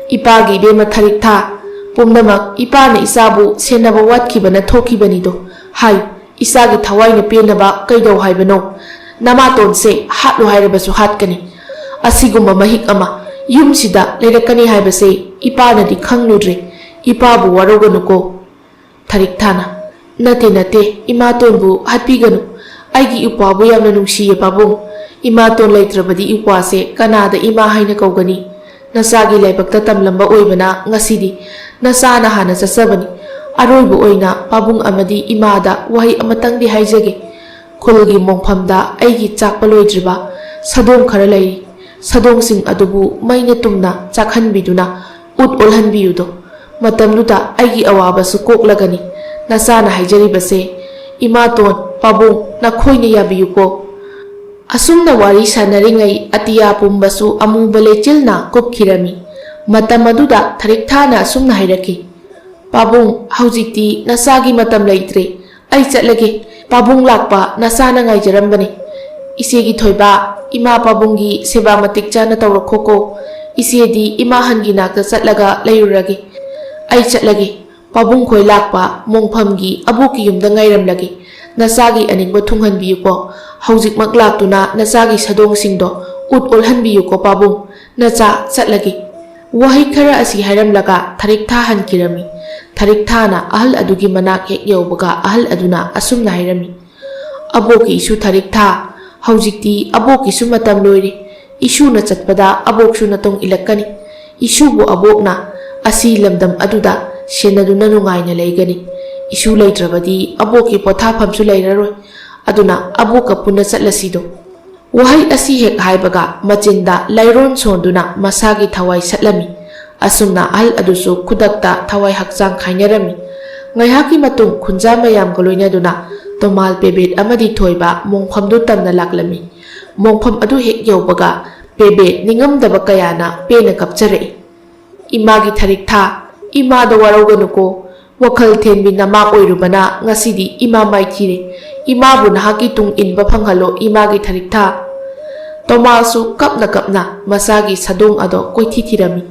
"ꯏꯄꯥꯒꯤ ꯏꯕꯦꯝꯃ ꯊꯔꯤꯛꯊꯥ, ꯄꯨꯝꯅꯃꯛ ꯏꯄꯥꯅ ꯏꯆꯥꯕꯨ ꯁꯦꯟꯅꯕ ꯋꯥꯠꯈꯤꯕꯅ ꯊꯣꯛꯈꯤꯕꯅꯤꯗꯣ꯫ ꯍꯥꯏ, ꯏꯆꯥꯒꯤ ꯊꯋꯥꯏꯅ ꯄꯦꯟꯅꯕ ꯀꯩꯗꯧ ꯍꯥꯏꯕꯅꯣ? ꯅꯃꯥꯇꯣꯟꯁꯦ ꯍꯥꯠꯂꯨ ꯍꯥꯏꯔꯕꯁꯨ ꯍꯥꯠꯀꯅꯤ꯫ ꯑꯁꯤꯒꯨꯝꯕ ꯃꯍꯤꯛ ꯑꯃ ꯌꯨꯝꯁꯤꯗ ꯂꯩꯔꯛꯀꯅꯤ ꯍꯥꯏꯕꯁꯦ ꯏꯄꯥꯅꯗꯤ ꯈꯪꯂꯨꯗ꯭ꯔꯦ꯫ ꯏꯄꯥꯕꯨ ꯋꯥꯔꯧꯒꯅꯨꯀꯣ꯫" ꯊꯔꯤꯛꯊꯥꯅ, "ꯅꯠꯇꯦ, ꯅꯠꯇꯦ, ꯏꯃꯥꯇꯣꯟꯕꯨ ꯍꯥꯠꯄꯤꯒꯅꯨ꯫ ꯑꯩꯒꯤ ꯏꯄ꯭ꯋꯥꯕꯨ ꯌꯥꯝꯅ ꯅꯨꯡꯁꯤꯌꯦ ꯄꯥꯕꯨꯡ꯫ ꯏꯃꯥꯇꯣꯟ ꯂꯩꯇ꯭ꯔꯕꯗꯤ ꯏꯄ꯭ꯋꯥꯁꯦ ꯀꯅꯥꯗ ꯏꯃꯥ ꯍꯥꯏꯅ ꯀꯧꯒꯅꯤ? ꯅꯆꯥꯒꯤ ꯂꯥꯏꯕꯛꯇ ꯇꯝꯂꯝꯕ ꯑꯣꯏꯕꯅ ꯉꯁꯤꯗꯤ ꯅꯆꯥꯅ ꯍꯥꯟꯅ ꯆꯠꯆꯕꯅꯤ꯫ ꯑꯔꯣꯏꯕ ꯑꯣꯏꯅ ꯄꯥꯕꯨꯡ ꯑꯃꯗꯤ ꯏꯃꯥꯗ ꯋꯥꯍꯩ ꯑꯃꯇꯪꯗꯤ ꯍꯥꯏꯖꯒꯦ꯫ ꯈꯨꯜꯒꯤ ꯃꯣꯡꯐꯝꯗ ꯑꯩꯒꯤ ꯆꯥꯛꯄ ꯂꯣꯏꯗ꯭ꯔꯤꯕ ꯁꯥꯗꯣꯡ ꯈꯔ ꯂꯩꯔꯤ꯫ ꯁꯥꯗꯣꯡꯁꯤꯡ ꯑꯗꯨꯕꯨ ꯃꯩꯅ ꯇꯨꯝꯅ ꯆꯥꯛꯍꯟꯕꯤꯗꯨꯅ ꯎꯠ ꯑꯣꯜꯍꯟꯕꯤꯌꯨꯗꯣ꯫ ꯃꯇꯝꯗꯨꯗ ꯑꯩꯒꯤ ꯑꯋꯥꯕꯁꯨ ꯀꯣꯛꯂꯒꯅꯤ꯫ ꯅꯆꯥꯅ ꯍꯥꯏꯖꯔꯤꯕꯁꯦ ꯏꯃꯥꯇꯣꯟ, ꯄꯥꯕꯨꯡ, ꯅꯈꯣꯏꯅ ꯌꯥꯕꯤꯌꯨꯀꯣ꯫" ꯑꯁꯨꯝꯅ ꯋꯥꯔꯤ ꯁꯥꯟꯅꯔꯤꯉꯩ ꯑꯇꯤꯌꯥ ꯄꯨꯝꯕꯁꯨ ꯑꯃꯨꯕ ꯂꯩꯆꯤꯜꯅ ꯀꯨꯞꯈꯤꯔꯝꯃꯤ꯫ ꯃꯇꯝ ꯑꯗꯨꯗ ꯊꯔꯤꯛꯊꯥꯅ ꯑꯁꯨꯝꯅ ꯍꯥꯏꯔꯛꯈꯤ, "ꯄꯥꯕꯨꯡ, ꯍꯧꯖꯤꯛꯇꯤ ꯅꯆꯥꯒꯤ ꯃꯇꯝ ꯂꯩꯇ꯭ꯔꯦ꯫ ꯑꯩ ꯆꯠꯂꯒꯦ꯫ ꯄꯥꯕꯨꯡ ꯂꯥꯛꯄ ꯅꯆꯥꯅ ꯉꯥꯏꯖꯔꯝꯕꯅꯤ꯫ ꯏꯆꯦꯒꯤ ꯊꯣꯏꯕ, ꯏꯃꯥ ꯄꯥꯕꯨꯡꯒꯤ ꯁꯦꯕꯥ ꯃꯇꯤꯛ ꯆꯥꯅ ꯇꯧꯔꯛꯈꯣꯀꯣ꯫ ꯏꯆꯦꯗꯤ ꯏꯃꯥ ꯍꯟꯒꯤ ꯅꯥꯛꯇ ꯆꯠꯂꯒ ꯂꯩꯔꯨꯔꯒꯦ꯫ ꯑꯩ ꯆꯠꯂꯒꯦ꯫ ꯄꯥꯕꯨꯡ ꯈꯣꯏ ꯂꯥꯛꯄ ꯃꯣꯡꯐꯝꯒꯤ ꯑꯕꯣꯛꯀꯤ ꯌꯨꯝꯗ ꯉꯥꯏꯔꯝꯂꯒꯦ꯫ ꯅꯆꯥꯒꯤ ꯑꯅꯤꯡꯕ ꯊꯨꯡꯍꯟꯕꯤꯌꯨꯀꯣ꯫ ꯍꯧꯖꯤꯛꯃꯛ ꯂꯥꯛꯇꯨꯅ ꯅꯆꯥꯒꯤ ꯁꯥꯗꯣꯡꯁꯤꯡꯗꯣ ꯎꯠ ꯑꯣꯜꯍꯟꯕꯤꯌꯨꯀꯣ ꯄꯥꯕꯨꯡ꯫ ꯅꯆꯥ, ꯆꯠꯂꯒꯦ꯫ ꯋꯥꯍꯩ ꯈꯔ ꯑꯁꯤ ꯍꯥꯏꯔꯝꯂꯒ ꯊꯔꯤꯛꯊꯥ ꯍꯟꯈꯤꯔꯝꯃꯤ꯫ ꯊꯔꯤꯛꯊꯥꯅ ꯑꯍꯜ ꯑꯗꯨꯒꯤ ꯃꯅꯥꯛ ꯍꯦꯛ ꯌꯧꯕꯒ ꯑꯍꯜ ꯑꯗꯨꯅ ꯑꯁꯨꯝꯅ ꯍꯥꯏꯔꯝꯃꯤ, "ꯑꯕꯣꯛꯀꯤ ꯏꯁꯨ ꯊꯔꯤꯛꯊꯥ, ꯍꯧꯖꯤꯛꯇꯤ ꯑꯕꯣꯛꯀꯤꯁꯨ ꯃꯇꯝ ꯂꯣꯏꯔꯦ꯫ ꯏꯁꯨꯅ ꯆꯠꯄꯗ ꯑꯕꯣꯛꯁꯨ ꯅꯇꯨꯡ ꯏꯜꯂꯛꯀꯅꯤ꯫ ꯏꯁꯨꯕꯨ ꯑꯕꯣꯛꯅ ꯑꯁꯤ ꯂꯝꯗꯝ ꯑꯗꯨꯗ ꯁꯦꯟꯅꯗꯨꯅ ꯅꯨꯡꯉꯥꯏꯅ ꯂꯩꯒꯅꯤ꯫ ꯏꯁꯨ ꯂꯩꯇ꯭ꯔꯕꯗꯤ ꯑꯕꯣꯛꯀꯤ ꯄꯣꯊꯥꯐꯝꯁꯨ ꯂꯩꯔꯔꯣꯏ꯫ ꯑꯗꯨꯅ ꯑꯕꯣꯛꯀ ꯄꯨꯟꯅ ꯆꯠꯂꯁꯤꯗꯣ"꯫ ꯋꯥꯍꯩ ꯑꯁꯤ ꯍꯦꯛ ꯍꯥꯏꯕꯒ ꯃꯆꯤꯟꯗ ꯂꯩꯔꯣꯟ ꯁꯣꯟꯗꯨꯅ ꯃꯁꯥꯒꯤ ꯊꯋꯥꯏ ꯁꯠꯂꯝꯃꯤ꯫ ꯑꯁꯨꯝꯅ ꯑꯍꯜ ꯑꯗꯨꯁꯨ ꯈꯨꯗꯛꯇ ꯊꯋꯥꯏ ꯍꯛꯆꯥꯡ ꯈꯥꯏꯅꯔꯝꯃꯤ꯫ ꯉꯥꯏꯍꯥꯛꯀꯤ ꯃꯇꯨꯡ ꯈꯨꯟꯖꯥ ꯃꯌꯥꯝꯒ ꯂꯣꯏꯅꯗꯨꯅ ꯇꯣꯃꯥꯜ, ꯄꯦꯕꯦꯠ ꯑꯃꯗꯤ ꯊꯣꯏꯕ ꯃꯣꯡꯐꯝꯗꯨ ꯇꯝꯅ ꯂꯥꯛꯂꯝꯃꯤ꯫ ꯃꯣꯡꯐꯝ ꯑꯗꯨ ꯍꯦꯛ ꯌꯧꯕꯒ ꯄꯦꯕꯦꯠ ꯅꯤꯡꯉꯝꯗꯕ ꯀꯌꯥꯅ ꯄꯦꯟꯅ ꯀꯞꯆꯔꯛꯏ꯫ "ꯏꯃꯥꯒꯤ ꯊꯔꯤꯛꯊꯥ, ꯏꯃꯥꯗ ꯋꯥꯔꯧꯒꯅꯨꯀꯣ꯫ ꯋꯥꯈꯜ ꯊꯦꯟꯕꯤ ꯅꯃꯥ ꯑꯣꯏꯔꯨꯕꯅ ꯉꯁꯤꯗꯤ ꯏꯃꯥ ꯃꯥꯏꯊꯤꯔꯦ꯫ ꯏꯃꯥꯕꯨ ꯅꯍꯥꯛꯀꯤ ꯇꯨꯡ ꯏꯟꯕ ꯐꯪꯍꯜꯂꯣ, ꯏꯃꯥꯒꯤ ꯊꯔꯤꯛꯊꯥ"꯫ ꯇꯣꯃꯥꯜꯁꯨ ꯀꯞꯅ ꯀꯞꯅ ꯃꯁꯥꯒꯤ ꯁꯥꯗꯣꯡ ꯑꯗꯣ ꯀꯣꯏꯊꯤ ꯊꯤꯔꯝꯃꯤ꯫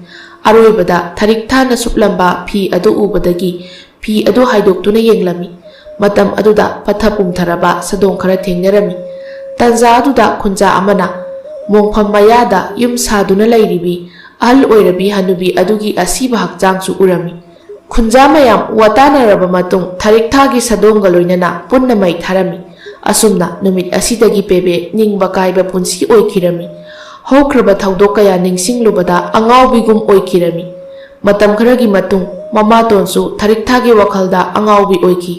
ꯑꯔꯣꯏꯕꯗ ꯊꯔꯤꯛꯊꯥꯅ ꯁꯨꯞꯂꯝꯕ ꯐꯤ ꯑꯗꯨ ꯎꯕꯗꯒꯤ ꯐꯤ ꯑꯗꯨ ꯍꯥꯏꯗꯣꯛꯇꯨꯅ ꯌꯦꯡꯂꯝꯃꯤ꯫ ꯃꯇꯝ ꯑꯗꯨꯗ ꯄꯠꯊ ꯄꯨꯝꯊꯔꯕ ꯁꯥꯗꯣꯡ ꯈꯔ ꯊꯦꯡꯅꯔꯝꯃꯤ꯫ ꯇꯟꯖꯥ ꯑꯗꯨꯗ ꯈꯨꯟꯖꯥ ꯑꯃꯅ ꯃꯣꯡꯐꯝ ꯃꯌꯥꯗ ꯌꯨꯝ ꯁꯥꯗꯨꯅ ꯂꯩꯔꯤꯕꯤ ꯑꯍꯜ ꯑꯣꯏꯔꯕꯤ ꯍꯅꯨꯕꯤ ꯑꯗꯨꯒꯤ ꯑꯁꯤꯕ ꯍꯛꯆꯥꯡꯁꯨ ꯎꯔꯝꯃꯤ꯫ ꯈꯨꯟꯖꯥ ꯃꯌꯥꯝ ꯋꯥꯇꯥꯅꯔꯕ ꯃꯇꯨꯡ ꯊꯔꯤꯛꯊꯥꯒꯤ ꯁꯥꯗꯣꯡꯒ ꯂꯣꯏꯅꯅ ꯄꯨꯟꯅ ꯃꯩ ꯊꯥꯔꯝꯃꯤ꯫ ꯑꯁꯨꯝꯅ ꯅꯨꯃꯤꯠ ꯑꯁꯤꯗꯒꯤ ꯄꯦꯕꯦ ꯅꯤꯡꯕ ꯀꯥꯏꯕ ꯄꯨꯟꯁꯤ ꯑꯣꯏꯈꯤꯔꯝꯃꯤ꯫ ꯍꯧꯈ꯭ꯔꯕ ꯊꯧꯗꯣꯛ ꯀꯌꯥ ꯅꯤꯡꯁꯤꯡꯂꯨꯕꯗ ꯑꯉꯥꯎꯕꯤꯒꯨꯝ ꯑꯣꯏꯈꯤꯔꯝꯃꯤ꯫ ꯃꯇꯝ ꯈꯔꯒꯤ ꯃꯇꯨꯡ ꯃꯃꯥꯇꯣꯟꯁꯨ ꯊꯔꯤꯛꯊꯥꯒꯤ ꯋꯥꯈꯜꯗ ꯑꯉꯥꯎꯕꯤ ꯑꯣꯏꯈꯤ꯫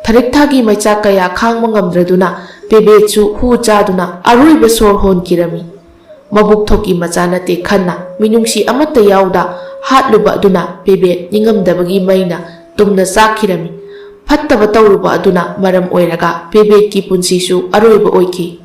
ꯊꯔꯤꯛꯊꯥꯒꯤ ꯃꯩꯆꯥꯛ ꯀꯌꯥ ꯈꯥꯡꯕ ꯉꯝꯗ꯭ꯔꯗꯨꯅ ꯄꯦꯕꯦꯠꯁꯨ ꯍꯨ ꯆꯥꯗꯨꯅ ꯑꯔꯣꯏꯕ ꯁꯣꯔ ꯍꯣꯟꯈꯤꯔꯝꯃꯤ꯫ ꯃꯕꯨꯛ ꯊꯣꯛꯀꯤ ꯃꯆꯥ ꯅꯠꯇꯦ ꯈꯟꯅ ꯃꯤꯅꯨꯡꯁꯤ ꯑꯃꯠꯇ ꯌꯥꯎꯗ ꯍꯥꯠꯂꯨꯕ ꯑꯗꯨꯅ ꯄꯦꯕꯦꯠ ꯅꯤꯡꯉꯝꯗꯕꯒꯤ ꯃꯩꯅ ꯇꯨꯝꯅ ꯆꯥꯛꯈꯤꯔꯝꯃꯤ꯫ ꯐꯠꯇꯕ ꯇꯧꯔꯨꯕ ꯑꯗꯨꯅ ꯃꯔꯝ ꯑꯣꯏꯔꯒ ꯄꯦꯕꯦꯠꯀꯤ ꯄꯨꯟꯁꯤꯁꯨ ꯑꯔꯣꯏꯕ ꯑꯣꯏꯈꯤ꯫